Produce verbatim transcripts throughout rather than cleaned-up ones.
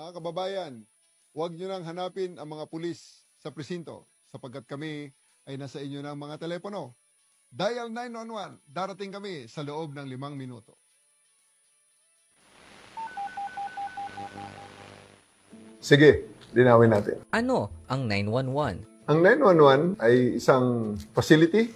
Mga kababayan, huwag niyo nang hanapin ang mga pulis sa presinto sapagkat kami ay nasa inyo ng mga telepono. Dial nine one one, darating kami sa loob ng limang minuto. Sige, linawin natin. Ano ang nine one one? Ang nine one one ay isang facility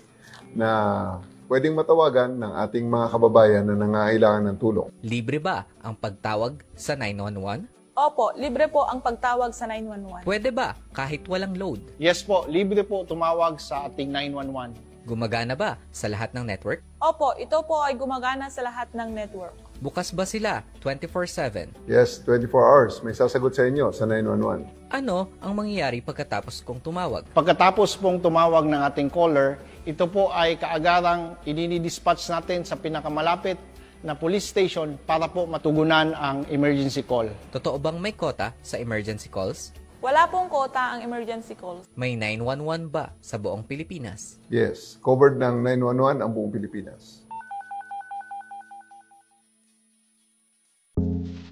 na pwedeng matawagan ng ating mga kababayan na nangangailangan ng tulong. Libre ba ang pagtawag sa nine one one? Opo, libre po ang pagtawag sa nine one one. Pwede ba kahit walang load? Yes po, libre po tumawag sa ating nine one one. Gumagana ba sa lahat ng network? Opo, ito po ay gumagana sa lahat ng network. Bukas ba sila twenty-four seven? Yes, twenty-four hours. May sasagot sa inyo sa nine one one. Ano ang mangyayari pagkatapos kong tumawag? Pagkatapos pong tumawag ng ating caller, ito po ay kaagarang idinidispatch natin sa pinakamalapit na police station para po matugunan ang emergency call. Totoo bang may quota sa emergency calls? Wala pong quota ang emergency calls. May nine one one ba sa buong Pilipinas? Yes, covered ng nine one one ang buong Pilipinas.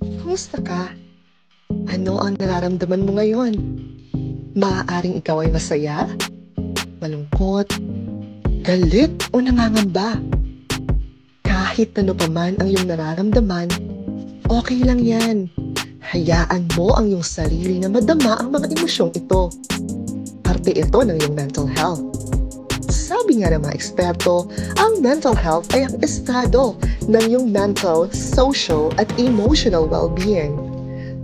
Kumusta ka? Ano ang nararamdaman mo ngayon? Maaaring ikaw ay masaya, malungkot, galit, o nangangamba. Kahit ano pa man ang iyong nararamdaman, okay lang yan. Hayaan mo ang iyong sarili na madama ang mga emosyong ito. Parte ito ng iyong mental health. Sabi nga ng mga eksperto, ang mental health ay ang estado ng iyong mental, social, at emotional well-being.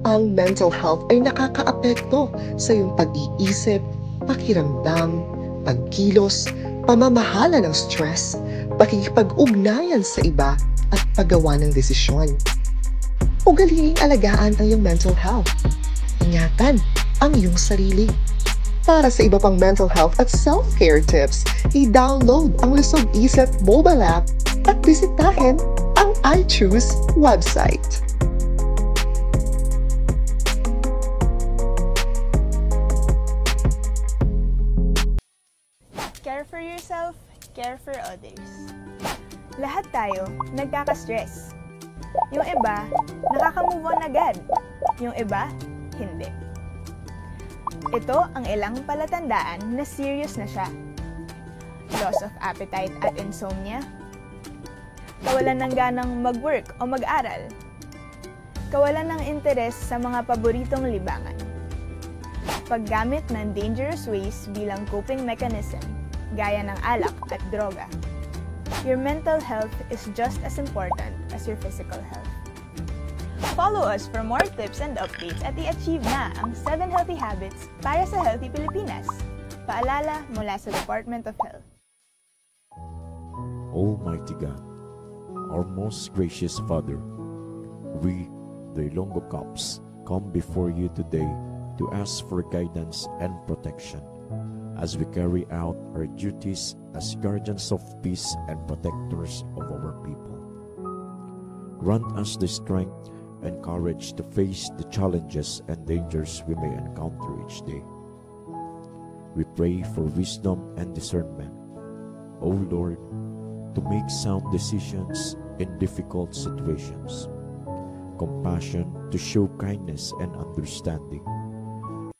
Ang mental health ay nakakaapekto sa iyong pag-iisip, pakiramdam, pagkilos, pamamahala ng stress, pakikipag-ugnayan sa iba, at paggawa ng desisyon. Ugaliing alagaan ang iyong mental health. Ingatan ang iyong sarili. Para sa iba pang mental health at self-care tips, i-download ang Lusog Isip mobile app at bisitahin ang I Choose website. Care for yourself, care for others. Lahat tayo nagkaka-stress. Yung iba, nakaka-move on agad. Yung iba, hindi. Ito ang ilang palatandaan na serious na siya. Loss of appetite at insomnia. Kawalan ng ganang mag-work o mag-aral. Kawalan ng interes sa mga paboritong libangan. Paggamit ng dangerous ways bilang coping mechanism, gaya ng alak at droga. Your mental health is just as important as your physical health. Follow us for more tips and updates at i-achieve na ang seven healthy habits para sa healthy Pilipinas. Paalala mula sa Department of Health. Almighty God, our most gracious Father, we, the Ilonggo Cops, come before you today to ask for guidance and protection as we carry out our duties as guardians of peace and protectors of our people. Grant us the strength and courage to face the challenges and dangers we may encounter each day. We pray for wisdom and discernment, O Lord, to make sound decisions in difficult situations, compassion to show kindness and understanding,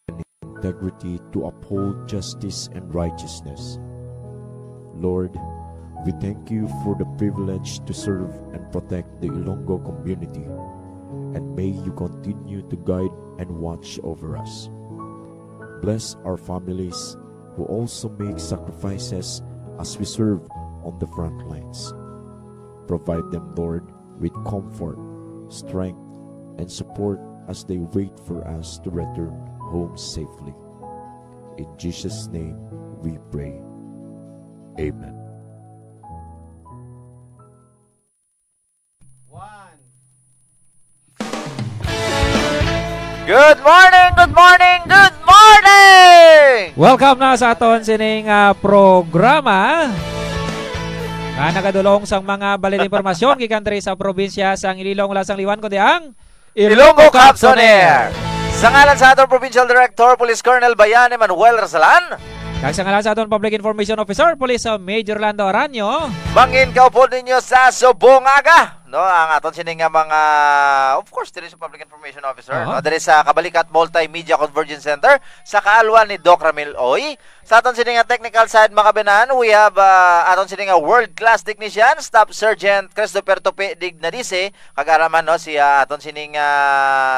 and integrity to uphold justice and righteousness. Lord, we thank you for the privilege to serve and protect the Ilonggo community, and may you continue to guide and watch over us. Bless our families who also make sacrifices as we serve on the front lines. Provide them, Lord, with comfort, strength, and support as they wait for us to return home safely. In Jesus' name we pray. Amen. Good morning, good morning, good morning! Welcome na sa aton sining, ah, programa nga nagadulong sang mga balhin impormasyon gikan diri sa probinsya sang Iloilo, wala sang liwan kundi ang Ilonggo Cops on Air. Sa ngalan sa aton Provincial Director, Police Colonel Bayan Emmanuel Rasalan. Kag sa ngalan sa aton Public Information Officer, Police, uh, Major Lando Aranyo. Mangin kaupod ninyo sa subong aga. no, ang aton sini nga mga, of course, diri sa Public Information Officer, Aha. no, diri sa Kabalikat Multimedia Convergence Center, sa kaalwan ni Doc Ramil Oy. Sa aton sini nga technical side, mga kabinan, we have, ah, aton sini nga world-class technician, Staff Sergeant Christopher Tupi Dignadise, kag ara man, no, si, ah, aton sini nga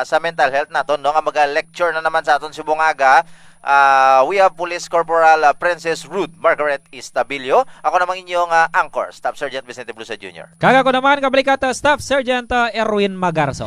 sa mental health naton, no, nga maga-lecture na naman sa aton subong aga. Ah, we have Police Corporal, ah, Princess Ruth Margaret Estabilio. Ako namang inyong, ah, anchor, Staff Sergeant Vicente Blusa Junior. Kag ako naman, Kabalikat, ah, Staff Sergeant, ah, Erwin Magarso.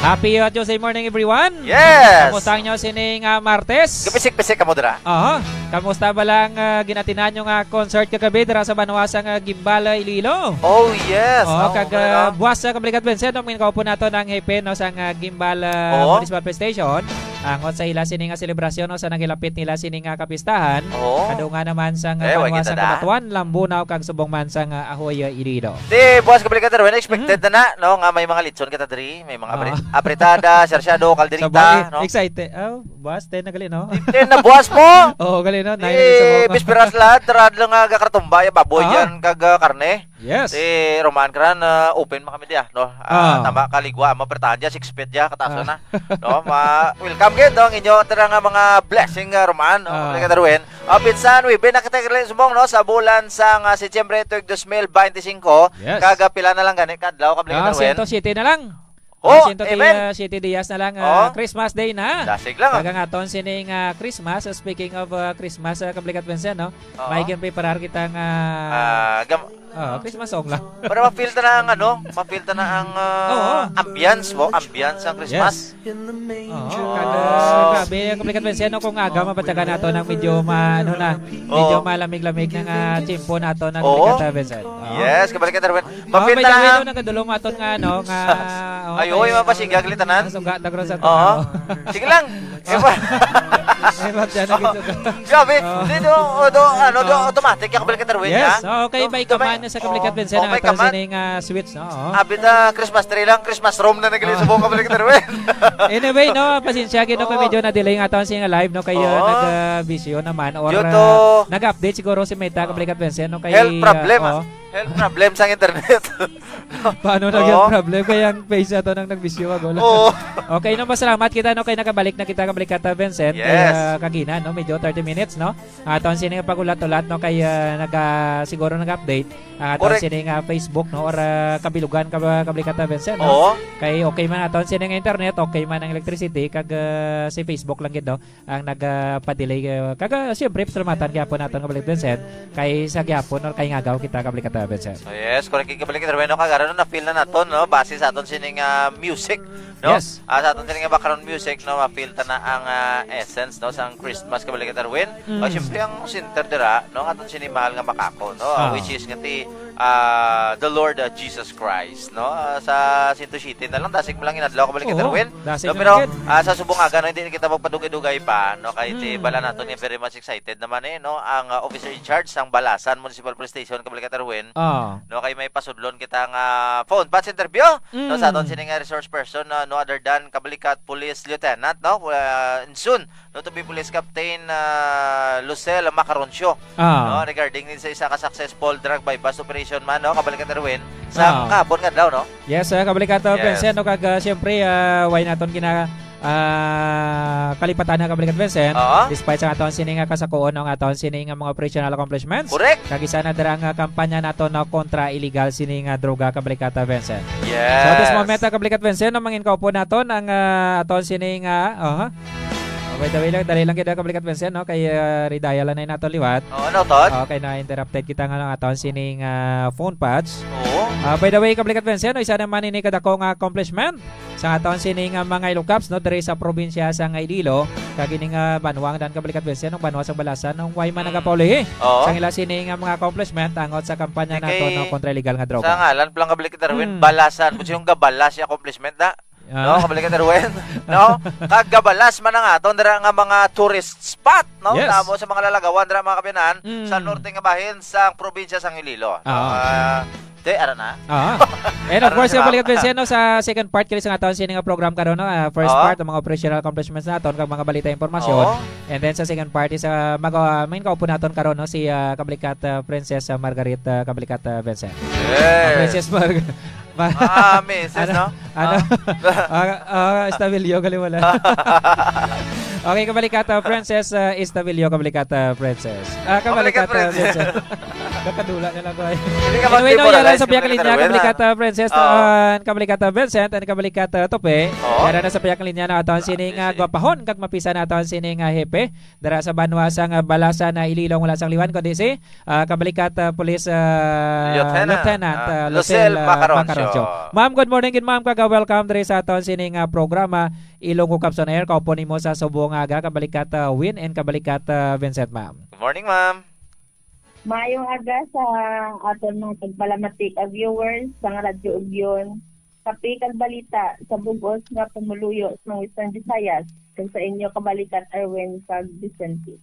Happy, uh, Tuesday morning, everyone. Yes. Kamusta ang inyo sining, ah, Martes? Gapisik-pisik kamo dira. Aha. Kamusta ba lang, ah, ginatinan nyo nga concert kagabi dira sa banwa sang, ah, Guimbal, ah, Iloilo? Oh, yes. Oh, Oh, kag, okay, ah, no? buwas sa Kabalikat Vincent, no, mangin kaupo nato ng hepe, no, sang, ah, Guimbal, ah, Oo. Municipal Police Station. Angot sa ila sini nga selebrasyon, no, sa nagilapit nila sini nga kapistahan. Oo. Kadungan naman sang, ah, Eh, wa banwa kita sang da. Cabatuan, Lambunao, kag subong man sang, ah, Ahoy, ah, Iloilo. Di, buwas Kabalikat Erwin, expected Mhm. na na, no, nga may mga litson kita diri, may mga abri-, Ah. apritada, sersyado, kalderita, Sabay, no? excited. Oh, buwas, ten na gali, no? Ten na buwas mo! Oo, gali, no? Nine na gali sa Eh, buwas. bisperas lahat, tarad lang nga gakartumba, ya baboy Ah. yan, kag, ah, karne. Yes. Eh, Roman, karan, ah, open man kami diya, no? Ah, Ah. tama, kaligwa, mapritahan diya, six feet diya, kataas Ah. na. No? Ma-, welcome gid, no? Ang inyo, tara nga mga blessing, ah, Roman, no? Ah. Kabalikat Erwin. Ah, pinsan, we, bin, nakita ka rin subong, no? Sa bulan sang, ah, Setyembre, tuig dos mil bente singko, Yes. kag, ah, pila na lang gani, kadlaw, Kabalikat Ah, Erwin. sento siyete na lang. Oh, Ah, sento ti-, amen. ah, siyete dias na lang, ah, Oh. Christmas Day na. Dasig lang, ah. Kag ang aton sining, ah, Christmas, ah, speaking of, ah, Christmas, ah, Kabalikat Vincent, no? Oo. May ginpreparar kita nga, Ah, gam- oh, Christmas song lang. Para ma-feel ta na ang, ano, ma-feel ta na ang, ah, Oo. ambience, wow, ambience ang Christmas. Yes. Oo, kada, Oh. grabe, Kabalikat Vincent, no, kung aga, mabatyagan nato ng medyo ma-, ano na, medyo Oo. malamig-lamig na nga tiyempo nato na Oo. Kabalikat, ah, Vincent. Oo. Yes, Kabalikat Erwin. Oh, Mapil by na the way, lang. no, nagadulong aton nga, ano, nga, oh, Ay, kay, oy, mapasiga, gali tanan. Nasuga, dagro sa Oo. tao. Sige lang. Eh, pa- Ay, ma'am, dyan, Oh, nagsuga. grabe. Oh. Hindi, do, o, do, ano, do, Oh. automatic, yung Kabalikat Erwin, Yes, ha? oh, okay, Do, may do, may command na sa Kabalikat Oh, Vincent, oh, ang may aton command. sining, ah, switch, no? Oh. Abi ta, Christmas tree lang, Christmas room na nagili Oh. subong, Kabalikat Erwin. Anyway, no, pasensya, gid, no, Oo. medyo na-delay nga aton sining live, no, kay, ah, Oo. nag, ah, bisyo naman, or, Due to ah, nag-update siguro si Meta, Oo. Kabalikat Vincent, no, kay, Health ah, problem, ah. oh. Health problem sang internet. Paano na yung Oo. problem? Kaya ang page na to nang nagbisyo ako. Oo. Okay, no, masalamat kita, no, kay nakabalik na kita, Kabalikat, ah, Vincent. Yes. Kaya kagina, no, medyo thirty minutes, no? Aton sini nga pag-ulat-ulat, no, kay, ah, naga-, siguro nag-update ang aton Correct. sini nga Facebook, no, or, ah, kabilugan, kab-, Kabalikat, ah, Vincent, no? Oo. Kay okay man aton sini nga internet, okay man ang electricity, kag, ah, si Facebook lang gid, no? ang nagapadelay, eh, kag, ah, siyempre, pasalamatan gyapon naton nga Kabalikat Vincent, kay sa gyapon, no, kay ngagaw kita, Kabalikat, ah, Vincent. So, yes, correct, Kabalikat Erwin, no, kag aron na feel na naton, no, base sa aton sining, ah, music, no? Yes. Ah, sa aton sining background music, no, ma-feel ta na ang, ah, essence, no, sang Christmas, Kabalikat Erwin. Mm. O, siyempre, ang center dira, no, ang aton sining mahal nga makako, no, Ah. which is nga ti, ah, the Lord, ah, Jesus Christ, no? Ah, sa Sento Siete na lang, dasig mo lang inadlaw, Kabalikat Oo, Erwin. dasig No, na pero, lang gid. ah, sa subong aga, no, hindi na kita magpadugay-dugay pa, no? Kay ti Hmm. bala naton nga very much excited naman, eh, no? Ang, ah, officer in charge sang Balasan Municipal Police Station, Kabalikat Erwin. Ah. No, kay may pasudlon kita nga phone patch interview, no? Sa aton Mm. sini nga resource person, no, no other than Kabalikat Police Lieutenant, no? Uh, Insun, no, to be Police Captain, ah, Lucel Macaroncio, Ah. no, regarding din sa isa ka successful drug buy-bust operation man, no, Kabalikat Erwin, sa Ah. kahapon nga adlaw, no? Yes, ah, Kabalikat, ah, Yes. Vincent, no, kag, ah, siyempre, ah, why naton gina-, ah, kalipatan na, Kabalikat Vincent, Oo. despite sa aton sini nga kasakuon, no, nga aton sini nga mga operational accomplishments. Correct. Kag isa na dira nga kampanya nato, no, kontra illegal sini nga droga, Kabalikat, ah, Vincent. Yes. So, this moment, ah, Kabalikat Vincent, no, mangin kaupo naton ang, ah, aton sini nga, aha. Oh, by the way lang, dali lang kita, Kabalikat Vincent, no? Kay, ah, Ridaya lang na nato liwat. Oo, ano, Ton? Okay, na-interrupted kita nga ng aton sining, ah, phone patch. Oo. Ah, by the way, Kabalikat Vincent, no, isa naman ini kadako nga accomplishment sa aton sining, ah, mga Ilocaps, no, diri sa probinsya sa nga Iloilo, kag ini nga banwa ang dan, Kabalikat Vincent, ang banwa sa Balasan, nung way man Hmm. nagapaulihi Oo. sa ila sining, ah, mga accomplishment angot sa kampanya Di nato, kay no, kontra illegal nga droga. Sa ngalan pa lang, Kabalikat Erwin, Hmm. Balasan, kung sino gabalas yung accomplishment na. Ah. No, Kabalikat Erwin, no? Kag gabalas man ang aton dira nga mga tourist spot, no? Yes. Tamo sa mga lalagawan dira, mga kapinan, Mm. sa norte nga bahin sa probinsya sang Iloilo, no? Ah. Ah, te, ara na. Ah. And of Ara course, na, Kabalikat Vincent, no, sa second part kini sa aton sini nga program karon, no? Ah, first Ah. part, ang mga operational accomplishments naton kag mga balita, impormasyon. Oo. And then sa second part is, ah, mag, ah, main kaupo naton karon, no, si, ah, Kabalikat, ah, Princess, ah, Margaret, ah, Kabalikat, ah, Vincent. Yes. Ah, Princess Margaret. Ah, misis, Ano? no? Ano? Ah. Ah, ah, Estabillo, gali wala. Okay, Kabalikata Princess, ah, Estabillo, Kabalikata Princess. Ah, Kabalikata Kabalikata Princess. Princess. Kakadula na lang ko ay. Hindi ka Anyway, no, magdemoralize, yan lang sa pihak Kabalikata linya, Rowena. Kabalikata Princess, Oo. and Kabalikata Vincent, and Kabalikata Tope. Oo. Yan na sa pihak linya na aton sini nga Easy. gwapahon kag mapisa na aton sini nga hepe dara sa banwa sang, ah, Balasan na Iloilo, wala sang liwan kundi si, ah, Kabalikata Police, ah, Lieutenant, Lieutenant, ah, ah, Lucel, Lucel, ah, Macaroncio. Macaroncio. Ma'am, good morning gid, ma'am, kag, ah, welcome diri sa aton sini nga programa, Ilonggo Caps on Air. Kaupo nimo sa subong nga aga, Kabalikata Win and Kabalikata Vincent, ma'am. Good morning, ma'am. Maayong aga sa aton mga tagpalamati ka viewers sang Radyo Ugyon, Kape kag Balita sa bug-os nga pumuluyo sa Western Visayas, kag sa inyo kabalikat Erwin kag Vicente.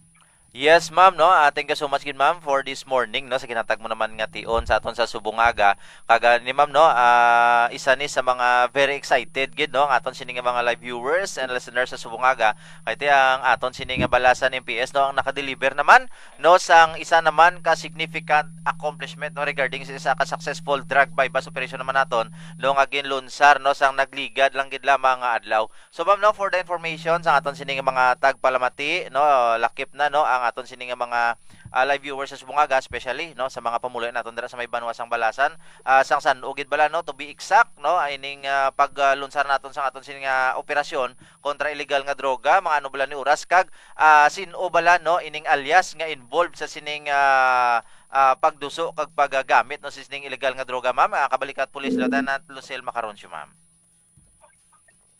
Yes, ma'am, no? Ah, thank you so much gid, ma'am, for this morning, no, sa ginhatag mo naman nga tion sa aton sa subong nga aga. Kag, ah, ni ma'am, no, ah, isa ni sa mga very excited gid, no, ang aton sini nga mga live viewers and listeners sa subong nga aga. Kay ti ang aton sini nga Balasan M P S, no, ang nakadeliver naman, no, sang isa naman ka significant accomplishment, no, regarding sa isa ka successful drug buy-bust operation naman naton, no, nga ginlunsar, no, sang nagligad lang gid lamang nga adlaw. So, ma'am, no, for the information sa aton sini nga mga tagpalamati, no, lakip na, no, ang aton sini nga mga, ah, live viewers sa subong nga aga, especially, no, sa mga pamuluyo naton dira sa may banwa sang Balasan, ah, sang San-o gid bala, no, to be exact, no, ining, ah, paglunsar naton sang aton sini nga operasyon kontra illegal nga droga, mga ano bala ni oras, kag, ah, sin-o bala, no, ining alias nga involved sa sining, ah, ah, pagduso kag paggamit, no, sa sining illegal nga droga, ma'am? Ah, Kabalikat Police Lieutenant Lucel Macaroncio, ma'am.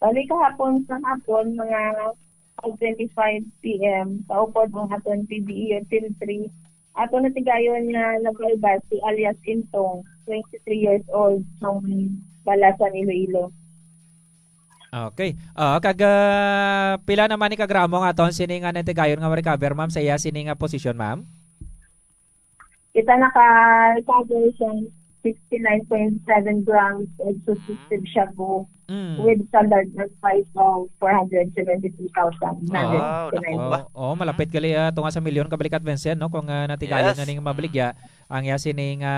Bali, kahapon sa hapon, mga five twenty-five P M, kaupod ang aton P B E Field three. Aton natigayon nga nag-buy-bust si alias Intong, twenty-three years old, from Balasan, Iloilo. Okay. Ah, kag, ah, pila naman ni kagramo ang aton sini nga natigayon nga ma-recover, ma'am, sa iya sini nga posisyon, ma'am? Kita naka-recover sang sixty-nine point seven grams of suspected shabu Mm. with standard price of four hundred seventy-two thousand nine hundred fifty-nine. Wow, dako ba? Oh, oh, malapit gali, ah, tunga sa milyon, Kabalikat Vincent, no? Kung, ah, natigayon Yes. nga ning mabaligya, ang iya sini nga,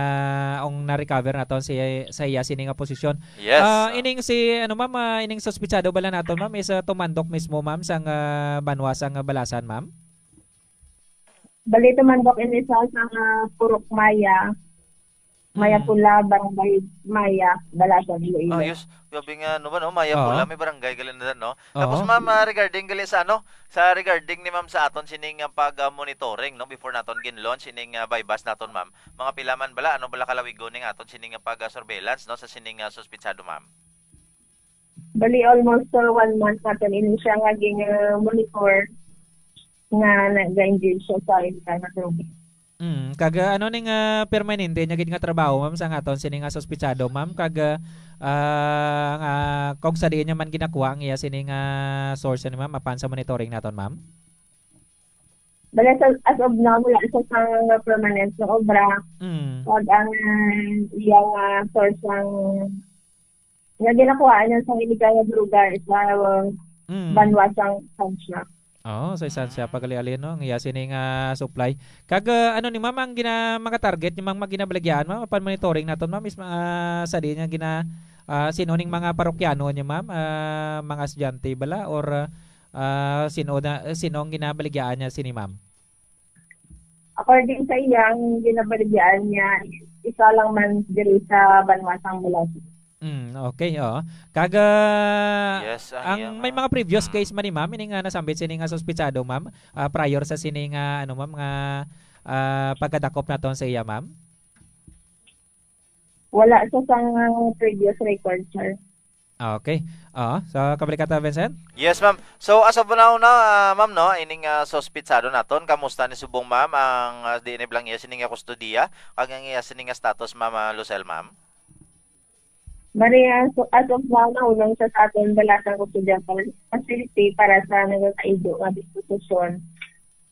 ang na-recover naton si, sa iya sini nga posisyon. Yes. Ah, ining si, ano, ma'am, ah, ining suspitsado bala naton, ma'am, is, ah, tumandok mismo, ma'am, sang, ah, banwa sang Balasan, ma'am? Bali, tumandok ini sa, sa Purok Maya, Maya Mm. Pula, Barangay Maya, Balasan, Iloilo. Ah, yes. Grabe nga, ano ba, no? Maya Oo. Pula, may barangay, galing na, no? Oo. Tapos, ma'am, ah, regarding gali sa, ano, sa regarding ni ma'am sa aton sining, ah, pag, ah, monitoring, no? Before naton gin-launch sining, ah, buy-bust naton, ma'am. Mga pila man bala, ano bala kalawigon ning aton sining, ah, pag, ah, surveillance, no? Sa sining, ah, suspitsado, ma'am. Bali, almost, uh, one month naton ini siya nga gin-, uh, monitor nga nag-engage siya sa illegal nga droga. Mm, kag, uh, ano ning, uh, permanente niya gid nga trabaho, ma'am, sa aton sini nga suspitsado, ma'am? Kag, uh, uh, nga, kag sa diin niya man ginakuha ang iya sini nga source ni ma'am, apan sa monitoring naton, ma'am? Bali, sa, as of now, wala siya sa permanent nga obra. Mm. Kag ang iyang, uh, source ng nga ginakuhaan niya sa illegal nga droga is, ah, Mm. banwa sang Estancia. Oo, sa Estancia, Mm. pagali-ali, no? Ang iya sini nga supply. Kag, ah, ano ni ma'am, ang gina-, mga target ni ma'am, mga ginabaligyaan, ma'am, apan monitoring naton, ma'am, is, ah, sa di niya gina-, ah, sino ning mga parokyano niya, ma'am? Ah, mga estudyante bala? Or, ah, sino na, sino ang ginabaligyaan niya sini, ma'am? According sa iya, ang ginabaligyaan niya, isa lang man diri sa banwa sang Balasan. Mm, okay, oo. Kag, ah, Yes, ang ang iya may nga mga previous Mm. case man ni ma'am, ini nga nasambit sini nga suspitsado, ma'am, ah, prior sa sini nga, ano, ma'am, nga, ah, pagkadakop naton sa iya, ma'am? Wala sa sang previous record, sir. Ah, okay. Oo. So, Kabalikata Vincent? Yes, ma'am. So, as of now, na, ah, ma'am, no, ining, ah, suspitsado naton, kamusta ni subong, ma'am, ang, ah, di ni bala iya sini nga kustodiya, kag ang iya sini nga status, ma'am, ah, Lucel, ma'am? Bali, ah, so, as of now, naunang siya sa aton Balasan Custodial Facility para sa nagakaigo nga disposisyon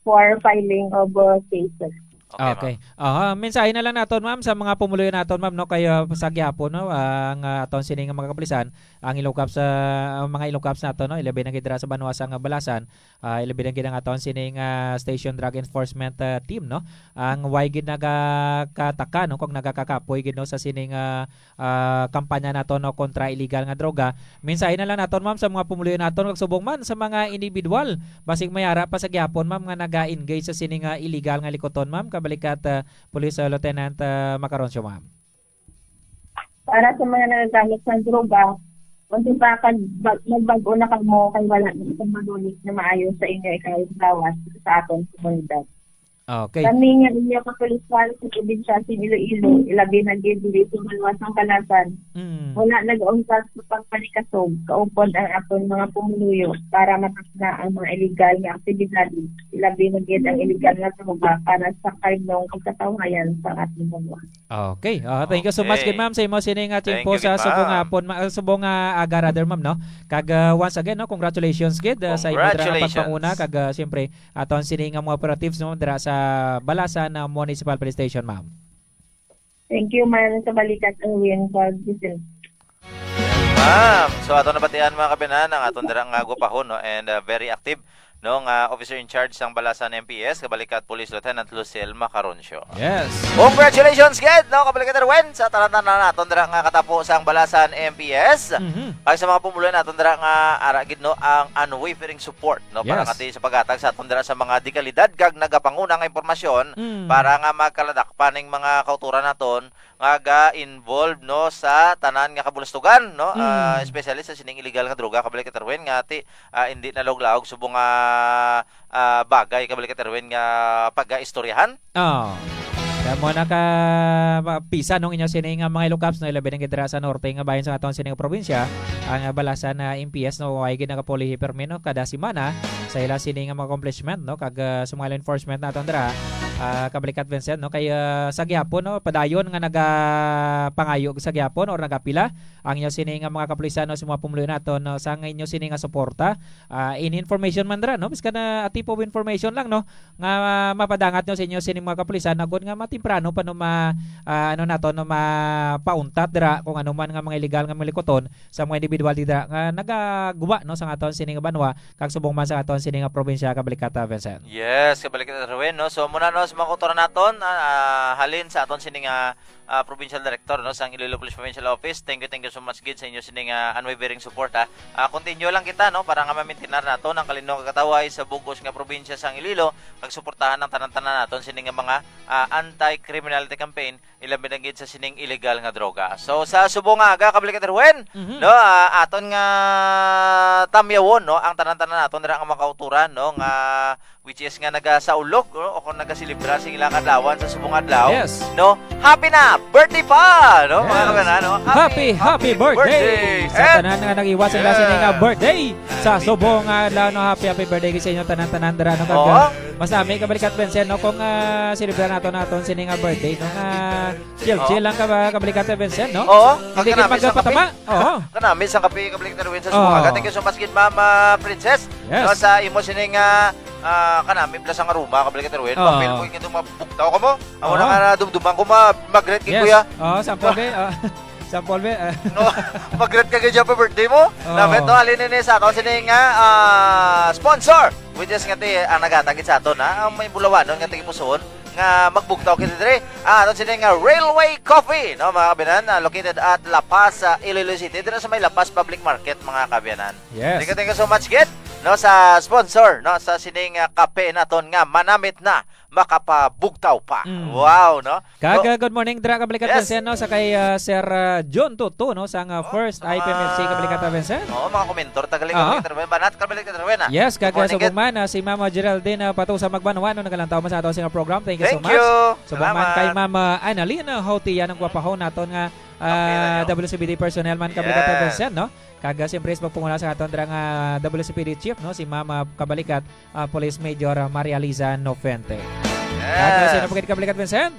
for filing of, uh, cases. Okay, Okay. ma'am. Aha, mensahe na lang naton, ma'am, sa mga pumuluyo naton, ma'am, no, kay, ah, sa gihapon, no, ang, ah, aton sini nga mga kapulisan, ang Ilocos, ah, ang mga Ilocos naton, no, ilabi na gid dira sa banwa sa nga Balasan, ah, ilabi na gid ang aton sini nga Station Drug Enforcement, ah, Team, no, ang way gid nagakataka, no, kung nagakakapoy gid, no, sa sini nga ah, kampanya naton, no, kontra illegal nga droga. Mensahe na lang naton, ma'am, sa mga pumuluyo naton, kag subong man sa mga individual, basig may ara pa sa gihapon, ma'am, nga naga-engage sa sini nga illegal nga likuton, ma'am, kabalikat, ah, Police, ah, Lieutenant, ah, Macaroncio, ma'am. Para sa mga nagagamit sa droga, kung sa pa kag bag-, magbag-o na kamo kay wala na itong malulis na maayo sa inyo ikawit lawas sa aton komunidad. Okay. Kami nga inyo kapulisan sa probinsya sa Iloilo, ilabi na gid diri sa Maluwas ng Balasan, Mm. wala nag-untat sa pagpanikasog, kaupod ang aton mga pumuluyo para matakna ang mga illegal nga aktibidades, ilabi na gid ang illegal nga droga para sa kainong pagkatawhayan sa aton banwa. Okay. Ah, thank you so much, Okay. gid, ma'am, sa imo sining, ah, Thank timpo you, sa gid, subong ma'am. hapon, ma-, ah, subong, ah, aga, rather, ma'am, no? Kag, ah, once again, no, congratulations, gid, ah, sa imo dira nga Congratulations. pagpanguna, kag, ah, siyempre, aton sini nga mga operatives, no, dira sa Balasan, ah, Municipal Police Station, ma'am. Thank you, ma'am, sa balikat ang win sa Giselle. Ma'am, so ato nabatian, mga kabinan, ang aton dira nga gwapahon, no, and, ah, very active, no, nga officer in charge sang Balasan M P S, kabalikat Police Lieutenant Lucille Macaroncio. Yes. Congratulations, gid, no, kabalikat Erwin, sa tanan-tanan naton dira nga katapo sang Balasan M P S. Mhm. Kag sa mga pumuluyo naton dira nga ara gid, no, ang unwavering support, no, para Yes. ngati sa paghatag sa aton dira sa mga dekalidad kag nagapanguna nga impormasyon Mm. para nga magkaladak pa ning mga kauturan naton nga ga-involve, no, sa tanan nga kabulastugan, no, ah, Mm. especially sa sining illegal nga droga, kabalik ka, Erwin, nga ti, ah, hindi na laog-laog subong nga, ah, bagay, kabalik ka, Erwin, nga pagaistoryahan. Oh. Kaya mo na ka ma-, pisa nung inyo sini nga mga Ilocos, no, ilabi na gid dira sa norte nga bahin sa aton sini nga probinsya, ang, ah, Balasan na M P S, no, way gid nagapulihi permi, no, kada semana sa ila sini nga mga accomplishment, no, kag, ah, sa mga law enforcement naton dira, ah, kabalikat Vincent, no, kay, ah, sa gihapon, no, padayon nga nagapangayo sa gihapon or nagapila ang inyo sini nga mga kapulisan, no, sa mga pumuluyo naton, no, sa nga inyo sini nga suporta, ah, in information man dira, no, bisan na a tip of information lang, no, nga mapadangat nyo sa inyo sining mga kapulisan, agod nga matemprano pa, no, ma-, ah, ano nato, no, mapauntat dira kung ano man nga mga illegal nga mga likuton sa mga individual dira nga nagagwa, no, sa aton sining banwa, kag subong man sa aton sining nga probinsya, kabalikat, ah, Vincent. Yes, kabalikat, Erwin, no? So, muna, no, sa mga kauturan naton, ah, ah, halin sa aton sining, ah, ah, provincial director, no, sang Iloilo Police Provincial Office. Thank you, thank you so much, gid, sa inyo sining, ah, unwavering support, ha. Ah, continue lang kita, no, para nga mamintinar naton ang kalinong kagkatawhay sa bug-os nga probinsya sang Iloilo, kag suportahan ang tanan-tanan naton sini nga mga, ah, anti-criminality campaign, ilabi na gid sa sining illegal nga droga. So, sa subong nga aga, kabalik, Erwin, Mhm. no, ah, aton nga tamyawon, no, ang tanan-tanan naton dira nga mga kauturan, no, nga which is nga nagasaulog, no, o kung nagaselebrar sing ilang adlawan sa subong adlaw, Yes. no, happy na! Birthday pa! No, mga Yes. kabanan, no? Happy, happy birthday! Sa And tanan nga nag-iwas sila Yes. sini nga birthday sa Happy subong birthday. adlaw, no? Happy, happy birthday sa inyo tanan-tanan dira, no? Kag, Oo. ah, mas nami kabalikat, Vincent, no? Kung, ah, selebrar nato naton sini nga birthday, no? Nga chill-chill Oo. lang ka ba, kabalikat, Vincent, no? Oo. Hindi Ang gid kanami sa magpatama. kape. Oo. Kanami sa kape, kabalikat, Erwin, sa Oo. subong aga. Thank you so much, gid, Ma'am, ah, Princess. Yes. No, sa imo sining, ah, ah, kanami pala sa nga Roma, kabalik ka, Terwin. Oo. Papel ko yung itong mabugtaw ka mo. Ako Oo. na nga nadumduman ko, ma-, magret kay Yes. Kuya. Oo, sample, be. Oo. Sample, be. Ah. No, magret ka kay Jopper birthday mo. Oo. Namet, no, alin ini sa ato, sini nga, ah, sponsor. Which is nga ti, ang nagatagit sa ato na, ang may bulawanon nga tagipusoon, nga magbugtaw kita diri. Ah, ato sini nga Railway Coffee, no, mga kabinan, ah, located at La Paz, sa Iloilo City, dira sa may La Paz Public Market, mga kabinan. Yes. Thank you, thank you so much, gid, no, sa sponsor, no, sa sining, ah, kape naton nga manamit na makapabugtaw pa. Mm. Wow, no? Kag, So, uh, good morning, dra, kabalikat yes. Sen, no, sa kay, uh, Sir, uh, John Tutu, no, sa nga Oh, first sa I P M F C, mga kabalikat, Sen. Oo, mga komentor, tagaling, Ah. kabalikat, Ruben. Banat, kabalikat, Ruben, ah. Yes, Good kag, uh, morning, subong gid. man, uh, si Mama Geraldine, uh, Patusa Magbanwa, no, nagalantaw man sa ato sa nga program. Thank you so Thank much. you. Subong man Salamat. kay Mama Annalyn, uh, Hautia, ang gwapahon naton nga, uh, Kape na yun. W C B D personnel man, kabalikat, Yes. Sen, no? Kag, ah, siyempre, sa pagpanguna sa aton dira nga W C P D chief, no, si Ma'am, ah, Kabalikat, ah, Police Major, ah, Maria Liza Nofente. Yes. Kag, ah, sino pa gid Kabalikat, Vincent?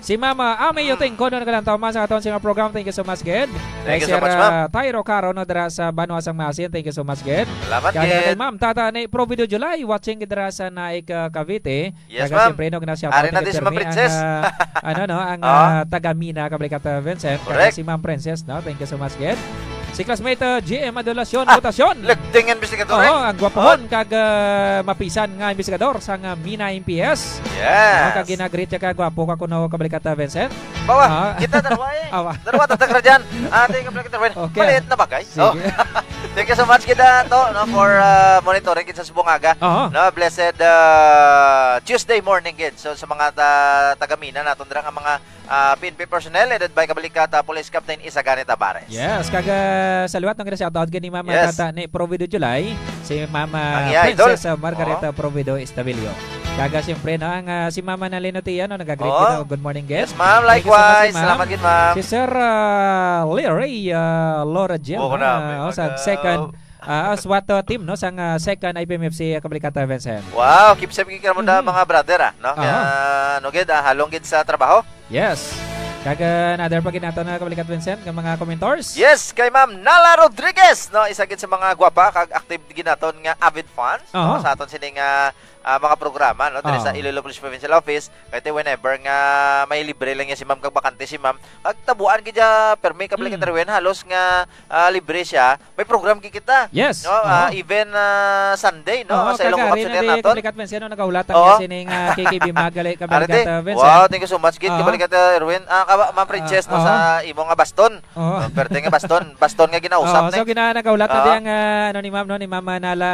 Si Mama Ami Mm. Yuting, kuno na ka lang tama sa aton sa mga program. Thank you so much, gid. Thank Kay you so Sir, much, ma'am. ah, Tyro Caro, no, dira sa Banwa sang Masin. Thank you so much, gid. Salamat, Kaya kay gid. Ma'am Tata ni Provido July, watching gid dira sa Naik, ah, Cavite. Yes, Kaya ma'am. siyempre, no, gina-shout out Ari na gid din si Ma'am pirmi ang, Princess. ah, ano, no, ang, Ah. ah, taga Mina, Kabrikata Vincent. Kaya Correct. si Ma'am Princess, no? Thank you so much, gid. Si classmate, ah, G M Adolacion, Ah, Votacion. Lagdingan, Mister Oo, Katoreng. ang gwapohon Oh. kag, ah, mapisan nga investigador sang, ah, Mina M P S. Yes. Oo, kag ginagreet siya ka gwapo ka kuno, Kabrikata Vincent. Bawa, Ah. kita darwa eh. Awa. Darwa, tatak ra dyan. Ate, Kabrikata Vincent. Okay. Maliit na bagay. Sige. Oh. Thank you so much kita to, no, for, ah, monitoring kita sa Bungaga. Oo. No, blessed, ah, Tuesday morning, gid. So, sa mga ta-, taga Mina naton dira nga mga, ah, P N P personnel, headed by Kabalikata Police Captain Isagani Tabares. Yes, kag, ah, sa liwat, no, gina-shout out gid ni Mama Yes. Tata ni Provido July, si Mama Ang iya idol. Princess, ah, Margareta Oo. Provido Estabillo. Kag, ah, siyempre, no, ang, ah, si Mama Nalino Tia, no, nag-greet Oo. kita, good morning, gid. Yes, ma'am. Thank you so much, Likewise. ma'am. Salamat gid, ma'am. Si Sir, ah, Larry, ah, Laura Jim, Buko na, ah, may oh, sa mag-, ah, second, ah, SWAT, uh, team, no, sang, ah, second I P M F C, ah, Kabalikata Vincent. Wow, keep safe gid kamo na, Mhm. mga brother, ah, no? Kaya, Aha. ano gid, ah, halong gid sa trabaho. Yes. Kag, ah, another pa gid nato na Kabalikata Vincent, nga mga commentors. Yes, kay Ma'am Nala Rodriguez, no? Isa gid sa mga gwapa kag active gid naton nga avid fans, no? Aha. Sa aton sining, ah, ah, mga programa, no? Diri sa Oo. Iloilo Police Provincial Office, kay whenever nga may libre lang niya si ma'am kag bakante si ma'am, kag tabuan gid siya, permi ka, Kabalikata Mm. Ruel, halos nga, ah, libre siya, may program gid kita. Yes. No? Ah, Oo. even, ah, Sunday, no? Oo, Sa Ilonggo kag ari na Kapsyon di, Renaton. Kabalikata Vincent, no, nagaulat ang Oo. sining, ah, K K B Mag, gali, Arete. Kabalikata Vincent. Wow, thank you so much, gid. Oo. Kabalikata Erwin. Ah, kaba, Ma'am Princess, Ah, no, oo. sa imo nga baston. Oo. Oh, perte nga baston. Baston nga ginausap Oo, na so eh. gina-, nagaulat na Oo. di ang, ah, ano ni Ma'am, no, ni Ma'am, ah, Nala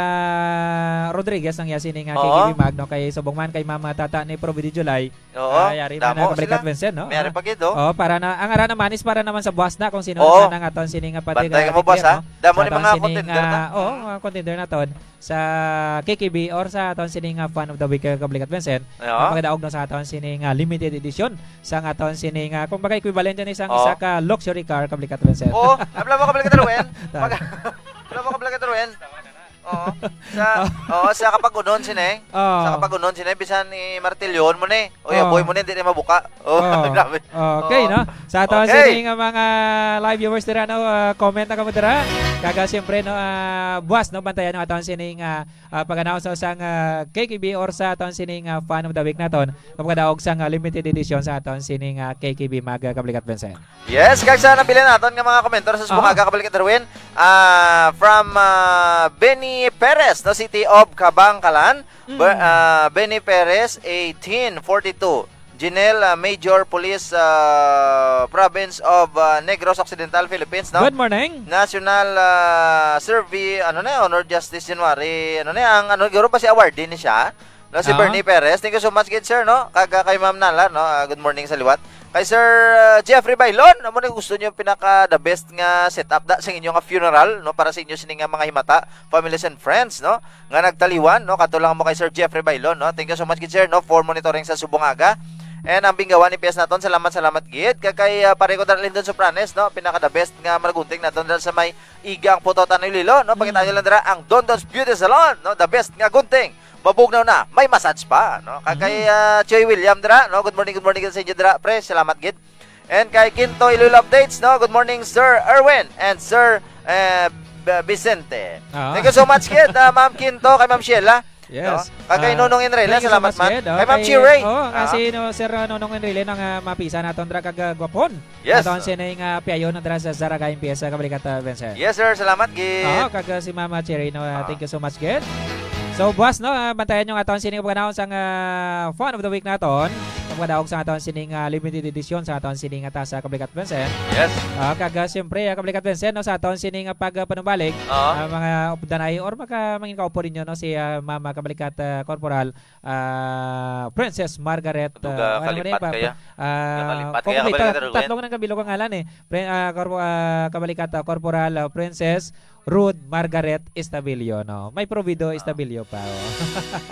Rodriguez ang iya sining, ah, Oo. K K B Mag, no, kay subong man kay Ma'am, ah, Tata ni Providio July. Oo, Ah, yari man damo na Kabalikata sila. Vincent, no? May ari Ah. pa gid, oh. Oo, para na, ang ara naman is para naman sa buwas na kung sino Oo. naman ang aton sining, ah, pati Bantay ka ka mo, boss, declare, ha? no? Damo Sa ni aton mga sining, contender na. ah, oo, Mm. mga contender naton sa K K B or sa aton sining, ah, Fan of the Week, ah, Kabalikata Vincent. Oo. Ang magadaog, no, sa aton sining, ah, limited edition sa aton sining, ah, kumbaga equivalent yan isang Oo. isa ka luxury car, Kabalikata Vincent. Oo, abla mo, Kabalikata Ruel. Ta- Mag-, abla mo, Kabalikata Ruel. Oo. Sa, oo, sa kapag-unon sini. Oo. Sa kapag-unon sini, bisan i-martilyuhon mo ni. O, Oo. yaboy mo ni, hindi ni mabuka. Oh, Oo. grabe. Okay, Oo. no? Sa aton Okay. sining, ah, mga live viewers dira, no, ah, comment na kamo dira. Kag, ah, siyempre, no, ah, buwas, no, bantayan, no, aton sining, ah, ah, pag-announce, no, sang, ah, K K B or sa aton sining, ah, Fan of the Week naton. Kapagkadaog sang, ah, limited edition sa aton sining, ah, K K B Mag, ah, Kabalikata Vincent. Yes, kag sa napili naton nga mga komentar sa Ah. Bungaga, Kabalikata Ruel, ah, from, ah, Benny Perez, no, City of Kabangkalan. Mm. Ber-, ah, Benny Perez, eighteen forty-two. Jinel, ah, Major Police, ah, Province of, ah, Negros Occidental, Philippines, no? Good morning. National, ah, Survey, ano na, Honor Justice January, ano na, ang, ano, siguro ba si awardee ni siya? No, si Ah. Bernie Perez. Thank you so much, gid, sir, no? Kag, ah, kay Ma'am Nala, no? Ah, good morning sa liwat. Kay Sir, ah, Jeffrey Bailon, amo ni gusto niyo pinaka the best nga setup da sa inyo nga funeral, no? Para sa inyo sini nga mga himata, families and friends, no? Nga nagtaliwan, no? Kadto lang mo kay Sir Jeffrey Bailon, no? Thank you so much, gid, sir, no? For monitoring sa subong aga. And ang binggawan ni P S naton, salamat, salamat, gid. Kag kay, ah, pare ko, Darlindon Sopranes, no? Pinaka the best nga malagunting naton dira sa may Iga ang Putotan, Iloilo, no? Pakita Mm. nyo lang dira ang Dondon's Beauty Salon, no? The best nga gunting. Mabugnaw na, may massage pa, no? Kag kay, Mm. ah, Choy William dira, no? Good morning, good morning sa inyo dira, pre. Salamat gid. And kay Kinto Iloilo Updates, no? Good morning, Sir Erwin and Sir, eh, B-, Vicente. Ah. Thank you so much, kid, ah, Ma'am Kinto, kay Ma'am Sheila. Yes. No? Kag kay Ah, Nonong Enrile, thank you so salamat much, man. Kid. Kay Ma'am Okay. Chiray. Oh, nga Ah. si, no, Sir, ah, Nonong Enrile nang, ah, mapisa naton dira kag, ah, gwapon. Yes. Aton sining, ah, piayon dira sa Zarraga M P S, ah, Kabalikata Vincent. Yes, sir. Salamat, gid. Oo, kag, ah, si Mama Chiray, no, ah, Ah. thank you so much, gid. So, buwas, no, ah, bantayan nyo nga aton sining pagkanaon sang, ah, Fun of the Week naton. Pagkadaog sa aton sining, ah, limited edition sa aton sining, ah, tasa, Kabalikata Vincent. Yes. Ah, kag, ah, siyempre, ah, Kabalikata Vincent, no, sa aton sining, ah, pag, ah, panumbalik, Oo. ah, mga updanay or maka-, mangin kaupo ninyo, no, si, ah, Mama Kabalikata, ah, Corporal, ah, Princess Margaret, Duga ah, ano man kalipat eh, pa-, kaya? ah, Duga kalipat kaya, Kabalikata Ruel? Tatlo nga nagkabilo ka ngalan eh. Pre-, ah, Corpo-, ah, Kabalikata, Corporal, ah, Princess Ruth Margaret Estabillo, no? May Provido Ah. Estabillo pa, oh.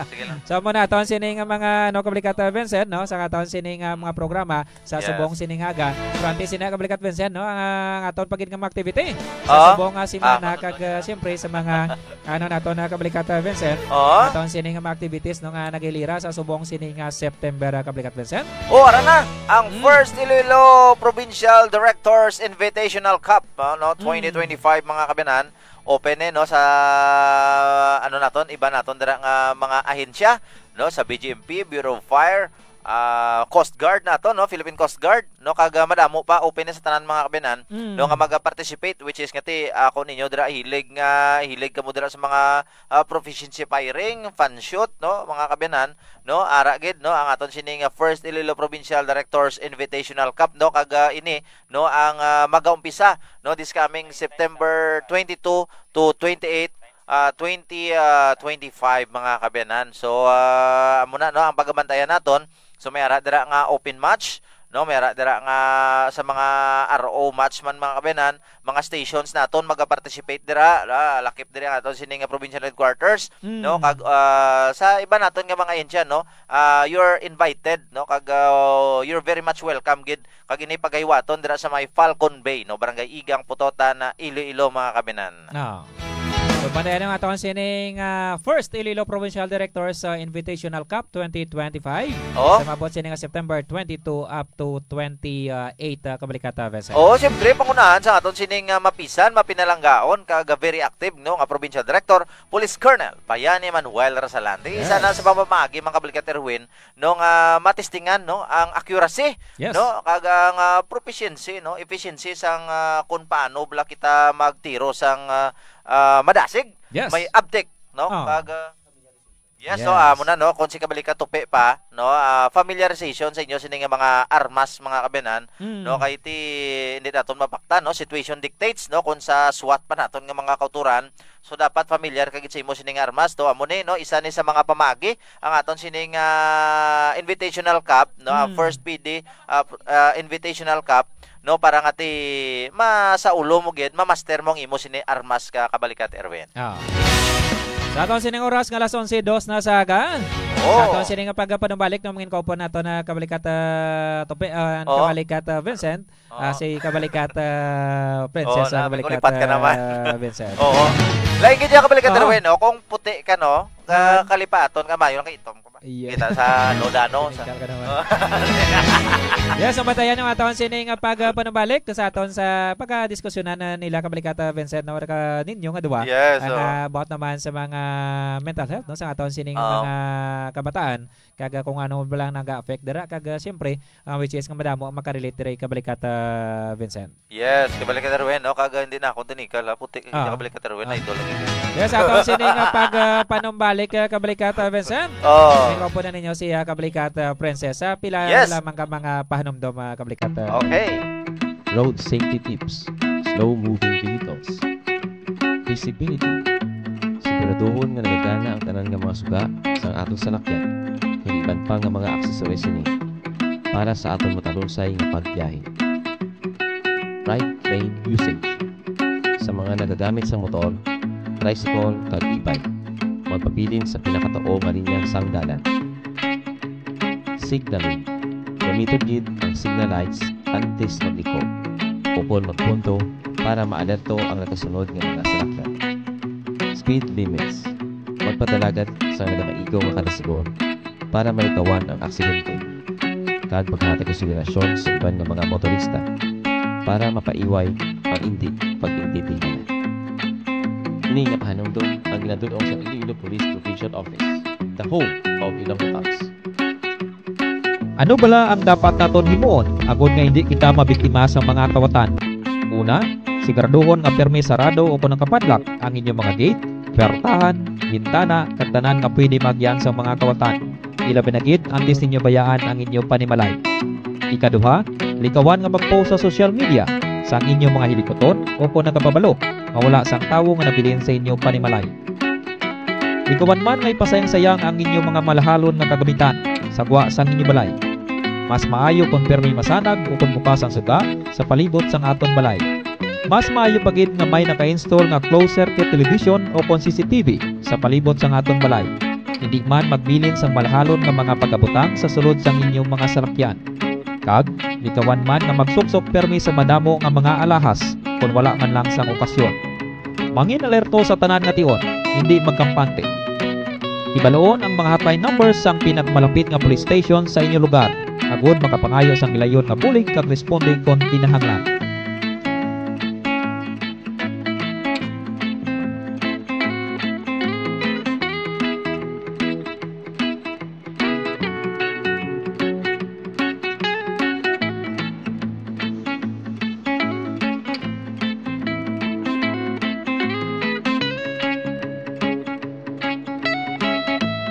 Sige lang. So, amo na aton sini nga mga, no, kabalikata Vincent, no? Sa aton sini nga mga programa sa Yes. subong sini nga aga. Pero antes sini, kabalikata Vincent, no? Ang, ang aton pa gid nga mga activity sa Ah. subong nga semana, Ah. kag, ah, siyempre sa mga, ano nato na, kabalikata Vincent, Oh. aton sini nga mga activities, no, nga nagilira sa subong sini nga September, ah, kabalikata Vincent. Oh, ara na ang Mm. first Iloilo Provincial Directors Invitational Cup, ah, no, Mm. twenty twenty-five, mga kabiyanan. Open, eh, no, sa, ano naton, iba naton dira nga mga ahensya, no, sa B G M P, Bureau of Fire, ah, Coast Guard naton, no, Philippine Coast Guard, no, kag, ah, madamo pa, open na sa tanan, mga kabiyanan, Mm. no, nga maga-participate, which is nga ti, ah, kung ninyo dira hilig nga, hilig kamo dira sa mga, ah, proficiency firing, fan shoot, no, mga kabiyanan, no, ara gid, no, ang aton sini nga first Iloilo Provincial Directors Invitational Cup, no, kag, ah, ini, no, ang, ah, magaumpisa, no, this coming September twenty-two to twenty-eight, ah, twenty, ah, twenty-five, mga kabiyanan. So, ah, amo na, no, ang pagabantayan naton. So, may ara dira nga open match, no, may ara dira nga sa mga R O match man, mga kabiyanan, mga stations naton maga-participate dira, ah, lakip diri ang aton sini nga provincial headquarters, Mm. no, kag, ah, sa iba naton nga mga ahensya, no, ah, you're invited, no, kag, ah, you're very much welcome gid kag ini pagahiwaton dira sa may Falcon Bay, no, Barangay Igang, Pototan, ah, Iloilo, mga kabiyanan. Ah. So, bantayan ang aton sining, ah, first Iloilo Provincial Directors, ah, Invitational Cup twenty twenty-five. Oh. Sa maabot sini nga September twenty-two up to twenty-eight, ah, kabalikata, Vincent. Oh, siyempre, pangunahan sa aton sining, ah, mapisan, mapinalanggaon, kag, ah, very active, no, nga provincial director, Police Colonel Bayani Manuel Rasalante. Isa na Yes. sa pamamaagi, mga kabalikata Erwin, no, nga matistingan, no, ang accuracy, Yes. no, kag ang, ah, proficiency, no, efficiency sang, ah, kung paano bala kita magtiro sang, ah, ah, madasig, Yes. may abtik, no, Ah. kag, ah, yes, Yes. so, amo na, no, kung si Kabalika Tupi pa, no, ah, familiarization sa inyo sini nga mga armas, mga kabiyanan, Mm. no, kay ti, hindi naton mapaktan, no, situation dictates, no, kung sa SWAT pa naton nga mga kauturan, so, dapat familiar ka gid sa imo sining armas, to. Amo ni, no, isa ni sa mga pamaagi ang aton sining, ah, Invitational Cup, no, ang Mm. first P D, ah, pr-, ah, Invitational Cup, no, para nga ti masaulo mo gid, mamaster mo ang imo sini armas ka, kabalikata Erwin. Ah. Sa aton sining oras nga alas onse, dos na sa aga. Oh. Sa aton sining pagpanumbalik, no, mangin ko po nato na kabalikata Tupi, ah, Oh. kabalikata Vincent. Ah, Oo. si Kabalikata Princess, Oo, ah, na, may Kabalikata kulipat ka naman. Vincent. Oo. Lain gid yung Kabalikata Oo. Erwin, no? Kung puti ka, no? Ka-, Ah. kalipaton ka, mayo lang kay itom ko ba? Iya. Kita sa Lodano, sa Technical ka naman. Oo. Yes, ang batayan ng aton sining, ah, pag, ah, panubalik sa aton sa pagkadiskusyonan na nila Kabalikata Vincent, no? Ka ninyo nga duwa. Yes, Ang, oo. ah, about naman sa mga mental health, no? Sa aton sining Oo. mga kabataan, kag, ah, kung ano ba lang naga-affect dira, kag, ah, siyempre, ah, which is nga madamo ang makarelate diri, Kabalikata Vincent. Yes, Kabalikata Erwin, no? Kag, ah, hindi na ako tinikal, ha? Puti, Ah. Kabalikata Erwin, Ah. idol lagi. Yes, ato sini nga pag, ah, panumbalik, ah, Kabalikata Vincent. Oh. Ikaw po na ninyo si, ah, Kabalikata Princess. Ah, pila Yes. lamang ka mga pahanumdom, ah, Kabalikata. Okay. Road safety tips, slow-moving vehicles, visibility. Siguraduhon nga nagagana ang tanan nga mga suga sang aton salakyan, kag iban pa nga mga accessories sini para sa aton matalunsay nga pagbiyahe. Right lane usage. Sa mga nagagamit sang motor, tricycle, kag e-bike, magpabilin sa pinakatuo nga linya sang dalan. Signaling. Gamiton gid ang signal lights antes magliko ukon magpunto para maalerto ang nagasunod nga mga salakyan. Speed limits. Magpadalagan sa nagamaigo nga karesibo para malikawan ang aksidente, kag paghatag konsiderasyon sa iban nga mga motorista para mapaiway ang indi pag-intindihan. Ini nga pahanumdom ang ginatud-ong sa Iloilo Police Provincial Office, the home of Ilonggo Cops. Ano bala ang dapat naton himuon agod nga hindi kita mabiktima sa mga kawatan? Una, siguraduhon nga pirmi sarado o kon nakapadlock ang inyo mga gate, puwertahan, bintana, kag tanan nga pwede maagian sa mga kawatan. Ilabi na gid antes ninyo bayaan ang inyo panimalay. Ikaduha, likawan nga mag-post sa social media sang inyo mga hilikuton o kon nagapabalo nga wala sang tawo nga nabilin sa inyo panimalay. Likawan man nga ipasayang-sayang ang inyo mga malahalon nga kagamitan sa gwa sang inyo balay. Mas maayo kon pirmi masanag o kon bukas ang suga sa palibot sang aton balay. Mas maayo pa gid nga may naka-install nga closed circuit television o kon C C T V sa palibot sang aton balay. Hindi man magbilin sang malahalon nga mga pagabutang sa sulod sang inyong mga salakyan. Kag likawan man nga magsuksok permi sa madamo nga mga alahas kon wala man lang sang okasyon. Mangin alerto sa tanan nga tion, hindi magkampante. Hibaluon ang mga hotline numbers sang pinakmalapit nga police station sa inyo lugar, agod makapangayo sang gilayon nga bulig kag responding kon kinahanglan.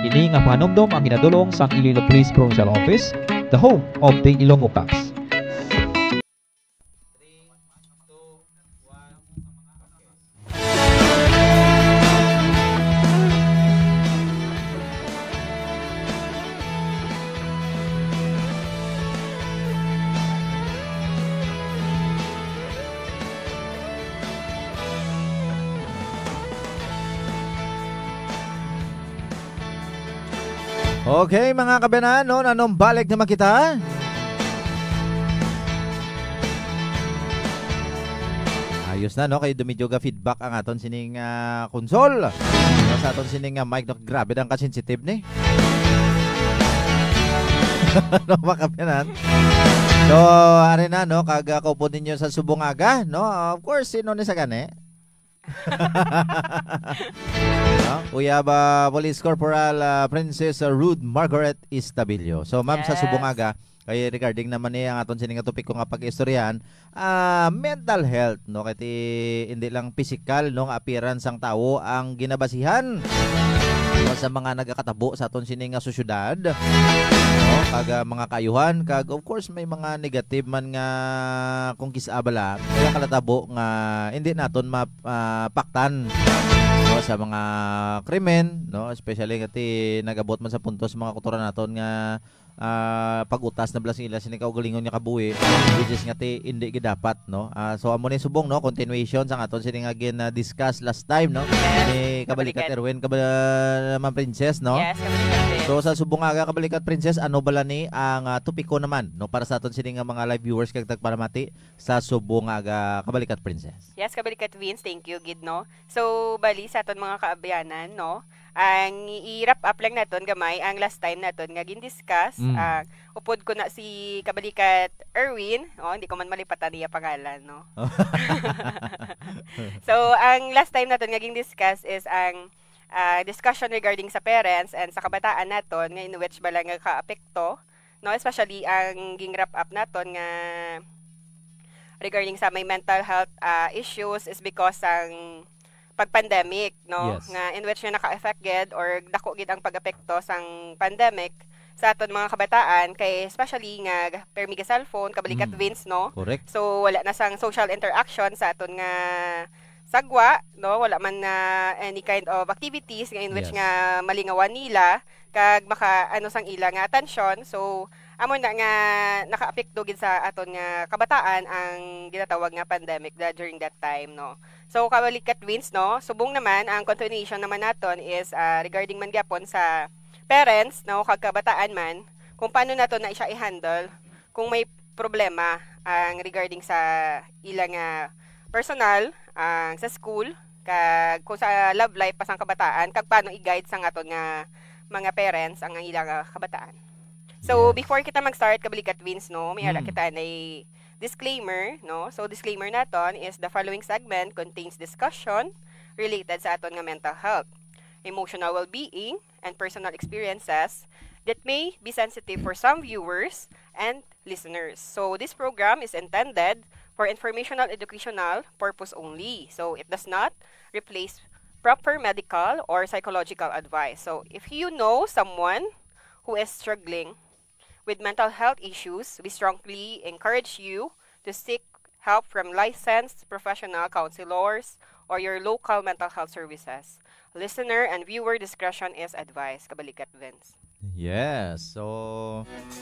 Ini nga pahanumdom ang ginadul-ong sang Iloilo Police Provincial Office, the home of the Ilonggo Cops. Okay, mga kabanan, no, nanumbalik naman kita. Ayos na, no? Kay dumidyo ga feedback ang aton sining, ah, console. Sa aton sining, ah, mic, no? Grabe, ang ka-sensitive ni. No, mga kabanan. So, ari na, no? Kag, ah, kaupod ninyo sa subong aga, no? Of course, sino ni sa gani? No? Kuya ba, Police Corporal, ah, Princess, ah, Ruth Margaret Estabilio. So, ma'am, sa Yes. subong aga, kay regarding naman ni ang aton sini nga topiko nga pag-istoryahan, ah, mental health, no? Kay ti, hindi lang pisikal, no, nga appearance sang tawo ang ginabasihan, no, sa mga nagakatabo sa aton sini nga sosyedad, no? Kag, ah, mga kaayuhan, kag of course may mga negative man nga kung kis-a bala, kaya kalatabo nga hindi naton ma-, ah, paktan, no, sa mga krimen, no, especially nga ti nag-abot man sa punto sa mga kultura naton nga, ah, pag-utas na bala sa ila sini kaugalingon nga kabuhi, which is nga ti hindi gid dapat, no. Ah, so amo ni subong, no, continuation sang aton sini nga gin, ah, discuss last time, no, Yes, ni Kabalikat Kabalikat. Erwin, Kaba-, Ma'am Princess, no. Yes, Kabalikat Vince. So sa subong nga Kabalikat Princess, ano bala ni ang, ah, topiko naman, no, para sa aton sini nga mga live viewers kag tagpalamati sa subong nga aga, Kabalikat Princess? Yes, Kabalikat Vince, thank you gid, no. So, bali sa aton mga kaabyanan, no, ang i-wrap up lang naton gamay ang last time naton nga gin-discuss, Mm. ah, upod ko na si Kabalikat Erwin, oh, hindi ko man malipatan niya pangalan, no. So, ang last time naton nga gin-discuss is ang, ah, discussion regarding sa parents and sa kabataan naton nga in which bala nga kaapekto, no, especially ang ging-wrap up naton nga regarding sa may mental health, ah, issues is because sang pag-pandemic, no, Yes. nga in which nga naka-affect gid or dako gid ang pag-apekto sang pandemic sa aton mga kabataan, kay especially nga permi ga cellphone, kabalikat Mm. Vince, no? Correct. So, wala na sang social interaction sa aton nga sagwa, no? Wala man na any kind of activities nga in which Yes. nga malingawan nila kag maka-, ano, sang ila nga atensyon. So, amo na nga nakaapekto gid sa aton nga kabataan ang ginatawag nga pandemic da-, during that time, no? So, kabalikat Vince, no? Subong naman, ang continuation naman naton is, ah, regarding man gyapon sa parents, no, kag kabataan man, kung paano nato na siya i-handle kung may problema ang regarding sa ila nga personal, ang sa school, kag kung sa love life pa sang kabataan, kag paano i-guide sang aton nga mga parents ang ila nga kabataan. So, Yes. before kita mag-start, kabalikat Vince, no, may ara Mm. kita na disclaimer, no? So, disclaimer naton is the following segment contains discussion related sa aton nga mental health, emotional well-being, and personal experiences that may be sensitive for some viewers and listeners. So, this program is intended for informational, educational purpose only. So, it does not replace proper medical or psychological advice. So, if you know someone who is struggling with mental health issues, we strongly encourage you to seek help from licensed professional counselors or your local mental health services. Listener and viewer discretion is advised. Kabalikat, Vince. Yes. So,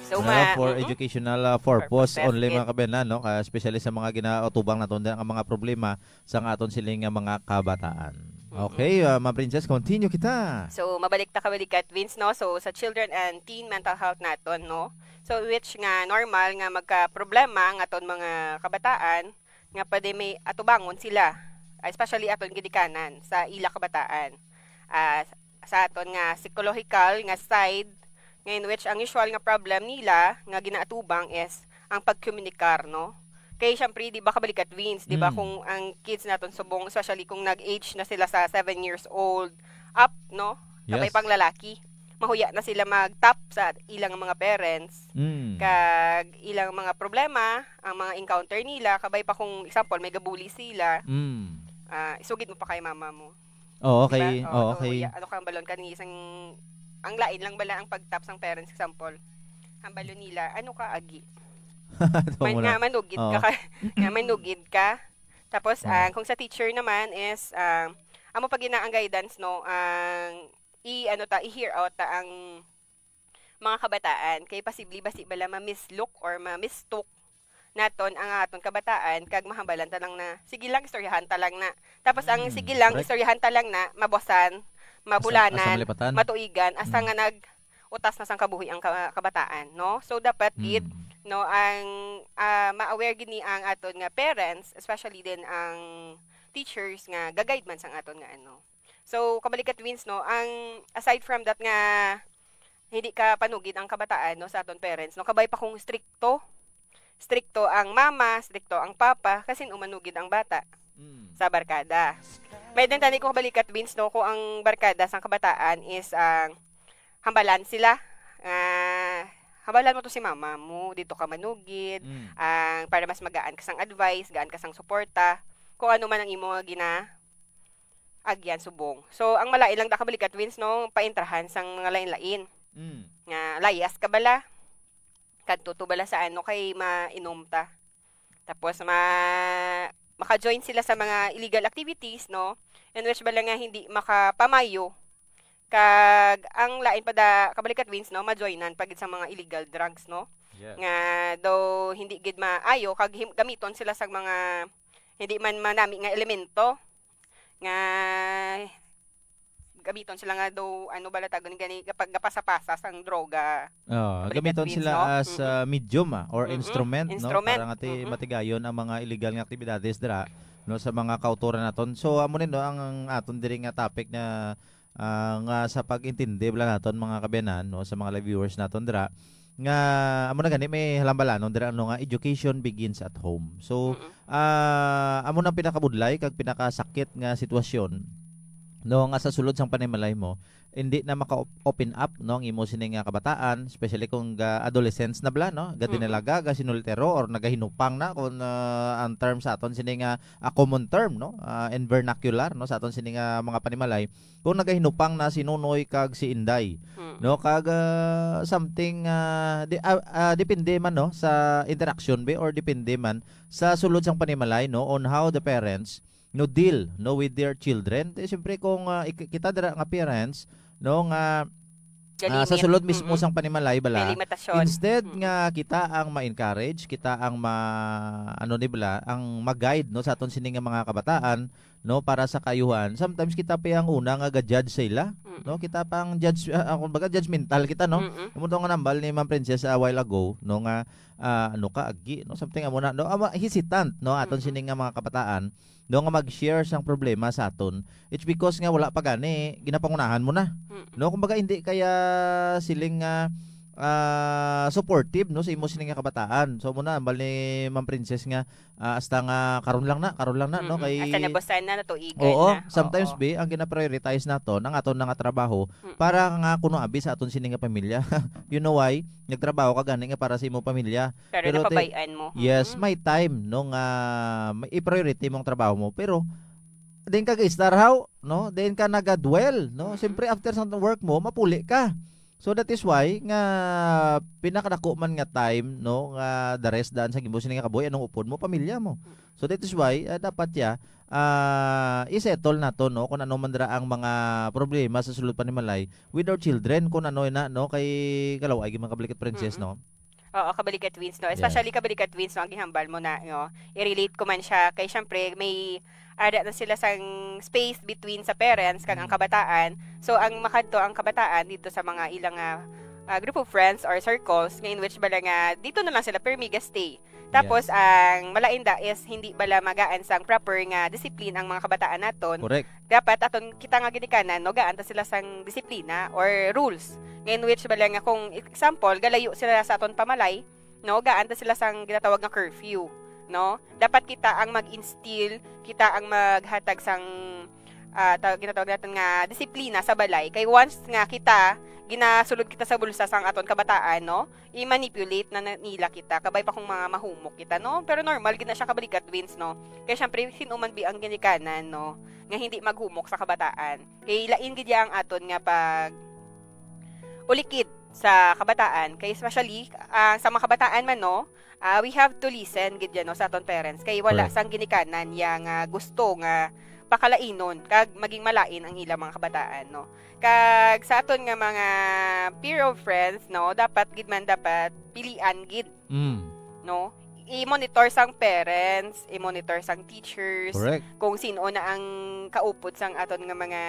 So, uh, ma- for mm-mm. educational, uh, purpose Purposes, only, yes. mga kabayan, no? Ka-, especially sa mga ginaatubang naton nga mga problema sa aton sining nga mga kabataan. Mm-mm. Okay, uh, Ma'am Princess, continue kita. So, mabalik ta kabalikat, Vince, no? So, sa children and teen mental health naton, no? So, which nga normal nga magkaproblema ang aton mga kabataan nga pwede may atubangon sila, especially aton ginikanan sa ila kabataan. Ah, sa aton nga psychological nga side, nga in which ang usual nga problem nila nga ginaatubang is ang pagkomunikar, no? Kay syempre, di ba, kabalikat, Vince, di ba, Mm. kung ang kids naton subong, especially kung nag-age na sila sa seven years old up, no? Kabay Yes. pang lalaki, mahuya na sila mag-top sa ilang mga parents. Mm. Kag ilang mga problema, ang mga encounter nila, kabay pa kung, example, may gabuli sila, Mm. ah, isugid mo pa kay mama mo. Oh, okay. Diba? Oh, Oh, ano, okay. ya-, ano kang balon kani isang, ang lain lang bala ang pag-top sang parents, example. Ang balon nila, ano ka agi? Ito Man-, muna. nga manugid Oo. ka, ka, nga manugid ka. Tapos, Oo. ah, kung sa teacher naman is, ah, amo pa gina ang guidance, no, ang i-, ano ta, i-hear out ta ang mga kabataan. Kay posible basi bala ma-mislook or ma-mistook naton ang aton kabataan, kag mahambalan ta lang na, "Sige lang, istoryahan ta lang na." Tapos ang Mm, "Sige lang, correct. istoryahan ta lang na," mabuwasan, Asa, asa mabulanan, malipatan? matuigan, hasta Mm. nga nag-utas na sang kabuhi ang ka-, kabataan, no? So, dapat gid, Mm. no, ang, ah, ma-aware gini ang aton nga parents, especially din ang teachers nga ga-guide man sang aton nga ano. So, kabalikat, Vince, no, ang aside from that nga hindi ka panugid ang kabataan, no, sa aton parents, no, kabay pa kung strikto. Strikto ang mama, strikto ang papa, kasi manugid ang bata Mm. sa barkada. May din tani ko kabalikat, Vince, no, kung ang barkada sang kabataan is ang hambalan sila, ah, hambalan mo to si mama mo, dito ka manugid, Mm. ang para mas magaan ka sang advice, gaan ka sang suporta, kung ano man ang imo nga gina-, agyan subong. So, ang malain lang da kabalikat, Vince, no, paintrahan sang mga lain-lain. Mm. Nga, layas ka bala. Kadto to bala sa ano, kay mainom ta. Tapos, ma-, maka-join sila sa mga illegal activities, no? In which bala nga hindi makapamayo. Kag, ang lain pa da, kabalikat, Vince, no, ma-joinan pa gid sa mga illegal drugs, no? Yes. Nga, daw, hindi gid maayo, kag him-, gamiton sila sa mga hindi man manami nga elemento. Nga gamiton sila nga daw, ano bala tawag ni gani, kapag gapasa-pasa sang droga. Oh, Kapag gamiton nag-twins, sila no? as, Mm-mm. ah, medium, ah, or Mm-mm. instrument, no? Instrument. Para nga ti-, Mm-mm. matigayon ang mga illegal nga aktibidades dira, no, sa mga kautoran naton. So, amo ni, no, ang, ang aton diri nga topic na, ah, nga sa pag-intindi bala naton, mga kabayanan, no, sa mga live viewers naton dira, nga amo na gani may halambalanon dira, ano, nga education begins at home. So, Mm-mm. ah, amo na ang pinakabudlay kag pinakasakit nga sitwasyon, no, nga sa sulod sang panimalay mo, hindi na maka-open up, no, ang imo sini nga kabataan, especially kung ga-, adolescents na bala, no, Mm-mm. gadinalaga, gasinultero, or nagahinupang na, kung, ah, ang term sa aton sini nga, ah, common term, no, ah, and vernacular, no, sa aton sini nga mga panimalay, kung nagahinupang na si Nonoy kag si Inday, Mm. no? Kag, ah, something, ah, di-, ah, ah, depende man, no, sa interaction, be, or depende man sa sulod sang panimalay, no, on how the parents, no, deal, no, with their children. Di, siyempre, kung, ah, ik-, kita dira nga parents, no, nga, ah, sa Galimit. sulod mismo Mm-mm. sang panimalay, bala, May limitasyon. instead Mm-mm. nga kita ang ma-encourage, kita ang ma-, ano ni bala, ang mag-guide, no, sa aton sini nga mga kabataan, no, para sa kaayuhan. Sometimes kita pa ang una nga ga-judge sa ila, Mm. no? Kita pa ang judge, ah, ah, kumbaga, judgmental kita, no? Mm-mm. Amo to nga nambal ni Ma'am Princess a while ago, no, nga, ah, ano ka, agi, no? Something amo na, no? Amo, hesitant, no? Aton Mm-mm. sini nga mga kabataan, no, nga mag-share sang problema sa aton. It's because nga wala pa gani, ginapangunahan mo na. Mm. No? Kumbaga, hindi kaya siling nga, ah, supportive, no, sa imo sini nga kabataan. So, amo na, nambal ni Ma'am Princess nga, ah, hasta nga karon lang na, karon lang na, no? Mm-mm. Kay Hasta nabusan na, natuigan Oo, na. sometimes, Oo. be, ang gina-prioritize naton, ang aton na nga trabaho, Mm. para nga kuno abi sa aton sini nga pamilya. You know why? Nagtrabaho ka gani nga para sa imo pamilya. Pero Pero ti-, napabayaan mo. yes, Mm. may time, no, nga may i-priority mong trabaho mo. Pero, din ka ga-istar, how, no? Din ka nagadwell, no? Mm-mm. Siyempre, after sa work mo, mapuli ka. So that is why nga pinakadako man nga time, no, nga the rest daan sa gimbuo sini nga kabuhi, anong upod mo, pamilya mo. So that is why, ah, dapat ya, ah, i-settle nato, no, kung ano man dira ang mga problema sa sulod panimalay with our children, kung ano na, no, kay kalaw-ay gyud man, Kabalikat Princess, Mm-mm. no? Oo, Kabalikat Twins, no? Yes. Especially Kabalikat Twins, no, ang gihambal mo na, no? I-relate ko man siya. Kay syempre, may ara na sila sang space between sa parents kag ang Mm. kabataan. So, ang makadto ang kabataan dito sa mga ilang, ah, ah, group of friends or circles, nga in which bala nga dito na lang sila permi ga-stay. Tapos, Yes. ang malain da is hindi bala magaan sang proper nga discipline ang mga kabataan naton. Correct. Dapat aton kita nga ginikanan, no, gaan ta sila sang disiplina or rules. Nga in which bala nga kung example, galayo sila sa aton pamalay, no, gaan ta sila sang ginatawag nga curfew, no? Dapat kita ang mag-instill, kita ang maghatag sang, ah, tawag, ginatawag naton nga disiplina sa balay. Kay once nga kita ginasulod kita sa bulsa sang aton kabataan, no? I-manipulate na, na nila kita, kabay pa kung mga mahumok kita, no? Pero normal gid na siya, Kabalikat Twins, no? Kay syempre, sino man bi ang ginikanan, no? Nga hindi maghumok sa kabataan. Kay lain gid ya ang aton nga pag ulikid sa kabataan. Kay especially, ah, sa mga kabataan man, no? Ah, we have to listen gid yan, no, sa aton parents. Kay wala Correct. sang ginikanan ya nga gusto nga pakalainon kag maging malain ang ilang mga kabataan, no? Kag sa aton nga mga peer of friends, no, dapat gid man, dapat pilian gid, Mm. no? I-monitor sang parents, i-monitor sang teachers, Correct. kung sino na ang kaupod sang aton nga mga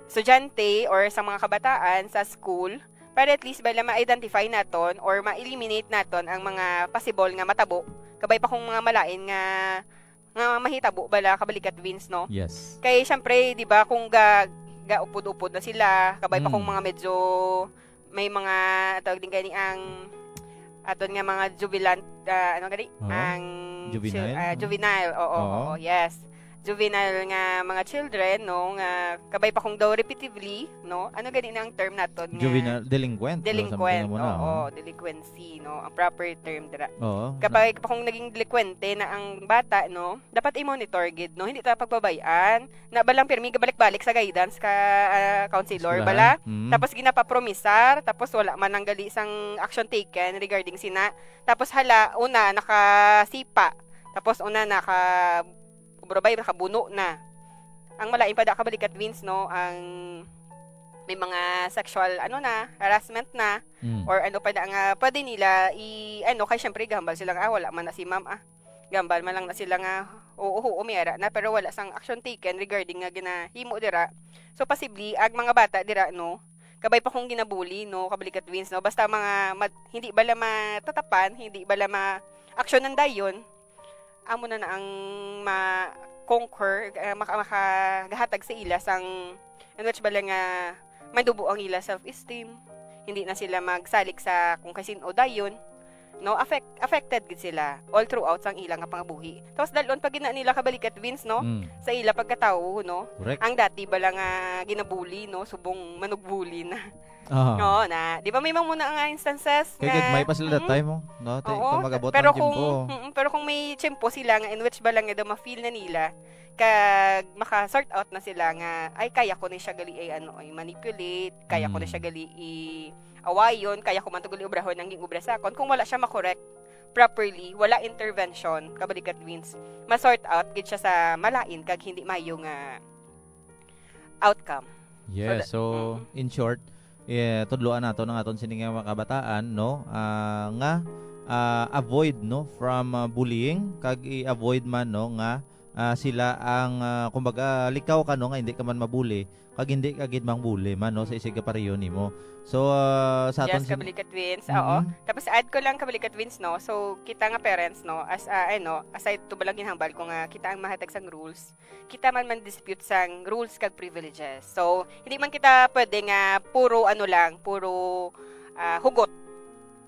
estudyante or sa mga kabataan sa school, para at least bala ma-identify naton or ma-eliminate naton ang mga possible nga matabo, kabay pa kung mga malain nga, nga mahitabo bala, Kabalikat Twins, no? Yes. Kay, syempre, di ba, kung ga-, gaupod-upod na sila, kabay pa kung Mm. mga medyo may mga, tawag din gani ang aton nga mga jubilant, ah, ano gani? Oo. Ang Juvenile? ju-, ah, juvenile, oo, Oo. oo, yes. Juvenile nga mga children, no, nga kabay pa kung daw repetitively, no? Ano gani na ang term naton nga Juvenile, delinquent, no? Delinquent, Something mo na, oo, oh. delinquency, no? Ang proper term dira. Oo. Kabay pa kung naging delinkwente na ang bata, no? Dapat i-monitor gid, no? Hindi ta pagpabay-an. Na ba lang pirmi gabalik-balik sa guidance ka, ah, counselor Eskwelahan. bala? Mm. Tapos ginapapromisar, tapos wala man lang gali sang action taken regarding sina. Tapos hala, una, nakasipa. Tapos una, naka-, ubrabay, nakabuno na. Ang malain pa da, Kabalikat Twins, no, ang may mga sexual, ano na, harassment na, Mm. or ano pa na nga, pwede nila i-, ano, kay syempre, gahambal sila nga, "Ah, wala man na si ma'am, ah." Gambal man lang na sila nga, "Oo, oo, may ara na," pero wala sang action taken regarding nga ginahimo dira. So, posible, ang mga bata dira, no, kabay pa kung ginabuli, no, Kabalikat Twins, no, basta mga mat-, hindi bala matatapan, hindi bala ma-aksyonan dayon, amo na na ang ma-conquer, ah, maka-, makagahatag sa ila sang, in which bala nga, madubo ang ila self-esteem. Hindi na sila magsalig sa kung kasin-o dayon. No, affect-, affected gid sila all throughout sang ila nga pangabuhi. Tapos dal-on pa gid na nila, Kabalikat Twins, no? Mm. Sa ila pagkatawo, no? Correct. Ang dati bala nga ginabuli, no? Subong manugbuli na. Aha. No, na, di ba may mga muna nga instances Kay nga gagmay pa sila that Mm. time, oh, no? Tay-, Oo, kung mag-abot pero ang kung, tiempo. mm, pero kung may tiempo sila nga in which bala nga daw ma-feel na nila, kag maka-sort out na sila nga, "Ay, kaya ko ni siya gali, ay, ano, ay, manipulate, kaya ko ni Mm. siya gali i-awayon, kaya ko man to gali obrahon ang ging-obra sa akon." Kung wala siya ma-correct properly, wala intervention, Kabalikat Twins, ma-sort out gid siya sa malain kag hindi maayo nga outcome. Yes, So, so, mm. in short, eh, tudloan nato ang aton sini nga mga kabataan, no? Ah, nga, ah, avoid, no, from, ah, bullying, kag i-avoid man, no, nga, ah, sila ang, ah, kumbaga, likaw ka, no, nga hindi ka man mabuli, kag hindi ka gid mang bully man, no, sa isig ka pareho nimo. So, ah, sa aton Yes, sin- Kabalikat Twins, oo. Mm. Tapos add ko lang, Kabalikat Twins, no? So, kita nga parents, no, as, ah, ano, aside to balang ginhambal ko nga kita ang mahatag sang rules, kita man man dispute sang rules kag privileges. So, hindi man kita pwede nga puro ano lang, puro, ah, hugot.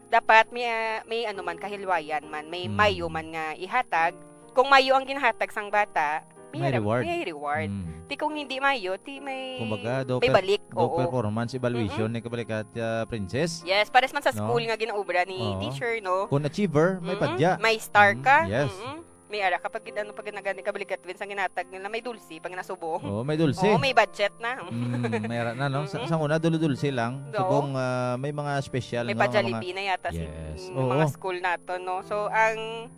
Dapat may, ah, may ano man, kahilwayan man, may Mm. mayo man nga ihatag. Kung mayo ang ginahatag sang bata, may May rem-, reward. may reward. Mm. Ti kung hindi mayo, ti may, Kumbaga, do may per-, balik, do oo. performance evaluation Mm-mm. ni Kabalikat, ah, Princess. Yes, pares man sa No? school nga ginaobra ni Oo. teacher, no? Kung achiever, may Mm-mm. padya. May star Mm, ka. yes. Mm-mm. May ara, kapag gid-, ano, pag nagani, kabalikat, Vince, ang ginatag nila, may dulce, pag nasubong. Oo, may dulce. Oo, may budget na. Mm, may ara na, no? Sa, Mm-mm. sa una, dulce-dulce lang. Oo. Subong, ah, may mga special May nga mga pa-Jollibee na yata si, Yes. mm, Oo. mga school nato, no? So, ang,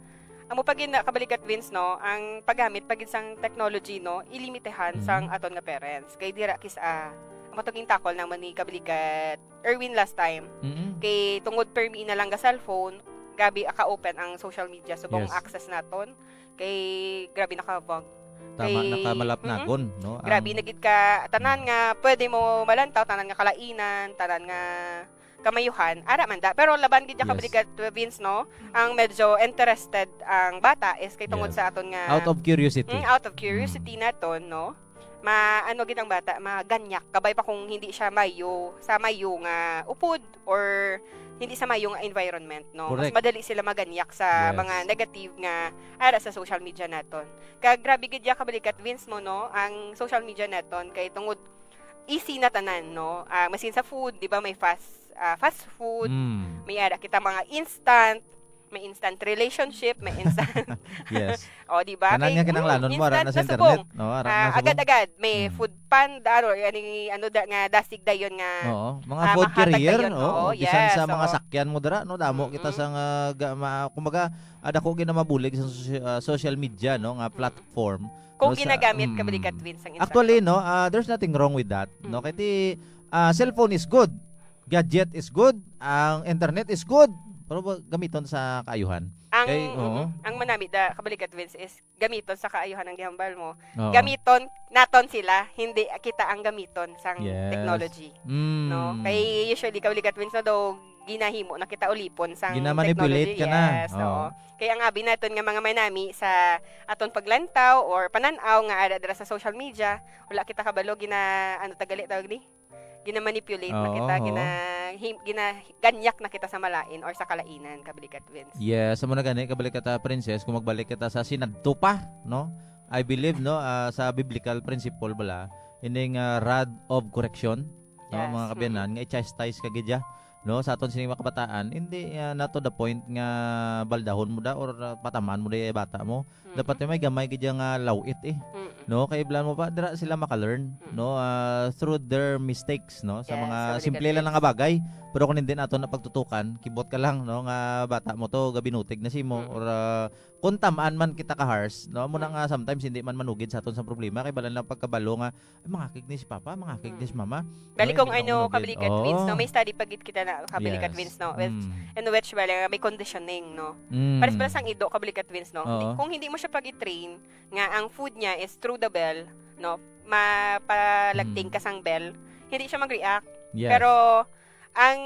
ang mo pag gina-, kabalikat, Vince, no? Ang paggamit pag sang technology, no? Ilimitahan Mm. sang aton nga parents. Kay dira kis-, ah, ang matuging takol naman ni kabalikat Erwin last time. Mm-mm. Kay tungod permi na lang ga cellphone, grabe ka-open ang social media. Subong Yes. access naton. Kay grabe nakabag. Tama, Kay, nakamalapnagon, mm-mm. no? Grabe Ang na gid ka, tanan nga pwede mo malantaw, tanan nga kalainan, tanan nga kamayuhan, ara man da. Pero laban gid ya Yes. kabalikat, Vince, no? Ang medyo interested ang bata is kay tungod Yes. sa aton nga Out of curiosity. Mm, out of curiosity Mm. naton, no? Ma-, ano gid ang bata, maganyak. Kabay pa kung hindi siya mayo, sa mayo nga upod or hindi sa mayo nga environment, no? Mas Correct. madali sila maganyak sa Yes. mga negative nga ara sa social media naton. Kag grabe gid ya kabalikat, Vince, mo, no? Ang social media naton kay tungod easy na tanan, no? Ah, masin sa food, di ba, may fast, ah, fast food, Mm. may ara kita mga instant, may instant relationship, may instant Yes. O, di ba? Tanan Kay, nga kinahanglanon mm, mo, ara instant na sa na subong. internet, no? Ara Ah, na subong. agad-agad. May Mm. food panda, ano, ani, ano da, nga dasig dayon nga, Oo, mga ah, food mahatag carrier, dayon. oo, Oo, bisan yes, sa mga oo. sakyan mo dira, no? Damo kita Mm-mm. sa nga, ga-, ma-, kumbaga, ah, dako gid na mabulig sa soci-, ah, social media, no, nga Mm. platform, Kung no, sa, ginagamit ka, mm. balikat, Vince, ang Actually, infrastructure. no, ah, there's nothing wrong with that, no? Mm. Kay ti, ah, cellphone is good, gadget is good, ang internet is good, pero ba, gamiton sa kaayuhan. Ang, Kay, oo. mm, ang manami da, kabalikat, Vince, is gamiton sa kaayuhan ang gihambal mo. Oo. Gamiton naton sila, hindi kita ang gamiton sang Yes. technology. Mm. No? Kay usually, kabalikat, Vince, no, daw ginahimo na kita ulipon sang Gina-manipulate technology. ka na. Yes, Oo. oo. Kay ang abi naton nga mga manami sa aton paglantaw or panan-aw nga ara dira sa social media, wala kita kabalo gina-, ano tagali tawag ni? Gina-manipulate na Oo, kita, oo. gina-, him-, ginaganyak na kita sa malain or sa kalainan, kabalikat, Vince. Yes, amo na gani, kabalikat, ah, Princess, kung magbalik kita sa sinadto pa, no? I believe, no, ah, sa biblical principle bala, ining, ah, rod of correction, no, Yes, mga mm. kabiyanan, nga i-chastise ka gid ya, no, sa aton sining mga kabataan, hindi, ah, not to the point nga baldahon mo da or, ah, patamaan mo da yung bata mo. Mm. Dapat may gamay gid ya nga lawit, eh. Mm. No, kay iblan mo pa, dira sila maka-learn, Mm. no, ah, through their mistakes, no, sa Yes, mga sa simple lang nga bagay. Pero kung hindi nato na pagtutukan, kibot ka lang, no, nga bata mo to, gabinutig na simo, Mm. or, ah, kung tamaan man kita ka harsh, no, mo na Mm. nga sometimes hindi man manugid sa aton sa problema, kay bala na pagkabalo nga, "Ay, mangakig ni si Papa, mangakig ni si Mm. Mama." Bali No, kung hindi ka ano, manugid. kabalikat, Oo. Vince, no, may study pa gid kita na kabalikat, Yes. Vince, no, with, Mm. in which, bala, may conditioning, no. Mm. Pares pala sang ido, kabalikat, Vince, no. Oo. Hindi, kung hindi mo siya pag-i-train, nga ang food niya is through the bell, no, mapalagting Mm. ka sang bell, hindi siya mag-react. Yes. Pero ang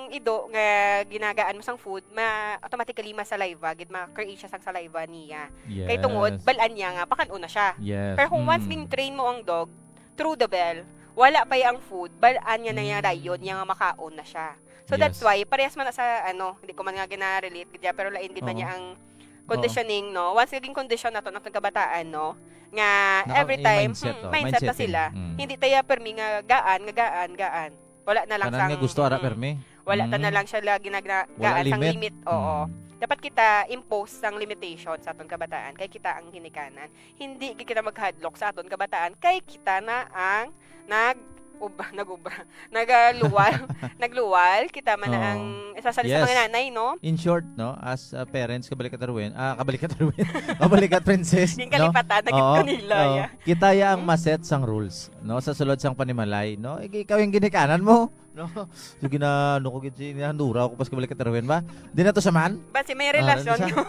ido nga ginagaan mo sang food, ma-, automatically ma-saliva, gid ma-create siya sang saliva niya. Kay tungod, Yes. bal-an niya nga pakan-on na siya. Yes. Pero kung once Mm. gin-train mo ang dog through the bell, wala pa ang food, bal-an niya na niya Mm. dayon niya nga makaon na siya. So that's Yes. why, parehas man na sa, ano, hindi ko man nga gina-relate gid, pero lain gid man Oo. niya ang Oo. conditioning, no? Once naging condition nato ang kabataan, no? Nga Naka-, every yung time, mindset, hmm, oh, mindset mindset na eh. sila. Mm. Hindi tayo permi nga gaan, nga gaan, gaan. Wala na lang Tanan sang, nga gusto ara mm. permi. Wala ta na Mm. lang siya lagi nagna-, Wala gaan sang limit. limit. Oo. Mm. Dapat kita impose sang limitation sa aton kabataan kay kita ang ginikanan. Hindi gid kita maghadlok sa aton kabataan kay kita na ang nag-ub-, nag-ubra, nagaluwal, nagluwal. Kita man na Oo. ang isa sa, sa Yes. mga nanay, no? In short, no, as, uh, parents, kabalikat Erwin, ah, kabalikat Erwin, kabalikat Princess, Yung no? kalipatan, naging Oo, kanila, oo. yeah. Kita ya ang Hmm? maset sang rules, no, sa sulod sang panimalay, no? Ik-, ikaw yung ginikanan mo, no? Sige na, ano ko gid, si-, handura ko pas kabalikat Erwin ba? Di na to sa man? Ba, si may Ah, relasyon. ano siya?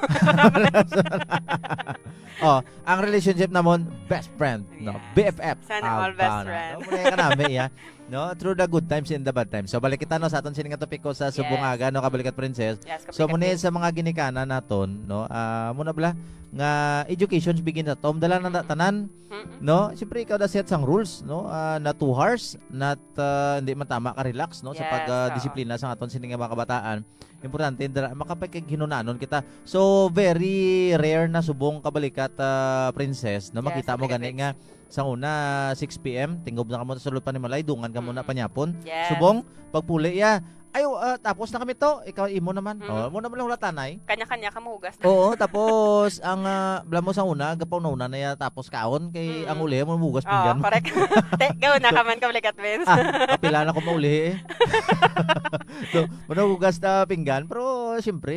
Oh, ang relationship namon, best friend, no? Yeah. B F F. Sana all best Abana. friend. No, muna ka nami, ya. No, through the good times and the bad times. So, balik kita, no, sa aton sini nga topiko sa Yes. subong aga, no, kabalikat Princess. Yes, So, kabalikat muna Princess. sa mga ginikanan naton, no, ah, muna bala nga education begins at home. Dala na Mm. tanan, Mm-mm. no? Siyempre, ikaw na set sang rules, no? Ah, not too harsh, not, ah, hindi man tama ka relax, no? Sa Yes, pag, ah, oo. disiplina sa aton sini nga mga kabataan. Importante, dala, makapagkaghinunanon kita. So, very rare na subong kabalikat, ah, Princess, no? Yes, Makita mo kabalikat gani Princess. nga Sa una, six p m, tingog na kamo sa sulod panimalay, dungan kamo na Mm. panyapon. Yes. Subong, pagpuli ya, "Ay, uh, tapos na kami to." Ikaw, imo naman. Mm. Oh, mo naman lang hulatanay. Kanya-kanya ka mahugas na. Oo, tapos ang, ah, bala mo sa una, gapauna-una na ya, tapos kaon, kay Mm. ang ulihi mo, muhugas Oh, pinggan. correct. Te, gauna ka man, Kablikat Vince. Ah, kapila na ko maulihi eh. So, muna hugas na pinggan, pero siyempre,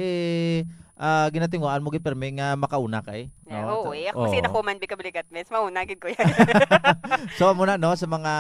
ah, ginatinguan mo gid permi nga makauna kay, Yeah, no? Oo, Ta-, eh. Ako kasi oo. nakuman bi kablikat, miss. Mauna gid ko yan. So, muna, no, sa mga,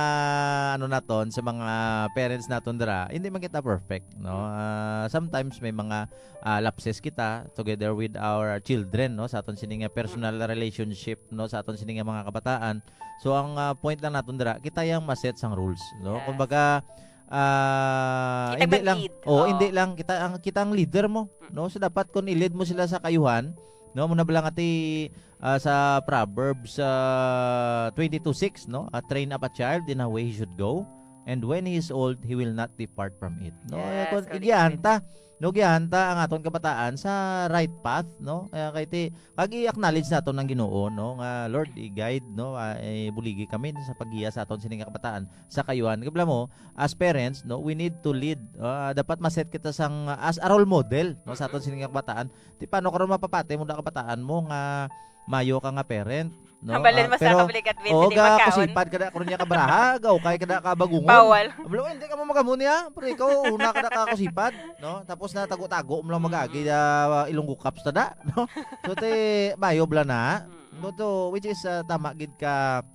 ano naton, sa mga parents naton dira, hindi man kita perfect, no? Mm. Ah, sometimes may mga, ah, lapses kita together with our children, no? Sa aton sini nga personal Mm. relationship, no? Sa aton sini nga mga kabataan. So, ang, ah, point lang naton dira, kita yang ma-set sang rules, no? Yes. Kumbaga, ah, Kita hindi lang, mag-lead. oh, Oo. hindi lang kita ang, kita ang leader mo, Mm. no? So, dapat kung i-lead mo sila sa kayuhan, no? Muna ba lang ati, ah, sa Proverbs, ah, twenty-two six, no? "A train up a child in a way he should go, and when he is old, he will not depart from it." No? Yes, Kung correct. igiyahan ta, no, giyahan ta ang aton kabataan sa right path, no? Kaya kay ti, kag i-acknowledge naton ang Ginoo, no, nga, "Lord, i-guide, no, ah, ibuligi kami sa paggiya sa aton sini nga kabataan sa kayuhan." Kabla mo, as parents, no, we need to lead. Ah, dapat ma-set kita sang, as a role model, no, sa aton Mm-mm. sini nga kabataan. Ti paano karon mapapati mo na kabataan mo nga mayo ka nga parent, no? Hambalan Ah, mo sa pero, kablikat, Vince, oo, hindi ga magkaon. Kusipad ka na karon niya ka baraha, ga ukay ka na ka bagungon. Bawal. Ablo, hindi ka mo magamo niya, pero ikaw, una ka na ka kusipad, no? Tapos na tago-tago mo lang mag-agi, Mm. ah, Ilonggo Cups ta da, no? So, ti, mayo bala na. Mm. No, to, which is, ah, tama gid ka,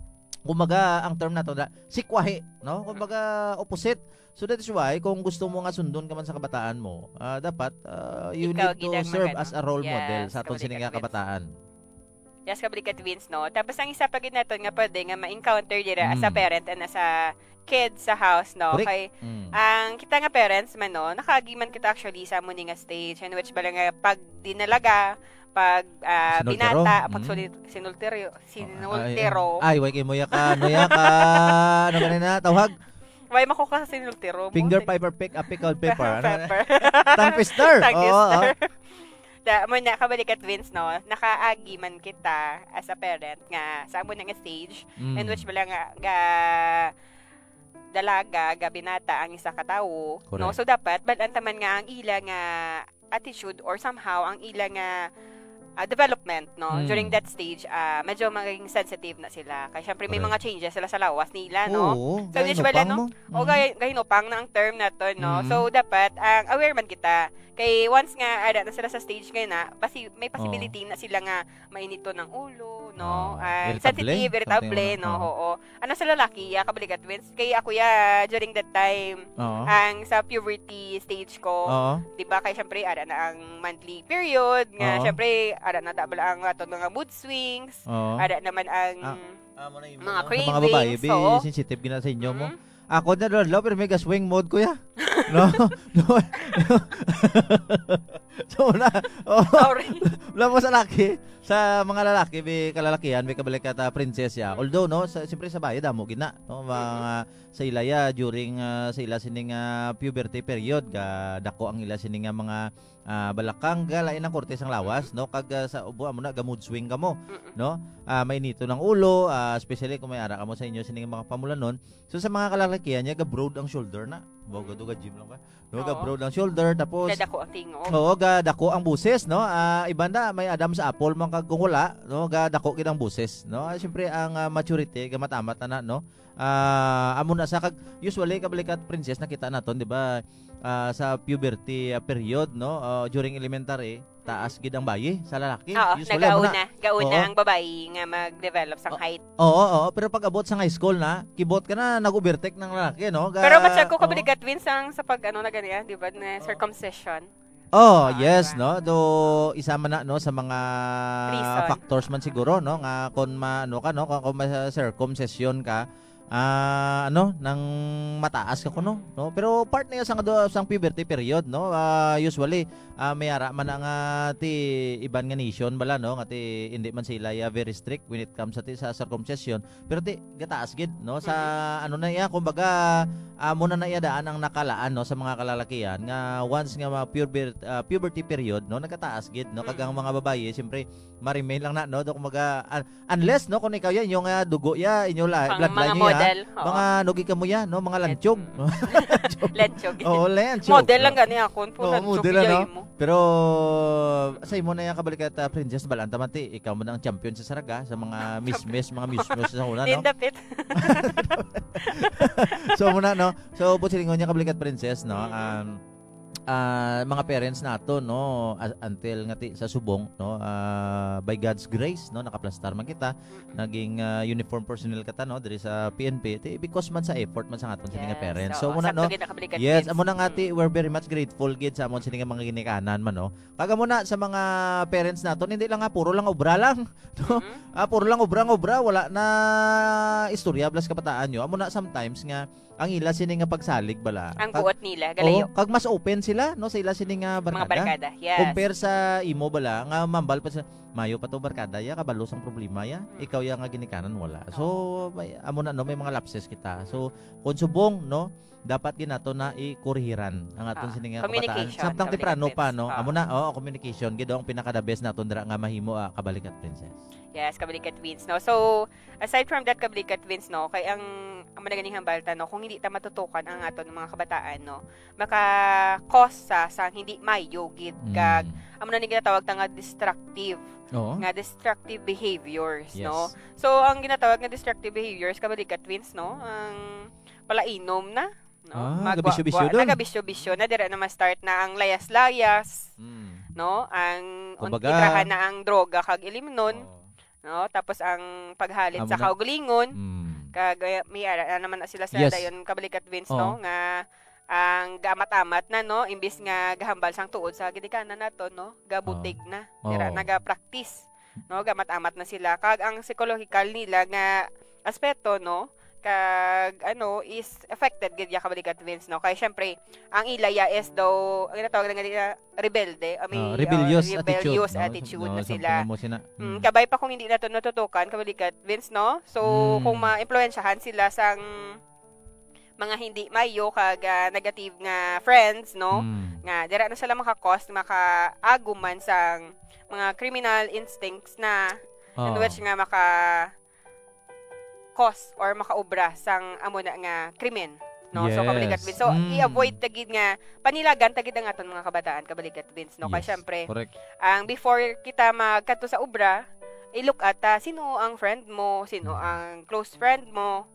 kumbaga, ang term nato na, sikwahi, no? Kumbaga, opposite. So, that is why, kung gusto mo nga sundon ka man sa kabataan mo, ah, dapat, ah, you Ikaw need to gid ang serve magano. as a role model Yes, sa aton sini kablikat nga Vince. kabataan. Yes, kablikat Vince, no? Tapos, ang isa pa gid naton nga pwede nga ma-encounter dira as a Mm. parent and as a kid sa house, no? Correct. Kay, Mm. ang kita nga parents man, no, nakaagi man kita actually sa amo ni nga stage in which bala nga pag dinalaga, pag, ah, Sinultiro. binata, pag Mm. suli-, sinultiro, Ah, ay, sinultiro. ay, ay, why kay mo yaka, ano yaka, ano ganina, tawag? Why mako ka sinultiro mo? Finger Ti- pepper pick, a pickled pepper, ano? Pepper. Tongue twister. Tongue Oo, twister. oo. Da, mo na, kablikat Vince, no? Nakaagi man kita as a parent nga sa amo na nga stage, Mm. in which bala nga, ga, dalaga, ga binata ang isa ka tawo, no? Correct. So, dapat, bal-an ta man nga ang ila nga attitude or somehow ang ila nga, ah, development, no? Mm. During that stage, ah, medyo maging sensitive na sila. Kay syempre may Correct. mga changes sila sa lawas nila, no? Oo, So, which gahinupang bala, no? mo. O, Mm. gay-, gahinupang na ang term nato, no? Mm. So, dapat, ang aware man kita. Kay once nga ada na sila sa stage nga na, pasi-, may Oh. possibility na sila nga mainito ng ulo, no? Oh, Ah, irritable, sensitive, something irritable, like, no? oh. Oo. Ano sa lalaki, ya, kablikat Vince? Kay ako, ya, during that time, Oo. ang sa puberty stage ko, Oo. di ba, kay syempre, ada na ang monthly period, nga, Oo. syempre, ada na da-, bala ang aton mga mood swings, Oo. ada naman ang Ah, ah, mo na yun, mga no? Sa mga babae, cravings, bi, oo. sensitive gina sa inyo mo. Mm. Ako na doon, pero may swing mode ko, ya. No? No? So, wala. Oh. Sorry. Wala mo sa laki. Sa mga lalaki, may kalalakihan, may kabalikat, ah, princess, ya. Mm. Although, no, sa, siyempre sa bayan, damo gina, no? Mga, Mm. sa ila, ya, during, ah, sa ila sining, ah, puberty period, ga dako ang ila sining, ah, mga, ah, balakang, ga lain ang korte sang lawas, Mm. no? Kag, ah, sa ubo, amo na, ga mood swing ka mo, Mm. no? Ah, mainito ng ulo, ah, especially kung may ara ka mo sa inyo sining mga pamulanon. So, sa mga kalalakihan niya, ga broad ang shoulder na. Bawa gado, ga gym lang ba? No, ga Ah. broad ang shoulder, tapos Gadako ang tingog. Oo, ga dako ang boses, no? Ah, iban na, may Adam's apple man kag kung wala, no? Ga dako gid ang boses, no? Ah, siyempre, ang, ah, maturity, ga matamat na, no? Ah, amo na sa kag, usually, kabalikat, princess, nakita naton, di ba? Ah, sa puberty, ah, period, no? Ah, during elementary, taas gid ang bayi sa lalaki. Oo, Usually, amo na. nagauna, gauna Oo. ang babayi nga mag-develop sang Oo. height. Oo, oo. Pero pag abot sa high school na, kibot ka na, nag-overtake ng lalaki, no? Ga-, Pero ma-check ko, oo. Kablikat Vince, ang sa pag, ano na gani, ah, di ba, na Oo. circumcision? Oh, Ah, yes, di ba? no? Do, isa man na, no, sa mga Reason. factors man siguro, no? Nga kung ma-, ano ka, no? Kung, kung ma-circumcision ka, ah, ano, nang mataas ka kuno, no? Pero part niya sang do-, sang puberty period, no? Ah, usually, ah, may ara man na nga ti iban nga nation bala, no? Nga ti hindi man sila ya very strict when it comes sa ti sa circumcision. Pero ti gataas gid, no? Sa Mm. ano na iya, kumbaga, amo na na iya daan ang nakalaan, no, sa mga kalalakihan nga once nga ma-, puber-, ah, puberty period, no, nagataas gid, no? Kag Mm. ang mga babayi, siyempre, ma-remain lang na, no? Do, kumbaga, ah, unless, no, kung ikaw yan, yung, ah, dugo ya, inyo la-, Pang bloodline mga niya, model, oo. mga nugi ka mo yan, no? Mga Led-, lanchog. mm. Lanchog. Oo, lanchog. Model lang gani ako, po, Oo, lanchog model, ano? Mo. Pero, sa imo na yan, kabalikat, ah, Princess, balaan taman ti, ikaw mo na ang champion sa saraga, sa mga Miss Miss, mga Miss Miss sa una, no? Dapit. So, muna, no? So, buot silingon niya, kabalikat, Princess, no? Mm. Um, ah, mga parents nato, no, a-, until nga ti sa subong, no, ah, by God's grace, no, nakaplastar man kita, Mm. naging, ah, uniform personnel kata, no, diri sa P N P, ti, because man sa effort man sa aton sini nga Yes, parents. So, oo, muna, sakto no, gid nakabalikan, yes, Vince. amo na nga ti, Mm. we're very much grateful gid sa amon sini nga mga ginikanan man, no. Kag amo na sa mga parents naton, hindi lang nga puro lang obra lang, no? Mm. Ah, puro lang obra nga obra, wala na istorya bala sa kabataan nyo. Amo na sometimes nga ang ila sini nga pagsalig bala. Ang Kag-, buot nila, oo, galayo. kag mas open sila, no, sa ila sini nga Mga barkada. barkada, yes. Compare sa imo bala, nga mambal pa sa, "Mayo pa to barkada, ya, kabalo sang problema, ya. Mm. Ikaw, ya, nga ginikanan, wala." So, Oo. may, amo na, no, may mga lapses kita. So, kung subong, no, dapat gid nato na ikurihiran ang aton Ah, sini nga kabataan. communication, Samtang temprano pa, communications. no? Ah. Amo na, oh, communication gid ang pinaka the best naton dira nga mahimo, ah, kabalikat, Princess. Yes, kabalikat, Vince, no? So, aside from that, kabalikat, Vince, no, kay ang, ang madaling hambalta, no, kung hindi ta matutukan ang aton mga kabataan, no, maka-cause sa, sa hindi mayo gid kag Mm. amo na ni ginatawag ta nga destructive, Oo. nga destructive behaviors, Yes. no? So, ang ginatawag nga destructive behaviors, kabalikat, Vince, no, ang palainom na, no? Ah, Magwa-, gabisyo-bisyo gwa-, dun. nagabisyo-bisyo na, dira na ma-start na ang layas-layas, Mm. no? Ang un-, Kumbaga, itrahan na ang droga kag ilimnon, Oo. no? Tapos ang paghalit Amo sa na. kaugalingon, Mm. kag, eh, may ara na naman na sila sa Yes. dayon kabalikat, Vince, Oo. no? Nga ang gaamat-amat na, no? Imbis nga gahambal sang tuod sa ginikanan nato, no? Gabutig Oo. na. Dira Oo. naga-practice. No, gamat-amat na sila. Kag ang psychological nila nga aspeto, no, kag, ano, is affected gid ya kabalikat, Vince, no? Kay, syempre, ang ila ya is daw, ang ginatawag na nga nila, rebelde. I mean, Ah, rebellious uh, attitude, rebellious no? attitude No, na sa sila. pangamo sina-, Mm, mm. kabay pa kung hindi nato natutukan, kabalikat, Vince, no? So, Mm. kung ma-impluwensyahan sila sang mga hindi mayo kag, ah, negative nga friends, no? Mm. Nga dira na sila maka-cause, maka-agom man sang mga criminal instincts na, in Oo. which nga maka-cause or makaobra sang amo na nga krimen, no? So, Yes. kabalikat, Vince. So, Mm. i-avoid ta gid nga panilagan ta gid ang aton mga kabataan, kabalikat, Vince, no? Kay Yes, syempre, correct. ang before kita magkadto sa obra, i-look at, ah, sino ang friend mo, sino Mm. ang close friend mo,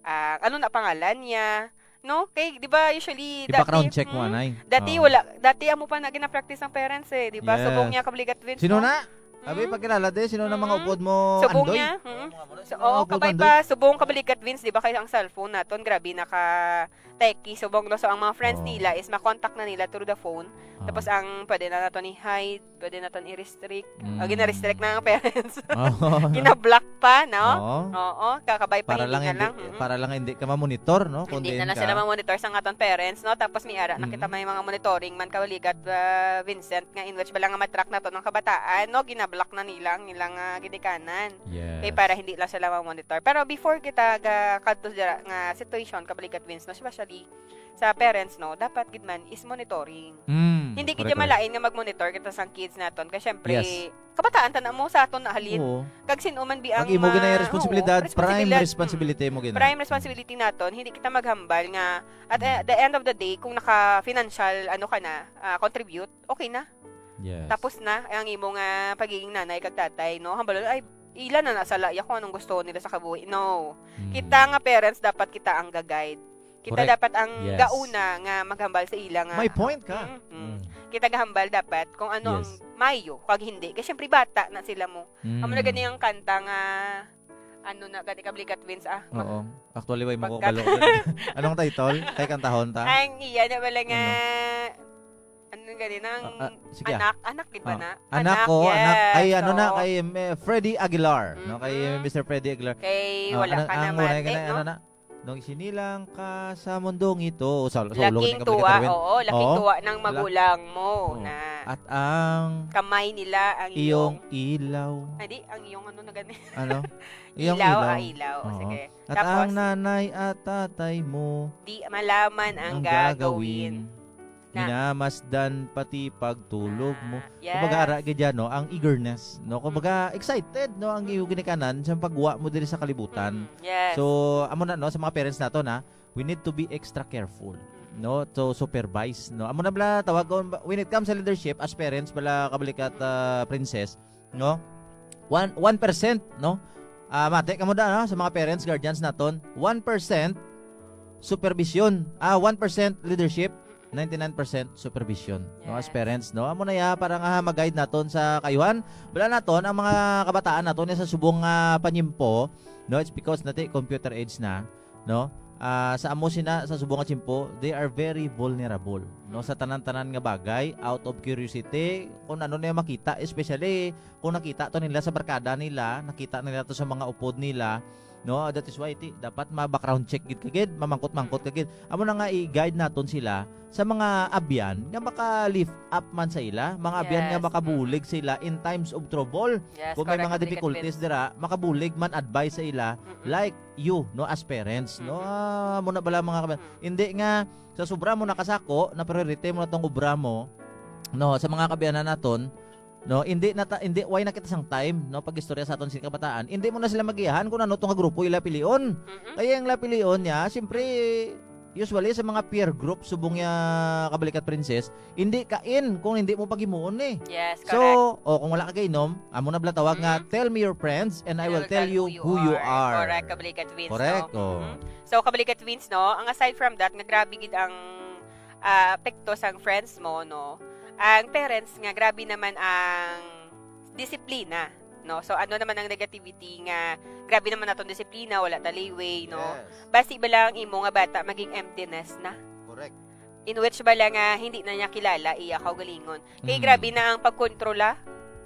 ah, ano na pangalan niya, no? Kay, di ba, usually, I-background dati, check mo, mm, anay. dati Oo. wala, dati amo pa na gina-practice ng parents eh, di ba? Yes. Subong niya, kabalikat, Vince, Sino no? na? Abi, Mm. pagkilala, de, sino na mga Mm. upod mo, Subong Andoy? niya, mm. Mga So, mga oh, upod kabay mo, Andoy? pa, subong, kabalikat, Vince, di ba? Kay ang cellphone naton, grabe, naka-techie, subong, no? So, ang mga friends Oo. nila is makontak na nila through the phone. Oo. Tapos, ang pwede na nato ni hide, pwede naton i-restrict. Mm. Ah, gina-restrict na ang parents. Oo. Gina-block pa, no? Oo. Oo, kakabay pa, Para hindi lang na hindi, lang. Mm-mm. para lang hindi ka ma-monitor, no? Kung Hindi diin na lang ka. sila ma-monitor sa aton parents, no? Tapos may ara na Mm. kita may mga monitoring man, kabalikat, ah, Vincent, nga in which bala nga ma-track naton ang kabataan, no? Gina-block na nila ang ilang, ah, ginikanan. Yes. Kay para hindi lang sila ma-monitor. Pero before kita ga-, kadto dira nga situation, kabalikat, Vince, no? Especially sa parents, no, dapat gid man is monitoring. Mm, Hindi gid correct, correct. malain nga mag-monitor kita sang kids naton. Kay syempre, Yes. kabataan ta na mo sa aton na halin. Oo. Kag sin-o man bi Pag ang imo gid na yung ma-, responsibilidad, oo, prime responsibilidad. responsibility Mm. mo gid na. Prime responsibility naton, hindi kita maghambal nga at, eh, the end of the day, kung naka-financial, ano ka na, ah, contribute, okay na. Yes. Tapos na ang imo nga pagiging nanay kag tatay, no? Hambal, ay, ila na nasala ya kung anong gusto nila sa kabuhi. No. Mm. Kita nga parents, dapat kita ang ga-guide. Kita Correct. dapat ang Yes. gauna nga maghambal sa ila nga My point ka. Mm, mm. Mm. Kita gahambal dapat kung ano ang Yes. mayo, kag hindi. Kay syempre bata na sila mo. Mm. Amo na gani ang kanta nga, ano na, gani kabalikat, Vince, ah. Oo. Actually, way mo ko Pagkat- kabalo. Anong title? Kay kantahon ta? Ang iya na wala nga, Ano? ano gani nang Ah, ah, sige, ah. anak? Anak, di ba Ah, na? anak Anak, ko, anak. Ay, yes, ano na, oo. kay, eh, Freddy Aguilar, no? Kay Mm-mm. Mister Freddy Aguilar. Kay Ah, wala ano, ka ang naman, una, eh, gani, no? ano na? Nung isinilang ka sa mundong ito, o sa, sa ulo Laking ng tuwa, kabigatan, oo, laking oo. Tuwa ng Lak- magulang mo Oo. na At ang kamay nila ang iyong iyong ilaw. Hindi, ang iyong ano na gani? Ano? Iyong Ilaw, ilaw. ah, ilaw. Oo. Sige. At Tapos, ang nanay at tatay mo di malaman ang ang gagawin. gagawin. Na Minamasdan pati pagtulog mo. Ah, yes. Kumbaga, ara gid yan, no? Ang eagerness, no? Kumbaga, Mm. excited, no? Ang iyong ginikanan sa pagwa mo diri sa kalibutan. Mm, yes. So, amo na, no? Sa mga parents nato, na, we need to be extra careful, Mm. no? To supervise, no? Amo na bala, tawag ko, when it comes sa leadership, as parents, bala, kabalikat, ah, princess, no? One, one percent, no? Ah, mati kamo da, no? Sa mga parents, guardians naton, one percent supervision, ah, one percent leadership, ninety-nine percent supervision, no? As Yes. parents, no? Amo na ya, para nga mag-guide naton sa kayuhan. Bala naton, ang mga kabataan naton, ya sa subong nga panyimpo, no? It's because nati computer age na, no? Ah, sa amo sina, sa subong nga tiyempo, they are very vulnerable, no? Mm. Sa tanan-tanan nga bagay, out of curiosity, kung ano na yung makita, especially kung nakita to nila sa barkada nila, nakita nila to sa mga upod nila, no? That is why, ti, dapat ma-background check gid ka gid, mamangkot-mangkot ka gid. Amo na nga, i-guide naton sila sa mga abyan nga maka-lift up man sa ila, mga abyan nga Yes. makabulig Mm. sila in times of trouble. Yes, Kung may correct, mga Ate difficulties Katwins. dira, makabulig man, advice sa ila, Mm-mm. like you, no, as parents, no? Mm-mm. Ah, muna bala, mga kabayan. Mm. Hindi nga, sa sobra mo nakasako, na priority mo na tong obra mo, no, sa mga kabayanan naton, no, hindi na ta-, hindi, why na kita sang time, no, pag-istorya sa aton sa kabataan, hindi mo na sila magiyahan kung ano tong grupo ila pilion. Mm-mm. Kaya ang ila pilion niya, siyempre, usually sa mga peer group, subong niya, kabalikat princess, hindi ka in kung hindi mo paghimuon ni. Yes, So, correct. o kung wala ka kainom, amo na bala tawag nga, Mm. "Tell me your friends and I will tell you who you are." Correct, kabalikat Vince, Correct, no? oh. Mm-hmm. So, kabalikat Vince, no, ang aside from that, nga grabe gid ang, ah, apekto sang friends mo, no, ang parents nga grabe naman ang disiplina, no? So, ano naman ang negativity nga grabe naman naton disiplina, wala ta leeway, no? Yes. Basi bala ang imo nga bata maging emptiness na. Correct. In which bala nga hindi na niya kilala iya kaugalingon. Kay Mm. grabe na ang pagkontrola,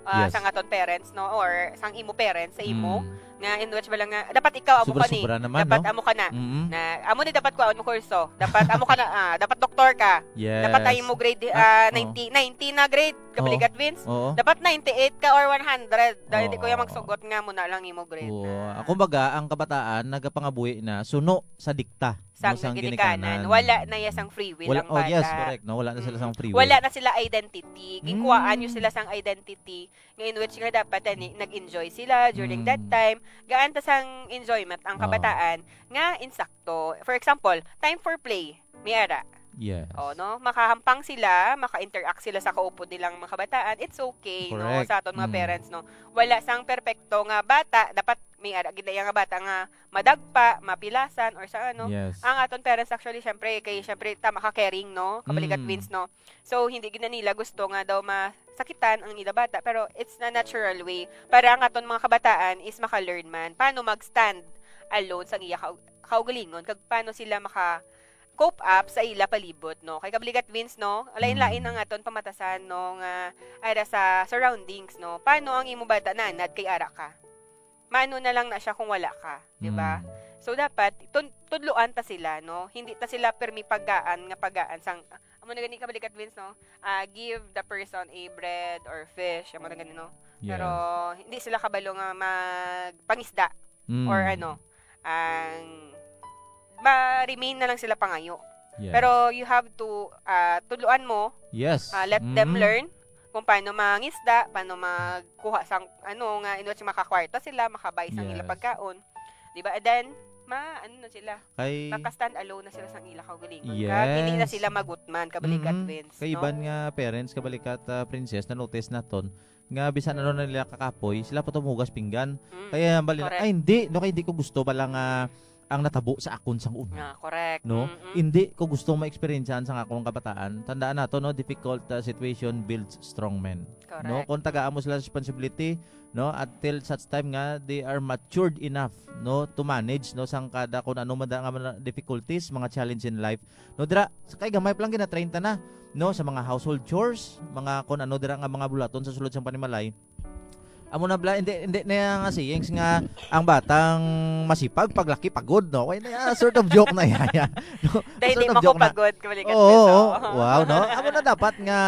ah, Yes. sang aton parents, no? Or sang imo parents sa imo, Mm. nga in which bala nga, dapat ikaw amo ka ni. Sobra-sobra naman, Dapat no? amo ka na. Mm. Na, amo ni dapat kuhaon mo kurso. Dapat amo ka na, ah, dapat doktor ka. Yes. Dapat ay mo grade, Ah, ah, oh. ninety, ninety na grade, Oo. kabalikat Vince. Oo. Dapat ninety-eight ka or one hundred. Dahil hindi ko yung Oo. magsugot nga mo na lang imo grade Oo. na. Ah, kumbaga, ang kabataan nagapangabuhi na suno sa dikta Sang mo sang ginikanan. ginikanan. Wala na iya sang free will Wala, ang oh, yes, bata. correct, no? Wala na sila Mm. sang free will. Wala na sila identity. Ginkuhaan niyo Mm. sila sang identity. Nga in which nga dapat, ani, nag-enjoy sila during that Mm. time. Gaan ta sang enjoyment ang Oo. kabataan nga insakto. For example, time for play. May ara. Yes. Oh, no? Makahampang sila, maka-interact sila sa kaupod nilang mga kabataan. It's okay, no? Correct. Sa aton mga Mm. parents, no? Wala sang perpekto nga bata, dapat may ara gid na iya nga bata nga madagpa, mapilasan, or sa ano. Yes. Ang aton parents, actually, syempre, kay, syempre, tama ka, caring, no? Kabalikat Mm. Vince, no? So, hindi gid na nila gusto nga daw masakitan ang ila bata, pero it's a natural way para ang aton mga kabataan is maka-learn man paano mag-stand alone sa iya kau-, kaugalingon, kag paano sila maka-cope up sa ila palibot, no? Kay kabalikat Vince, no? Lain-lain Mm. ang aton pamatasan, no, nga ara sa surroundings, no? Paano ang imo bata nanad kay ara ka? Mano na lang na siya kung wala ka, di ba? Mm. So, dapat tun-, tudloan ta sila, no? Hindi ta sila permi pagaan nga pagaan sang, amo na gani kabalikat Vince, no? Ah, give the person a bread or fish, amo na gani, no? Yes. Pero hindi sila kabalo nga magpangisda Mm. or ano, ang ma-remain na lang sila pangayo. Yes. Pero you have to, ah, tudloan mo, Yes. ah, let them Mm. learn kung paano mangisda, paano magkuha sang, ano, nga, ino, maka-kwarta sila, maka-buy sang ila Yes. pagkaon. Di ba? And then, ma-, ano na sila, Kay maka-stand alone na sila sang ila kaugalingon. Kag hindi na Yes. sila magutman, kabalikat Mm-mm. Vince, Kay no? iban nga parents, kabalikat, ah, princess, na-notice naton, nga bisan ano na nila kakapoy, sila pa to muhugas pinggan. Mm. Kaya bali na, Correct. "Ay, hindi, no, kay hindi ko gusto bala nga ang natabo sa akon sang una." Ah, correct. No? Mm-mm. Hindi ko gusto ma-experiencean sa akong kabataan. Tandaan nato, no, difficult, uh, situation builds strong men. Correct. No? Kung tagaan mo sila responsibility, no, until such time nga they are matured enough, no, to manage, no, sang kada kung ano man da-, nga mga difficulties, mga challenge in life. No, dira, sa kay gamay pa lang gina-train ta na, no, sa mga household chores, mga kung ano dira nga mga bulaton sa sulod sang panimalay. Amo na bala, hindi, hindi na nga sayings nga ang batang masipag, paglaki pagod, no? Kaya na, sort of joke na yaya. No? Dahil Sort di of mo ko joke na. Pagod, kabalikat Oo, ko, so. Oo, wow, no? Amo na dapat nga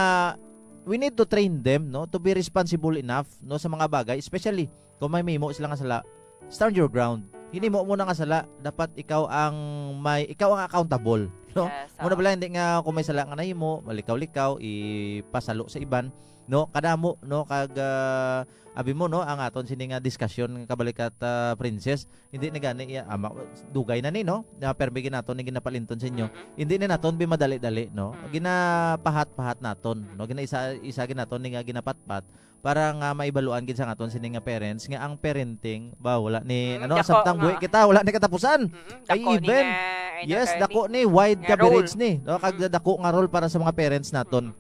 we need to train them, no, to be responsible enough, no, sa mga bagay, especially kung may mimo sila nga sala, stand your ground. Hinimo mo na nga sala, dapat ikaw ang may ikaw ang accountable, no? Yes, Mo na oo. Bala, hindi nga kung may sala nga nahimo, malikaw-likaw, ipasalo sa iban, no? Kadamo, no, kag ah, abi mo, no, ang aton sini nga diskusyon nga kabalikat, ah, Princess, hindi na gani iya ama, dugay na ni, no? Na permi ginaton ni ginapalinton sa inyo. Mhm. Hindi na naton bi madali-dali, no? Mm. Ginapahat-pahat naton, no? Gina isa isa ginaton ni nga ginapatpat para nga maibaluan gid sa aton sini nga parents nga ang parenting ba wala ni Mm, ano, dako samtang buhi nga. Kita, wala ni katapusan. Mm-mm, Ay, dako ni even. nga, ano, Yes, ka, dako di- ni wide nga coverage role. Ni, no? Kag Mm. dako nga role para sa mga parents naton.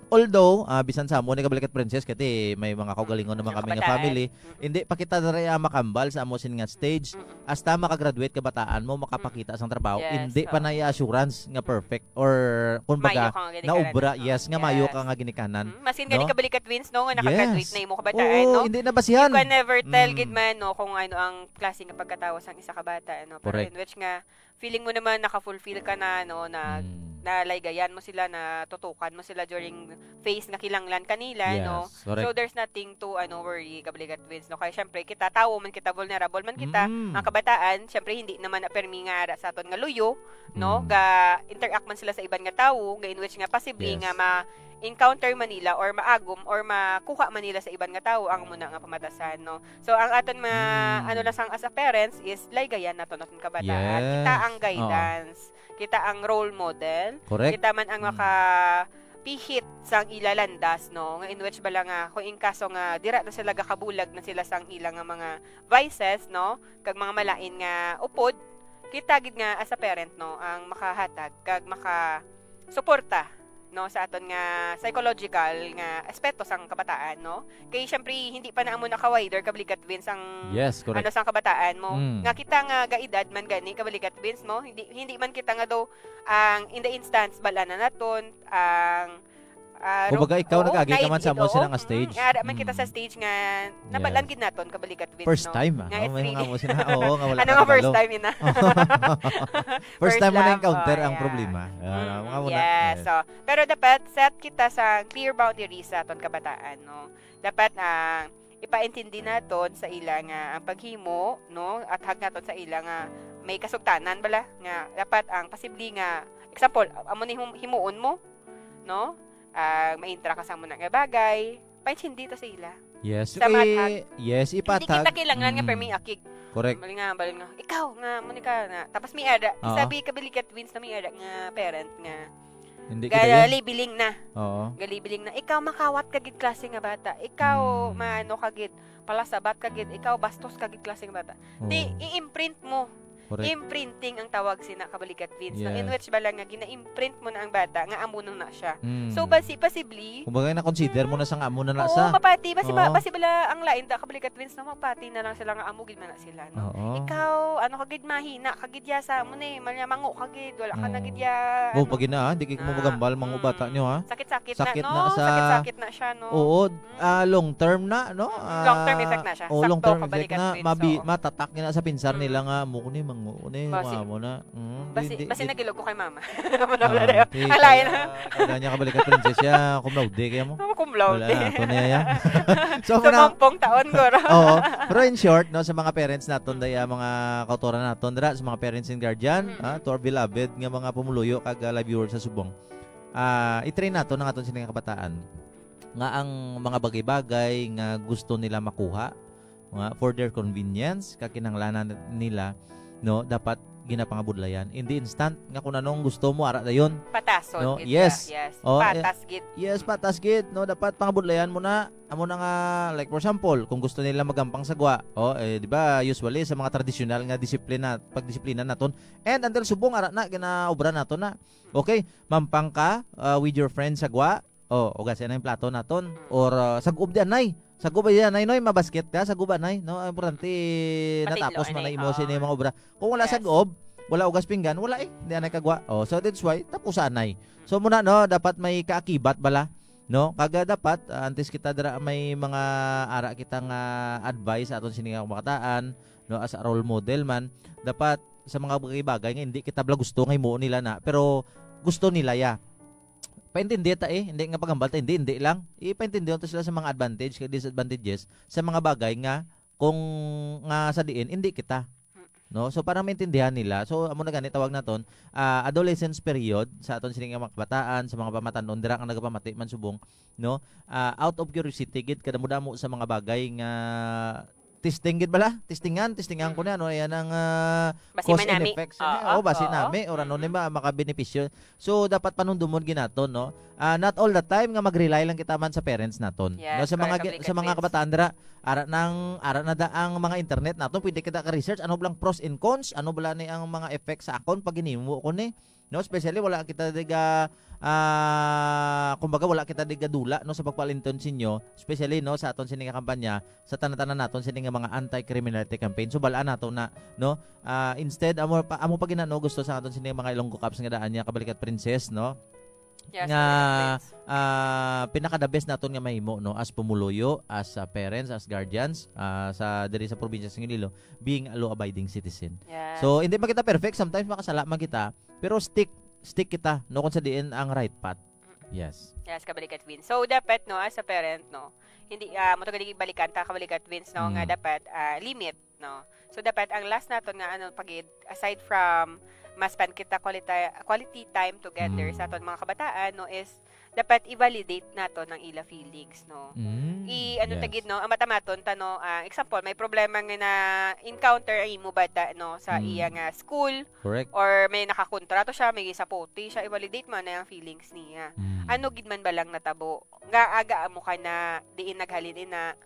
Although, ah, bisan sa amo ni kabalikat Princess, kay may mga kaugalingon naman Mga kami nga kabataan. family. Mm-mm. Hindi pa kita diri, ah, makambal sa amo sini nga stage. Mm-mm. Hasta makagraduate kabataan mo, makapakitaan sang trabaho. Yes, Hindi pa oo. na i-assurance nga perfect or kumbaga Mayo ka nga ginikanan. naubra, yes, nga mayo ka Yes. nga ginikanan. Mm, masin gani No? kabalikat Vince, no, nga nakagraduate Yes. na imo kabataan, Oo, no? hindi na basihan. You can never tell Mm. gid man, no, kung ano ang klase nga pagkatawo sang isa ka bata, no? Pero Correct. In which nga, feeling mo naman naka-fulfill ka na, no, na Mm. nalaygayan mo sila, natutukan mo sila during phase nga kinahanglan kanila, no? Yes, correct. So there's nothing to, ano, worry, kabalikat Vince, no? Kaya syempre, kita tawo man kita, vulnerable man kita, Mm. ang kabataan, syempre, hindi naman na permi nga ara sa aton nga luyo, no? Mm. Ga-interact man sila sa iban nga tawo, nga in which nga possibly Yes. nga ma-encounter man nila or maagom or makuha man nila sa iban nga tawo ang muna nga pamatasan, no? So ang aton mga Mm. ano lang sang as a parents is laygayan naton aton kabataan. Yes. Kita ang Oo. guidance, kita ang role model, Correct. kita man ang Mm. makapihit sang ila landas, no? Nga in which bala nga kung in kaso nga dira na sila gakabulag na sila sang ila nga mga vices, no? Kag mga malain nga upod, kita gid nga as a parent, no, ang makahatag kag maka suporta, no, sa aton nga psychological nga aspeto sang kabataan, no? Kay syempre hindi pa na amo naka-wider, kabalikat Vince, ang Yes, correct. ano sang kabataan mo. Mm. Nga kita nga gaedad man gani, kabalikat Vince mo, hindi hindi man kita nga daw ang in the instance bala na naton ang ah, Kumbaga, ro- ikaw oo, nag-agi ka man sa nainggit, amo oo. sila nga stage. Mm, ara man kita sa Mm. stage nga nabalaan Yes. gid naton, kabalikat Vince, First no? time, ah, Nga no? it's May really mga mo sila. Oo, nga wala Ano ka nga first kabalo. Time ina? First time mo love, na-encounter oh, ang yeah. Problema. Ah, Mm, mga muna. yes. Yes. So, pero dapat set kita sa clear boundaries sa aton kabataan, no? Dapat ang ipaintindi naton sa ila nga ang paghimo, no? Athag naton sa ila nga may kasugtanan bala nga dapat ang posible nga example, amo ni hum- himuon mo, no? Ah, maintra ka sa muna nga bagay, paintindi ta sa ila. Yes. Sa Eh, mathag. yes, Hindi ipatag. Kita kailangan nga Mm. permi akig. Correct. Bali nga, bali nga. Ikaw nga, mo ni ka na. Tapos may ara, Oo. Sabi kabalikat Vince na may ara nga parent nga Hindi kita yan. Galibiling na. Oo. Galibiling na. Ikaw makawat ka gid klase nga bata. Ikaw Mm. maano ka gid, palasabat ka gid. Ikaw bastos ka gid klase nga bata. Oo. Di i-imprint mo. Correct. Imprinting ang tawag sina kabalikat Vince. No? In Yes. Which bala nga gina-imprint mo na ang bata nga amo na na siya. Mm. So basi possibly Kumbaga na-consider mo na sang amo na na Oo, sa. Mapati, basi ba, Oo. basi bala ang lain da kabalikat Vince, no, Mapati na lang sila nga amo gid man na sila, no. Oo. Ikaw, ano ka gid, mahina ka gid ya sa amo ni, manya mango ka gid, wala ka na Oo. gid ya. Oh, Ano. pag ina, di kayo mo Ah, magambal, mga mm. bata nyo, ha? Sakit-sakit Sakit na, no? na sa Sakit-sakit na siya, no? Oo, Mm. ah, long term na, no? Mm, Ah, long term effect na siya. Oh, long Sakto, term kabalikat effect na, Vince, mabi, oo. Matatak na sa pinsar Mm. Nila nga, amo ko ni, mango ko ni, Basi- mga mo na. Mm, Basi, di- di- basi di- nagilog ko kay mama. Ah, okay. Ang lain. Kaya, kaya niya kabalikat Princess siya, cum laude, kaya mo? Ako cum laude. Wala, ako na yan. So, So, muna, mampong taon, guro. Oo. Pero in short, no, sa mga parents naton, daya, mga kautoran naton, dira, sa mga parents and guardian, Mm-mm. ah, to our beloved nga mga pumuluyo kag, ah, live viewers sa subong. Ah, i-train nato ang aton sini nga kabataan nga ang mga bagay-bagay nga gusto nila makuha, nga for their convenience, kakinahanglanan nila, no, dapat ginapangabudlayan. In the instant nga kung anong gusto mo, ara dayon. Patason, No, gid yes. siya, yes. Oh, Patas, gid. Yes, patas gid, no? Dapat pangabudlayan mo na. Amo na nga, like, for example, kung gusto nila magampang sa gwa, oh, eh, di ba, usually sa mga tradisyonal nga disiplina, pagdisiplina naton, and until subong, ara na, ginaobra nato na. Okay, mampang ka, uh, with your friends sa gwa, oh, ugasin na yung plato naton, or uh, sag-ob di anay. Sag-ob di anay, no? Mabasket ka, sag-ob anay, no? Ang importante, Patidlo, natapos mo na anay, imo oh. Sini mga obra. Kung wala Yes. sag-ob, wala ugas pinggan, wala eh. Di anay kagwa. Oh, so that's why, tapos anay. So muna, no, dapat may kaakibat bala. No? Kag, ah, dapat, ah, antes kita dira may mga ara kita nga advice sa aton sini nga kabataan, no, as a role model man, dapat sa mga bagay-bagay nga hindi kita bala gusto nga himuon nila na, pero gusto nila ya. Paintindi ta, eh, hindi nga paghambal ta, hindi, hindi lang. Ipaintindi ta sila sa mga advantage kag disadvantages sa mga bagay nga kung nga sa diin hindi kita. No? So, para maintindihan nila. So, amo na gani tawag naton, ah, adolescence period sa aton sini nga mga kabataan, sa mga pamatan-on dira nga nagapamati man subong, no? Ah, out of curiosity gid, kadamo-damo sa mga bagay nga testing gid bala, testingan, testingan ko na, no? Yan ang, ah, Basi cause and manami. effects. Oo, Oh, basi oo. nami or ano ni Mm-mm. ma makabenepisyo. So, dapat panumdumon gid naton, no? Ah, not all the time nga mag-rely lang kita man sa parents naton. Yes, No, sa mga correct, gi- Kabalik sa mga Advance. kabataan dira, ara nang ara na da ang mga internet naton, pwede kita ka-research ano bala ang pros and cons, ano bala ni ang mga effects sa akon pag ginhimo ko ni. No, especially wala kita diga ah, kumbaga wala kita diga dula, no, sa pagpalinton sinyo, especially, no, sa aton sini nga kampanya, sa tanan-tanan naton sini nga mga anti-criminality campaign. So bal-an nato na, no, ah, instead amo pa, amo pa gid na, no, gusto sa aton sini nga mga Ilonggo Cops nga daan niya, Kabalikat Princess, no, Yes, nga Kabalik Advance. ah, pinaka the best naton nga mahimo, no, as pumuluyo, as ah, parents, as guardians, ah, sa diri sa probinsya sa Iloilo, being a law-abiding citizen. Yes. So hindi man kita perfect, sometimes makasala man kita, pero stick stick kita, no, kung sa diin ang right path. Yes. Yes, Kabalik Advance. So, dapat, no, as a parent, no, hindi, ah, mo to gani balikan ta, Kabalik Advance, no, nga Mm. dapat, ah, limit, no. So, dapat ang last naton nga, ano, pagid, aside from ma-spend kita quality, quality time together Mm. sa aton mga kabataan, no, is dapat i-validate naton ang ila feelings, no. Mm. I, ano, Yes. tagid, no, ang matamaton ta, no, ah, example, may problema nga na-encounter ang imo bata, no, sa Mm. iya nga school, Correct. or may nakakontra to siya, may sapote siya, i-validate mo na ang feelings niya. Mm. Ano gid man ba lang natabo? Nga aga amo ka na diin naghalin ina?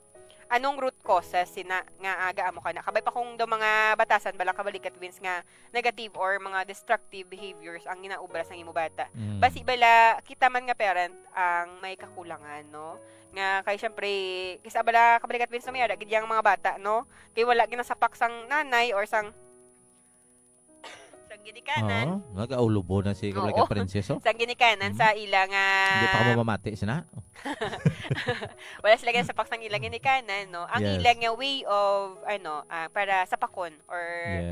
Anong root causes sina nga aga amo ka na? Kabay pa kung daw mga batasan bala, Kabalik Advance, nga negative or mga destructive behaviors ang ginaobra sa imo bata. Mm. Basi bala kita man nga parent ang may kakulangan, no? Nga kay syempre, kisa bala, Kabalik Advance, no, may ara gid yang mga bata, no? Kay wala ginasapak sang nanay or sang sang ginikanan. Oo, nag-aulubo na si Oo. Kabalikat Princess, oh. Sang ginikanan Mhm. sa ila nga Hindi pa ka mamamati, sina? Wala sila ginasapak sang ila ginikanan, no? Ang Yes. ila nga way of, ano, ah, para sapakon or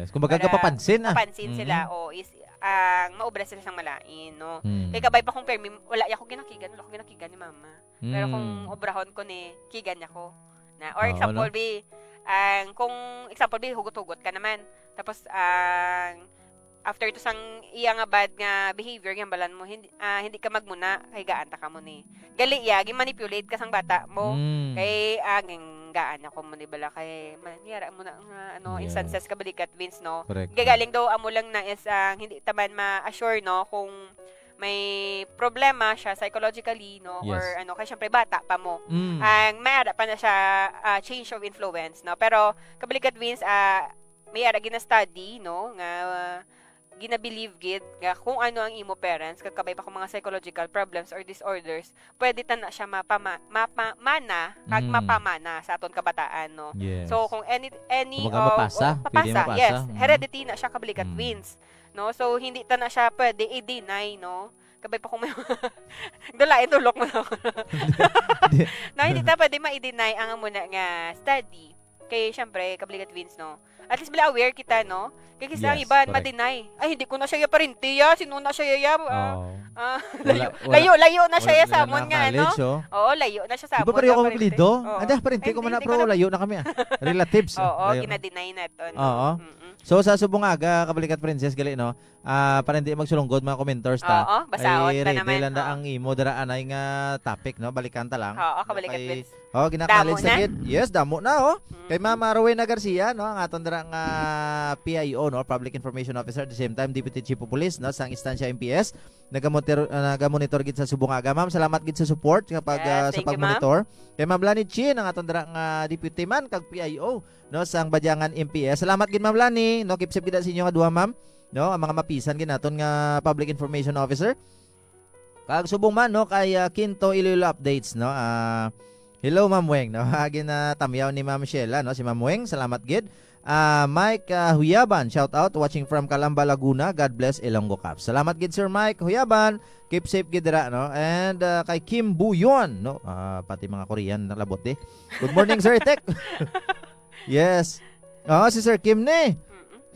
Yes. Kumbaga, para kapapansin, ah. kapansin sila, Mhm. o is, ang maobra sila sang malain, no? Mm. Kay kabay pa kung permi, wala ya ko ginakigan, wala ko ginakigan ni mama. Pero kung Mm. obrahon ko ni, kigan niya ko. Na, or Oo, example, no? bi, ang, kung example, bi, hugot-hugot ka naman. Tapos, ang, after to sang iya nga bad nga behavior, gambalan mo, hindi, ah, hindi ka magmuna, kay gaan ta ka mo ni. Gali ya, gin-manipulate ka sang bata mo. Mm. Kay, ah, ging-, gaan ako mo ni bala, kay, mangyara mo na nga, ano, Yeah. instances, Kabalikat Vince, no? Correct. Gagaling daw, amo lang na is, ah, hindi ta man ma-assure, no, kung may problema siya psychologically, no, Yes. or ano, kay syempre bata pa mo. Mm. Ang may ara pa na siya, ah, change of influence, no? Pero, Kabalikat Vince, ah, may ara gina-study, no, nga, ah, gina-believe gid nga kung ano ang imo parents, kag kabay pa kung mga psychological problems or disorders, pwede ta na siya mapama-, mapamana kag Mm. mapamana sa aton kabataan, no? Yes. So, kung any, any Kumbaga, of, mapasa. oh, Pwede mapasa, mapasa. yes. Mm. Heredity na siya, Kabalikat Mm. Vince, no? So, hindi ta na siya pwede i-deny, no? Kabay pa kung may dulain tulok mo na ako. Di- No, hindi ta pwede ma-deny ang amo na nga study. Kay, syempre, Kabalikat Vince, no? At least, bala aware kita, no? Kay kasi ang Yes, iba, correct. ma-deny. Ay, hindi ko na siya ya parente, ya. Sino na siya ya? Ah, Oo. ah, Wala- layo, wala- layo, layo na wala- siya ya wala sa amon nga, ano? na-acknowledge, oh. Oo, layo na siya sa Di ba amon pareho nga kamo parente. apelyido? Oo. Ah, di, parente Ay, ko man hindi, na, hindi pero ko na- layo na kami, ah. Relatives. Oo, Layo. gina-deny naton. Oo. Mm-mm. So, sa subong nga aga, Kabalikat Princess, gali, no? Ah, para hindi magsulunggod, mga commenters ta. Oo, basaon Ay, ta ready naman, lang na oo. ang imo dira anay nga topic, no? Balikan ta lang. Oo, Kabalikat Okay. Vince. Oh, gina-acknowledge Damo na na? gid. Yes, damo na, oh. Mm. Kay Ma'am Rowena Garcia, no, ang aton dira nga P I O, no, Public Information Officer, at the same time Deputy Chief of Police, no, sang Estancia M P S. Nagamonitor, ah, nagamonitor gid sa subong nga aga, ma'am. Salamat gid sa support sa pag, Yes, ah, sa thank you, ma'am. pagmonitor. Kay Ma'am Lani Chin, ang aton dira nga Deputy man kag P I O, no, sang Badyangan M P S. Salamat gid, Ma'am Lani, no. Keep safe gid sa inyo nga duha, ma'am. No, ang mga mapisan gid naton nga Public Information Officer. Kag subong man, no, kay, ah, Quinto Iloilo Updates, no. Ah, hello, Ma'am Weng, no. Agi na tamyaw ni Ma'am Sheila, no, si Ma'am Weng. Salamat gid. Ah, Mike, ah, Huyaban, shout out, watching from Calamba, Laguna. God bless Ilonggo Caps. Salamat gid, Sir Mike Huyaban. Keep safe gid dira, no? And, ah, kay Kim Buyon, no? Ah, pati mga Korean nalabot di. Good morning, Sir Tek. Yes. Oh, si Sir Kim ni.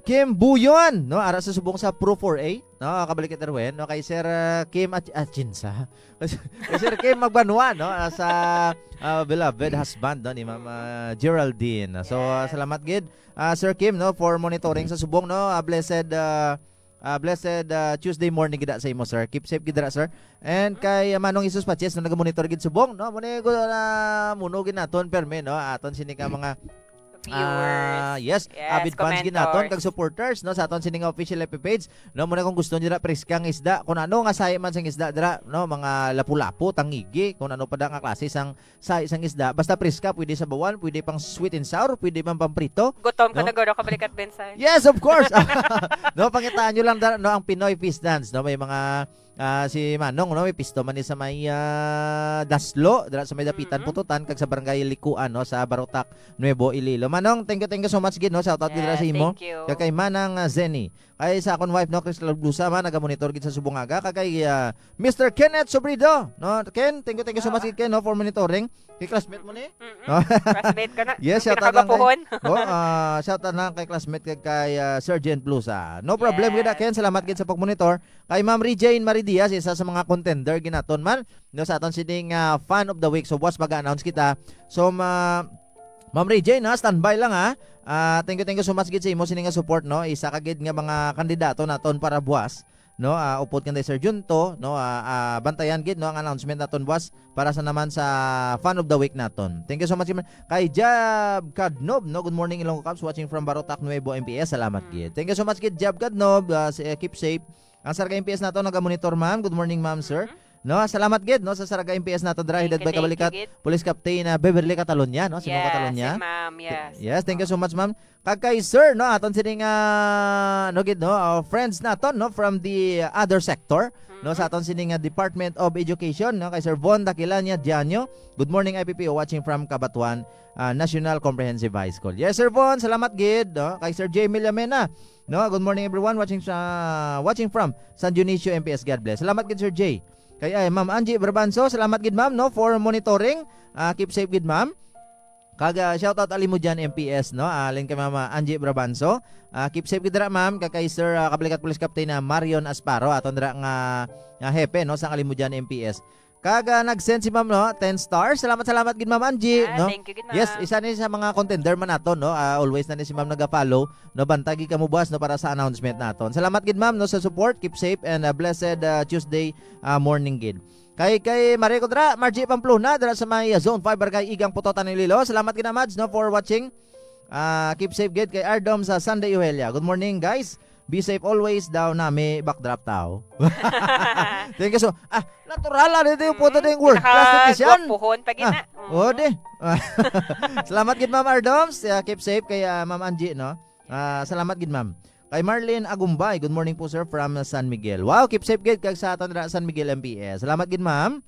Kim Buyon, no? Ara sa subong sa Pro four A, no? Kabalik kita, Erwin, no? Kay Sir, ah, Kim at, at Jinsa. Kay Sir Kim Magbanwa, no? Ah, sa, ah, beloved husband, no? Ni Ma'am, ah, Geraldine. So, ah, Yes. salamat gid, ah, Sir Kim, no? For monitoring sa subong, no? Ah, blessed, ah, ah, blessed, ah, Tuesday morning gid sa imo, sir. Keep safe gid dira, sir. And kay, ah, Manong Jesus Paches, no? Nagamonitor gid subong, no? Muna ko na muno gid naton, perme, no? Aton sini ka mga Ah, Viewers. yes, Yes, avid fans gid naton commentors. kag supporters, no, sa aton sining official F B page. No, muna kung gusto niyo na preska nga isda, kung ano nga sahi man sang isda dira, no, mga lapu-lapu, tangigi, kung ano pa da nga klase sang sahi sang isda. Basta preska, pwede sa bawan, pwede pang sweet and sour, pwede man pang prito. Gutom ka No? na guro, kabalikat, Bensay. Yes, of course. No, pangitaan nyo lang dara, no, ang Pinoy Fish Dance, no, may mga ah, si Manong, no, may pisto man ni sa may, ah, Daslo, dira sa may Dapitan, Mhm. Pututan, kag sa Barangay Likuan, no, sa Barotac, Nuevo Iloilo. Manong, thank you, thank you so much gid, no. Shout out gid dira Yes, sa imo. thank you. Kag kay Manang, ah, Zenny. Kay sa akon wife, no, Chris Blusa, man, nagamonitor gid sa Subongaga. Kag kay, ah, Mister Kenneth Sobrido, no. Ken, thank you, thank you so much Ah. gid, Ken, no, for monitoring. Kay classmate mo ni? Mm-mm. No? Classmate ka na. Yes, Ang shout out lang kay pinakagwapuhon. Oh, ah, shout out lang kay classmate kay, kay, ah, Sergeant Blusa. No problem gid, Yes. Ken. Salamat gid sa pagmonitor. Kay Ma'am Regine Marie Diaz, isa sa mga contender gid naton man, no, sa aton sining, ah, fan of the week. So, buwas mag-announce kita. So, ma-, Ma'am Regine, ha, standby lang, ha. Ah, thank you, thank you so much gid sa imo sini nga support, no. Isa ka gid nga mga kandidato naton para buwas, no. Ah, upod kanday Sir Junto, no. Ah, ah, bantayan gid, no, ang announcement naton buwas para sa naman sa fan of the week naton. Thank you so much gid kay Jab Kadnob, no. Good morning, Ilonggo Caps, watching from Barotac Nuevo, M P S. Salamat Mm. gid. Thank you so much gid, Jab Kadnob. Ah, si-, eh, keep safe. Ang Saraga M P S nato nagamonitor, ma'am. Good morning, ma'am, sir. Mhm. No, salamat gid, no, sa Saraga M P S nato dira, Thank headed you, by thank you Kabalikat gid. Police Captain, ah, Beverly Catalonia, no, si Ma'am Yes, Catalonia. si ma'am, yes. Yes, thank you so much, ma'am. Kag kay sir, no, aton sining, ah, no, gid, no, ah, friends naton, no, from the other sector, no, sa Mhm. aton sining, ah, Department of Education, no, kay Sir Von Daquilania Diaño. Good morning, I P P O, watching from Cabatuan, ah, National Comprehensive High School. Yes, Sir Von, salamat gid, no, kay Sir J Millamena. No, good morning everyone watching sa, watching from San Dionisio M P S. God bless. Salamat gid, Sir J. Kay, ay, Ma'am Angie Brabanso, salamat gid, ma'am, no, for monitoring. Ah, keep safe gid, ma'am. Kag, ah, shout out Alimodian M P S, no. Ah, alin kay Ma'am Angie Brabanso. Ah, keep safe gid dira, ma'am. Kag kay Sir, ah, Kabalikat Police Captain na Marion Asparo, aton dira nga, nga hepe, no, sa Alimodian M P S. Kag, ah, nag-send si ma'am, no, ten stars. Salamat, salamat gid, Ma'am Angie, Ah, no? thank you gid, Yes, ma'am. isa ni sa mga contender man nato, no? Ah, always na ni si ma'am naga-follow, no? Bantay gid kamo buwas, no, para sa announcement naton. Salamat gid, ma'am, no, sa support. Keep safe and, ah, blessed, ah, Tuesday, ah, morning gid. Kay, kay Marie Codra, Margie Pamplona, dira sa may, ah, Zone five, Barangay Igang, Pototan, Iloilo. Salamat gid, Mads, no, for watching. Ah, keep safe gid kay Ardom sa Sunday Uhelia. Good morning, guys. Be safe always daw nami backdrop tao. Thank you so, ah, natural, ah, dito yung photo Mm, ding world class technician. pinakagwapuhon pa gid Ah, na. Oo. oh, di. Salamat gid, Ma'am Ardoms. Yeah, keep safe kay, ah, Ma'am Angie, no? Ah, salamat gid, ma'am. Kay Marlene Agumbay, good morning po, sir, from San Miguel. Wow, keep safe gid kag sa aton ra San Miguel M P S. Salamat gid, ma'am.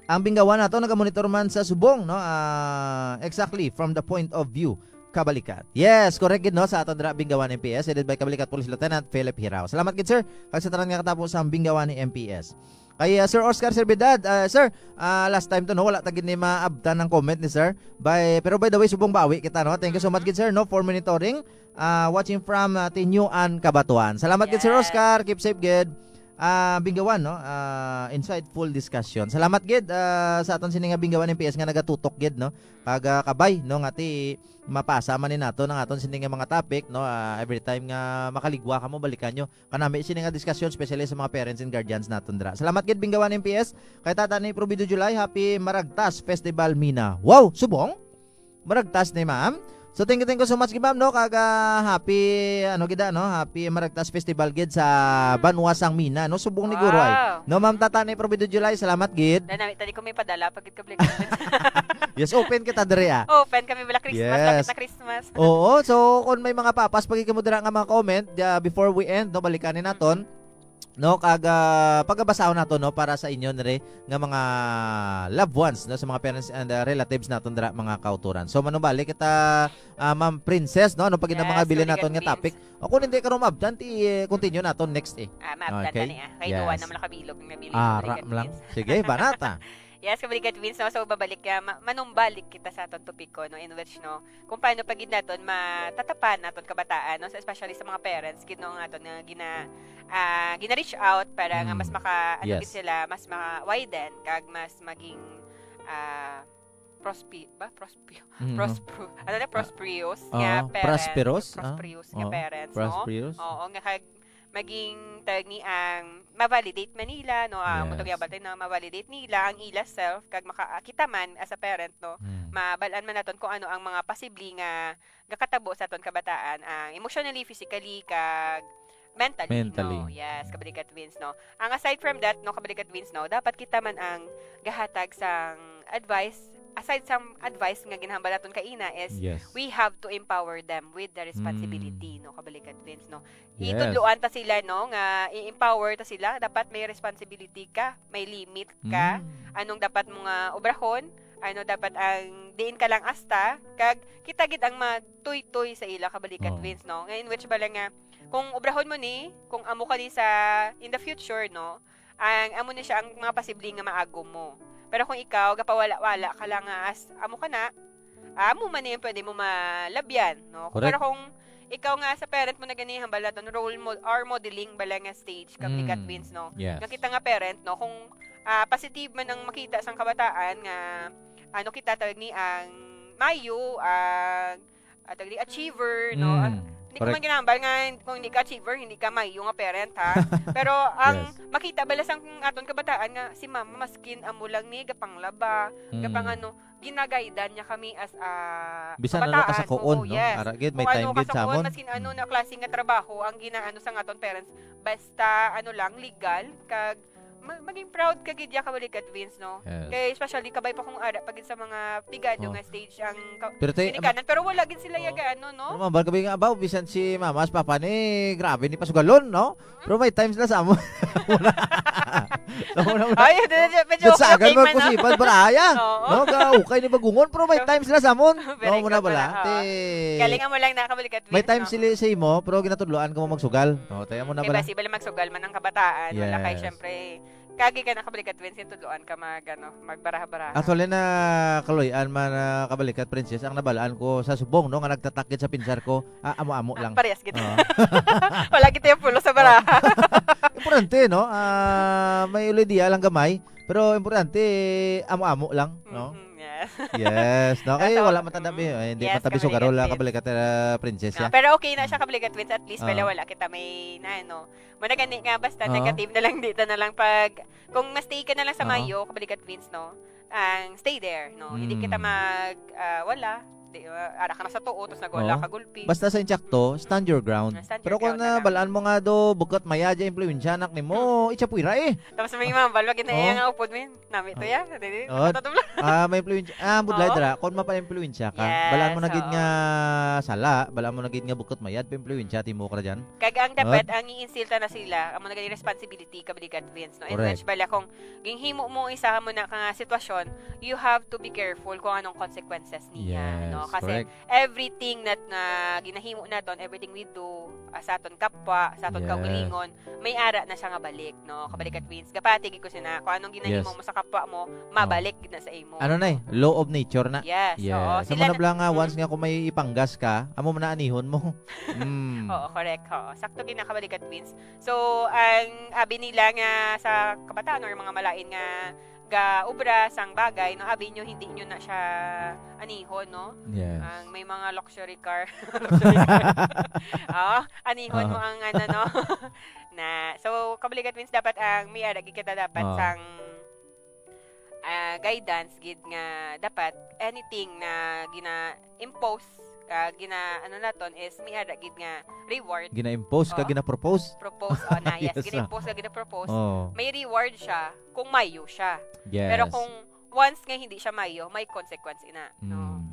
Ang Binggawan nato nagamonitor man sa subong, no? Ah, exactly, from the point of view, Kabalikat. Yes, correct gid, no, sa aton dira Binggawan M P S, headed by Kabalikat Police Lieutenant Philip Hirao. Salamat gid, sir. Kag sa tanan nga katapo sa Binggawan ni M P S. Kay, ah, Sir Oscar Servidad, ah, sir, ah, last time to, no, wala ta gid ni maabtan ang comment ni sir. By, pero by the way, subong bawi kita, no. Thank you so much gid, sir, no, for monitoring. Ah, watching from, ah, Tinyuan, Kabatuan. Salamat gid, Sir Yes. Oscar. Keep safe gid. Ah, Binggawan, no? Ah, insightful discussion. Salamat gid, ah, sa aton sini nga Binggawan M P S nga nagatutok gid, no? Kag, ah, kabay, no, nga ti mapasa man ni nato ang aton sini nga mga topic, no? Ah, every time nga makaligwa kamo, balikan nyo. Kanami sini nga discussion, especially sa mga parents and guardians naton dira. Salamat gid, Binggawan M P S. Kay Tata ni Provido July, happy Maragtas Festival, Mina. Wow, subong? Maragtas ni, ma'am. So, thank you, thank you so much, gid, ma'am, no? Kag, ah, happy, ano, gid, no? Happy Maragtas Festival, gid, sa Mm. Banwa sang Mina, no? Subong ni Guroy. Wow. No, ma'am, Tata ni Provido July, salamat, gid. Dahil namin, tadi ko may padala, pag kabling. Yes, open kita diri, ah. Open kami, wala Christmas, Yes. lapit na Christmas. Oo, so, kung may mga papas, pag ikaw mo dira nga mga comment, ah, before we end, no, balikanin naton. Mm. no, kag, ah, pagabasahon nato, no, para sa inyo nire nga mga loved ones, no, sa mga parents and, ah, relatives naton dira, mga kautoran. So, manumbalik kita, ah, Ma'am Princess, no, ano pa gid ang mga Yes, bilin Kabigat naton nga Vince. topic? O kung hindi ka rumabdan, ti, eh, continue naton next, eh. Ah, maabdan Okay. na niya. Kay Yes. duwa naman nakabilog nga bilin, Ara Kabigat lang. Vince. Sige, banata. Yes, Kabigat Vince, no? So, babalik ka, ma-, manumbalik kita sa aton topiko, no? In which, no, kung paano pa gid naton matatapan naton kabataan, no? So, especially sa mga parents, gid, no, nga aton nga gina-, ah, gina-reach out para nga mas Mm. maka-, ano gid Yes. sila, mas ma-widen, kag mas maging, ah, prospi-, ba? Prospi-, Mm. prospro-, ano na? Ah, Prosperous nga oo, parent. prosperous, ah, Prosperous nga oo, parents, no? prosperous. Oo, nga kag maging tawag ni ang ma-validate man nila, no? Ah, amo to Yes. gabal tayo na ma-validate nila ang ila self, kag maka-, kita man as a parent, no? Mm. Mabal-an man naton kung ano ang mga posible nga gakatabo sa aton kabataan, ang emotionally, physically, kag mentally, Mentally. no? Yes, Kabaligkat Vince, no? Ang aside from that, no, Kabaligkat Vince, no, dapat kita man ang gahatag sang advice, aside sa advice nga ginahambal naton kaina is Yes. we have to empower them with the responsibility, Mm. no, Kabaligkat Vince, no? Yes. Itudloan ta sila, no, nga i-empower ta sila, dapat may responsibility ka, may limit ka, Mm. anong dapat mo nga obrahon, ano dapat ang diin ka lang asta, kag kita gid ang matuytoy sa ila, Kabaligkat Oo. Vince, no? Ngayon, which bala nga, kung obrahon mo ni, kung amo ka ni sa, in the future, no, ang amo ni siya ang mga posible nga maagom mo. Pero kung ikaw, gapawala-wala ka lang nga as amo ka na, amo man ni ang pwede mo malabyan, no? Correct. Pero kung ikaw nga sa parent mo na gani, hambal naton, role mo or modeling bala nga stage, Kabaligkat Mm. Vince, no? Yes. Nga kita nga parent, no, kung, ah, positive man ang makita sang kabataan nga, ano, kita tawag ni ang mayo, ang, ah, tawag ni achiever, no? Mm. Ah, hindi ko Correct. man ginahambal nga kung hindi ka achiever, hindi ka mayo nga parent, ha? Pero ang Yes. makita bala sang aton kabataan nga si mama maskin amo lang ni gapanglaba, Mm. gapang ano, ginagaidan niya kami as a Bisan ano kabataan. kasakoon, Oo, no? yes. Ara gid, may Kung ano time gid sa kasakoon, amon. maskin ano Mm. na klase nga trabaho ang ginaano sa aton parents, basta ano lang, legal, kag ma-, maging proud ka gid ya, Kabaligkat Vince, no? Yes. Kay especially kabay pa kung ara pa gid sa mga pigado Oh. nga stage ang ka-, Pero te-, ginikanan, pero wala gid sila Oh. yaga ano, no? Pero mambal ka ba nga, abaw, bisan si mama, si papa ni, grabe ni pasugalon, no? Pero may times na sa amon. Sa amon na muna. Ay, medyo, medyo okay, Gatsagan okay mo man, no? Pusipal, baraya. Oo. No, kaukay ni bagungon, pero may So, times na sa amon. Very No, muna good bala. pala. Oo. Te- Galing mo lang na, Kabaligkat May Vince, times no? sila sa imo, pero ginatudloan ka mo magsugal. No, tayo mo na Kay bala. basi bala magsugal man ang kabataan. Wala kay, Yes. syempre, kagi ka na, Kabaligkat Vince, yung tudloan ka mag, ano, magbaraha-baraha. Actually, na kaluy-an man, ah, Kabaligkat Princess, ang nabalaan ko sa subong, no, nga nagtatakit sa pinsar ko, ah, amo-amo Ah, lang. parehas gid. Oo. Wala gid yung pulo sa baraha. Importante, no? Ah, may idea lang gamay, pero importante, amo-amo lang, no? Mhm, yes. Yes, no? Kay So, wala man ta mm, nabi, eh, hindi yes, man tabi sugarol, Kabaligkat ah, Vince. Kabaligkat, ah, Princess, No, ya. pero okay na siya, Kabaligkat Vince. At least, Ah. pala wala kita may na, ano. Muna gani nga, basta Ah. negative na lang dito na lang pag, kung ma-stay ka na lang sa Ah. Mayo, Kabaligkat Vince, no? Ang stay there, no? Hindi kita Mm. mag, ah, wala. Di, ah, ara ka na sa tuo, tapos nagwala Oo. ka gulpi. Basta sa insakto, stand your ground. Ah, stand Pero your kung ground na na lang. balaan mo nga do, bukot maya, di impluwensya anak nimo, Hmm. itsa puwira eh. Tapos may mga balwag na Oo. iya nga upod, min. Nami to Oh. ya, dili, Oh, nakatutubla. ah, may impluwensya. Ah, budlay Oo. dira, kung mapa-impluwensya ka, Yes, balaan mo na gid oo. nga sala, balaan mo na gid nga bukot mayad, pa-impluwensya, timo ka ra dyan. Kag ang dapat, At ang i-insulta na sila, amo na gani responsibility, Kabaligkat Vince, no? In Correct. which, bala, kung ginhimo mo isa mo na ka nga sitwasyon, you have to be careful kung anong consequences niya, Yes, no? Kasi correct. everything na, na ginahimo naton, everything we do, ah, sa aton kapwa, sa aton Yes. kaugalingon, may ara na siya nga balik, no? Kabaligkat Mm. Vince. Gapati gid ko sina, kung anong ginahimo Oh. mo sa kapwa mo, Oh. mabalik gid na sa imo. Ano na eh? Law of nature na. Yes, Yes. oo. Sa Sila mga na bala nga, mm. once nga kung may ipanggas ka, amo man na anihon mo. Mm. Oo, correct. Oo. Sakto gid na, Kabaligkat Vince. So, ang abi nila nga sa kabataan or mga malain nga gaobra sang bagay, no, abi nyo, hindi nyo na siya anihon, no? Yes. Ang may mga luxury car. Luxury car. Oo, anihon mo Ah. ang ano, no? Na, so, Kabaligkat Vince, dapat ang may ara gid kita dapat Ah. sang, ah, guidance gid nga dapat anything na gina-impose, ah, gina-, ano naton is may ara gid nga reward. Gina-impose ka, Oh. gina-propose? Propose, oh, na, yes. Yes, ah. Gina-impose ka, gina-propose. Oh. May reward siya kung mayo siya. Yes. Pero kung once nga hindi siya mayo, may consequence ina, no? Mm.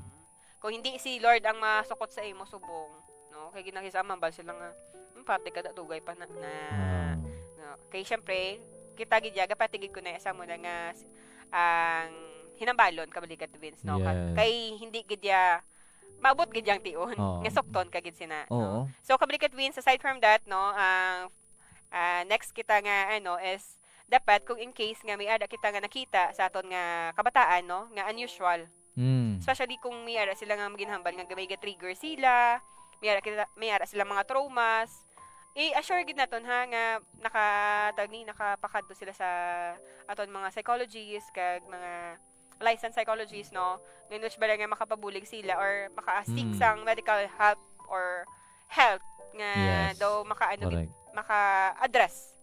Kung hindi si Lord ang masukot sa imo subong, no? Kay ginahis-, ang mambal sila nga, "Hmm, pati ka da, dugay pa na." Na, Ah. na, Kay syempre, kita gid ya, gapatigid ko na sa muna nga s- ang hinambalon, kabalikat, Vince, no? Ka- Yes. Kay hindi gid ya maabot gid yang tion Oo. nga sukton ka gid sina, no? Oo. So, kabalikat, Vince, aside from that, no, ang ah, next kita nga ano is dapat kung in case nga may ara kita nga nakita sa aton nga kabataan, no, nga unusual. Mm. Especially kung may ara sila nga maginhambal nga may ga-trigger sila, may ara kita, may ara sila mga traumas. I-assure gid naton ha nga naka tawag ni nakapakadto sila sa aton mga psychologist kag mga licensed psychologist, no, in which bala nga makapabulig sila or maka-seek Mm. sang medical help or health nga Yes. daw maka ano gid- Correct. maka-address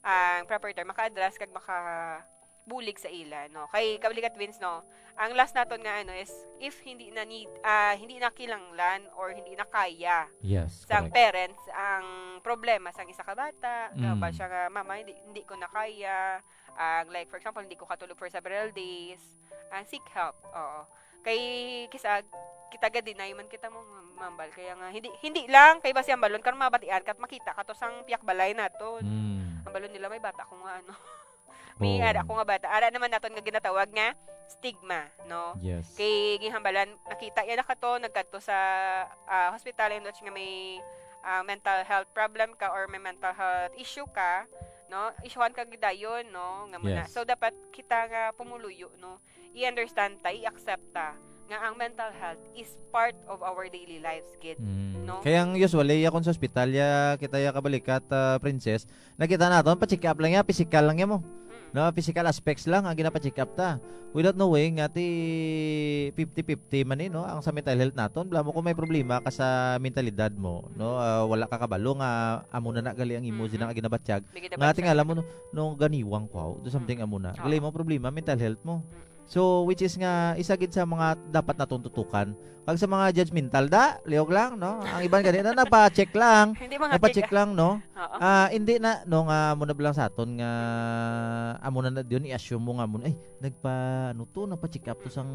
ang proper term, maka-address kag maka bulig sa ila, no? Kay kabalikat, Vince, no, ang last naton nga ano is if hindi na need, ah, hindi na kinahanglan or hindi na kaya Yes, sang correct. parents ang problema sang isa ka bata, Mm. kapag siya nga, "Mama, hindi, hindi ko na kaya." Ang, like, for example, "Hindi ko katulog for several days." Ang seek help, oo. Kay kisa kita ga-deny man kita mo mambal, kaya nga hindi, hindi lang kay basi ang balon karon mabatian kat makita ka to sang piyak balay naton. Mm. Ang balon nila may bata ko nga ano. May Oo. ara ko nga bata. Ara naman naton nga ginatawag nga stigma, no? Yes. Kay gihambalan, nakita ya na ka to, nagkadto sa ah, hospital in which nga may ah, mental health problem ka or may mental health issue ka, no? Isyuhan ka gidayon, no? Nga muna. Yes. So dapat kita nga pumuluyo, no? I-understand ta, i-accept ta nga ang mental health is part of our daily lives gid, Mm. no? Kaya ang usually, ya, kung sa ospital, ya, kita, ya, kabalikat, ah, Princess, nakita naton, pa-check up lang, ya, physical lang, ya, mo. Mm. No, physical aspects lang ang ginapa-check up ta. Without knowing, nga ti fifty fifty man, eh, no, ang sa mental health naton, bala mo kung may problema ka sa mentalidad mo, no, ah, wala ka kabalo nga amo na na gali ang imo Mm. sina nga ginabatyag. May Nga ginabatyag. tingala mo, no, no, ganiwang ko, do something Mm. amo na. Oo. Gali mo problema, mental health mo. Mm. So, which is nga, isa gid sa mga dapat natong tutukan. Kag sa mga judgmental, da, liog lang, no? Ang iban gani na, napa-check lang. Hindi mga Napa-check check. lang, no? Oo. Ah, hindi na, no, nga amo na lang sa aton nga, amo na na diyon, i-assume mo nga mo, "Ay, nagpa, ano to, nagpa-check up to sang,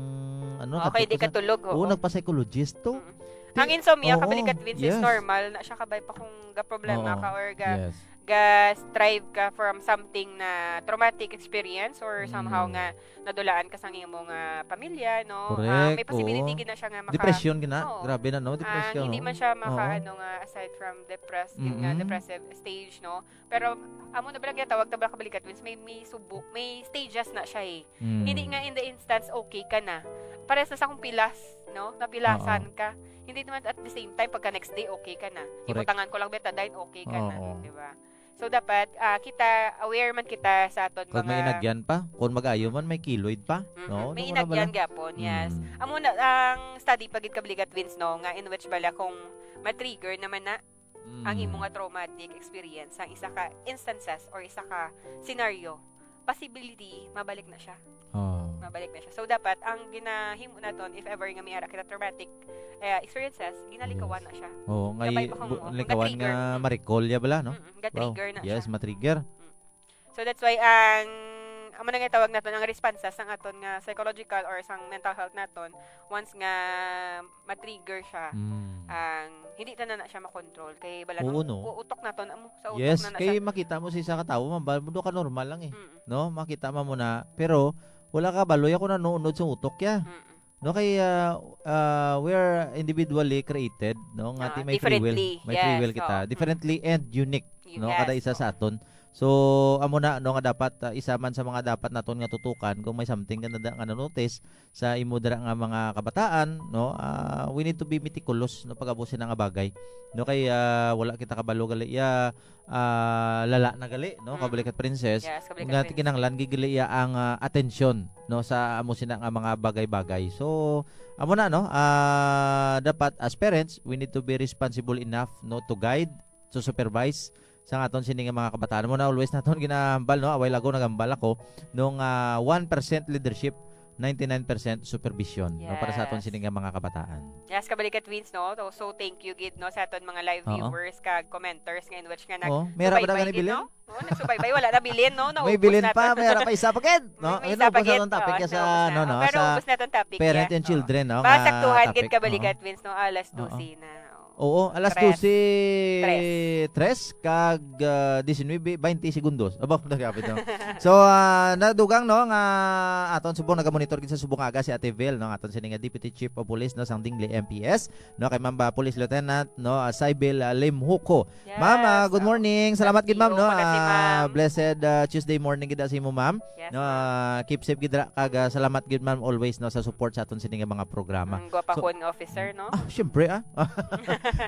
ano, Okay, nagpa-, di sa, katulog, oo, oo. nagpa-psychologist to." Mm. Ti-, Ang insomnia, oo, kabalikat, Vince, is yes. normal. Na siya kabay pa kung ga-problema Oo, ka or ga-, yes. ga-strive ka from something na traumatic experience or somehow Mm. nga nadulaan ka sang imong, ah, pamilya, no? Ah, may Correct, possibility oo. gid na siya nga maka-, Depression gid na. oo. Grabe na, no? Ah, Depression, hindi no? man siya maka-, Oo. ano nga, aside from depressed, yun nga, Mm-mm. depressive stage, no? Pero, amo na ba lang ginatawag, tabla kabalikat, Vince, may, may subo, may stages na siya, eh. Mm. Hindi nga in the instance, okay ka na. Parehas na sa kung pilas, no? Napilasan Oo. ka. Hindi naman at the same time, pagka next day, okay ka na. Correct. Ibutangan ko lang, betadine, okay ka na. Oo. Di ba? So, dapat, ah, kita, aware man kita sa aton Kung may mga inagyan pa, kung mag-ayo man, may keloid pa, Mhm. no? May Ano mo na inagyan bala? gapon, yes. Mm. Amo na, ang study pa gid, kabalikat, Vince, no, nga in which bala kung ma-trigger naman na Mm. ang imo nga traumatic experience, ang isa ka instances or isa ka scenario, possibility, mabalik na siya. Oh. Mabalik na siya. So, dapat, ang ginahimo naton, if ever nga may ara kita traumatic, eh, experiences, ginalikawan Yes. na siya. Oo, nga Kabay i-, pa kung bu-, mo, likawan nga ga-trigger. ma-recall ya bala, no? Mm-mm, ga-trigger Wow. na Yes, siya. ma-trigger. Mm. So, that's why ang, amo na nga tawag naton, ang responses sang aton nga psychological or sang mental health naton, once nga ma-trigger siya, Mm. ang, hindi ta na na siya makontrol. Kay bala Oo, kang no? u-, utok naton, amo, sa utok Yes, na na kay siya. makita mo sa isa ka tawo, mambal mo, do ka normal lang eh. Mm. No? Makita mo muna, pero wala ka baloy ako nanuunod sa utok ya. Mm. No, kay, ah, ah, we are individually created, no? Nga Ah, ti may free will. differently. May free Yes, will kita. oo. Differently and unique, Y-, no? Kada yes, isa oo. sa aton. So, amo na, no, nga dapat, ah, isa man sa mga dapat naton nga tutukan kung may something nga nada-, nga na-notice sa imo dira nga mga kabataan, no? Ah, we need to be meticulous, no, pag-abo sina nga bagay. No, kay, ah, wala kita kabalo gali, ya, ah, lala na gali, no? Mm. Kabalikat, Princess. Yes, kabalikat, Nga Prince. kinahanglan gid gali ya ang, ah, atensyon, no, sa amo sina nga mga bagay-bagay. So, amo na, no? Ah, dapat as parents, we need to be responsible enough, no, to guide, to supervise sa aton sini nga mga kabataan. Amo na, always naton ginahambal, no? A while ago nagambal ako nung, ah, one percent leadership, ninety-nine percent supervision, no, para sa aton Yes. sini nga mga kabataan. Yes, kabalikat, Vince, no? So, so, thank you gid, no, sa aton mga live Oo. viewers kag commenters nga in which nga Oo, may ara ba na nagsubaybay gani gid, bilin? no? Oo, nagsubaybay, wala na bilin, no? May Naubos bilin na pa, to. may ara pa isa pa gid, no? May, may Ay, isa pa naubos na gid. tong topic Oo, ya sa, naubos na. no, no, Pero sa ubos na tong topic parent ya. and Oo. children, no, Basta nga saktuhan gid topic. kabalikat, Oo. Vince, no? Alas Oo. dose na. Oo. Oo, alas Tres. dose, Tres. tres kag, ah, diecinuebe, twenty segundos. Aba, nagapit, no? So, ah, nadugang, no, nga aton subong nagamonitor gid sa subong aga si Ate Vel, no, aton sini nga Deputy Chief of Police, no, sang Dingley M P S, no, kay Ma'am ba, Police Lieutenant, no, ah, Saibel, ah, Limhuko. Ma'am, ah, Yes, good oo. morning. Salamat gid, ma'am, Thank you. no? Magasi, Ah, ma'am. blessed, ah, Tuesday morning gid sa imo, ma'am. Yes, No, ma'am. ah, keep safe gid ra, kag, ah, salamat gid, ma'am, always, no, sa support sa aton sini nga mga programa. Ang gwapahon So, nga officer, no? Ah, syempre, ah.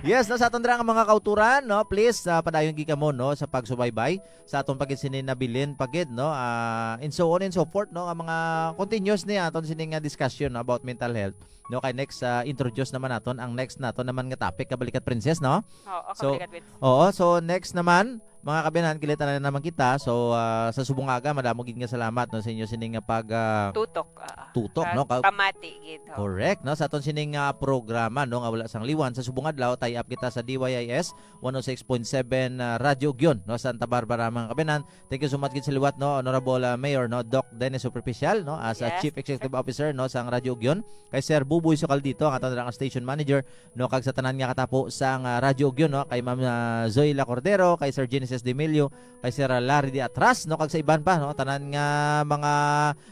Yes, no, sa aton dira nga mga kauturan, no, please, ah, padayon gid kamo, no, sa pagsubaybay sa aton pagid sini nabilin pagid, no, ah, and so on and so forth, no, nga mga continuous ni aton sini nga discussion about mental health, no, kay next, ah, introduce naman naton ang next naton naman nga topic, kabalikat, Princess, no? Oo, So, kabalikat, Vince. Oo, so next naman, mga kabyanan, kilala na naman kita. So, ah, sa subong aga, madamo gid nga salamat, no, sa inyo sini nga pag, ah, Tutok, ah, tutok, ah, no? Ka- pamati gid, oh. Correct, no? Sa aton sining, ah, programa, no, nga wala sang liwan, sa subong adlaw, tie up kita sa D Y I S one oh six point seven, ah, Radyo Ugyon, no, Santa Barbara, mga kabyanan. Thank you so much gid sa liwat, no, Honorable, ah, Mayor, no, Doc Dennis Superficial, no, as, ah, Yes, Chief Executive Officer, no, sang Radyo Ugyon, kay Sir Buboy Socaldito, ang aton nga station manager, no, kag sa tanan nga katapo sang, ah, Radyo Ugyon, no, kay Ma'am, ah, Zoila Cordero, kay Sir Genesis Demilio, kay Sir Larry de Atras, no, kag sa iban pa, no, tanan nga mga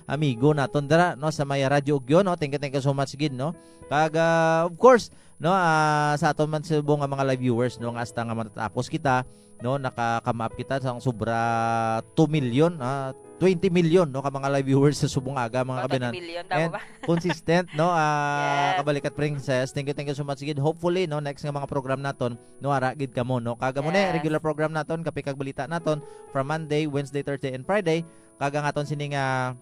amigo naton dira, no, sa may Radyo Ugyon, no. Thank you, thank you so much gid, no. Kag, ah, of course, no, ah, sa aton man subong nga mga live viewers, no, nga hasta nga matatapos kita, no, nakakamaap kita sang sobra two million, ah, twenty million, no, ka mga live viewers sa subong aga, mga Oh, kabyanan. twenty million, tama And ba? consistent, no, ah, Yes. kabalikat, Princess. Thank you, thank you so much gid. Hopefully, no, next nga mga program naton, no, ara gid kamo, no. Kag amo ni, Yes. regular program naton, Kape kag Balita naton, from Monday, Wednesday, Thursday, and Friday. Kag ang aton sini nga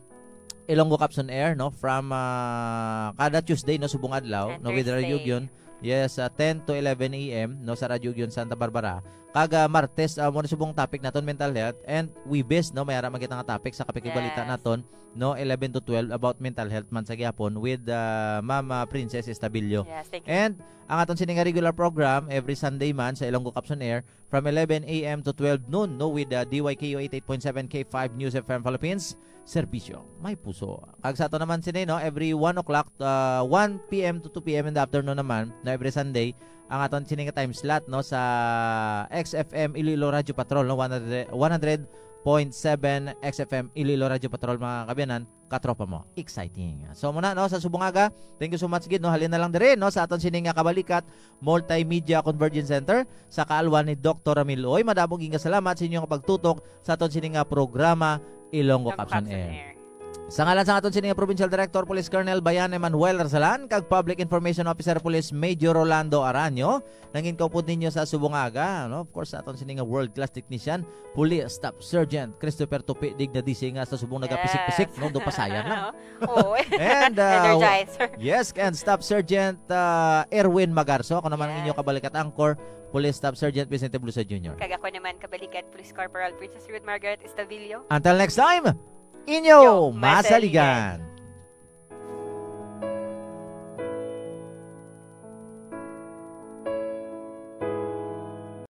Ilonggo Caps on Air, no, from, ah, kada Tuesday, no, subong adlaw, And no, with Radyo Thursday. Ugyon. Yes, ah, ten to eleven A M, no, sa Radyo Ugyon Santa Barbara. Kag, ah, Martes, ah, mo na subong topic naton, mental health. And Webes, no, may ara man kita nga topic sa Kape kag Balita Yes. naton, no, eleven to twelve, about mental health man sa gihapon with, ah, Ma'am, ah, Princess Estabillo. Yes, thank you. And ang aton sini nga regular program every Sunday man sa Ilonggo Caps on Air from eleven A M to twelve noon, no, with, ah, D Y K O eighty-eight point seven K five News F M Philippines. Serbisyo may puso. Kag sa ato naman sini, no, every one o'clock, ah, one P M to two P M in the afternoon naman, no, every Sunday, ang aton sini nga time slot, no, sa X F M Iloilo Radio Patrol, no, one hundred, one hundred point seven X F M Iloilo Radio Patrol, mga kabyanan, katropa mo. Exciting. So, muna, no, sa subong aga, thank you so much gid, no, halin na lang diri, no, sa aton sini nga Kabalikat Multimedia Convergence Center, sa kaalwan ni Doktor Ramil Uy. Madamo gid nga salamat sa inyo nga pagtutok sa aton sini nga programa, Ilonggo Ilonggo Caps on Caps on Air. Air. Sa ngalan sa aton sini nga Provincial Director, Police Colonel Bayan Emmanuel Arsalan, kag Public Information Officer, Police Major Rolando Aranyo, nangin kaupod ninyo sa subong aga, no? Of course, sa aton sini nga world-class technician, Police Staff Sergeant Christopher Tupi Digna D C, nga sa subong nagapisik-pisik, Yes. no? Do pasayan lang. Oo, eh. And, uh, Energizer. yes, and Staff Sergeant, uh, Erwin Magarso. Ako naman ang Yes. inyo kabalikat anchor, Police Staff Sergeant Vicente Blusa Junior. Kag ako naman, kabalikat Police Corporal Princess Ruth Margaret Estavillo. Until next time, inyo Yo, masaligan. masaligan.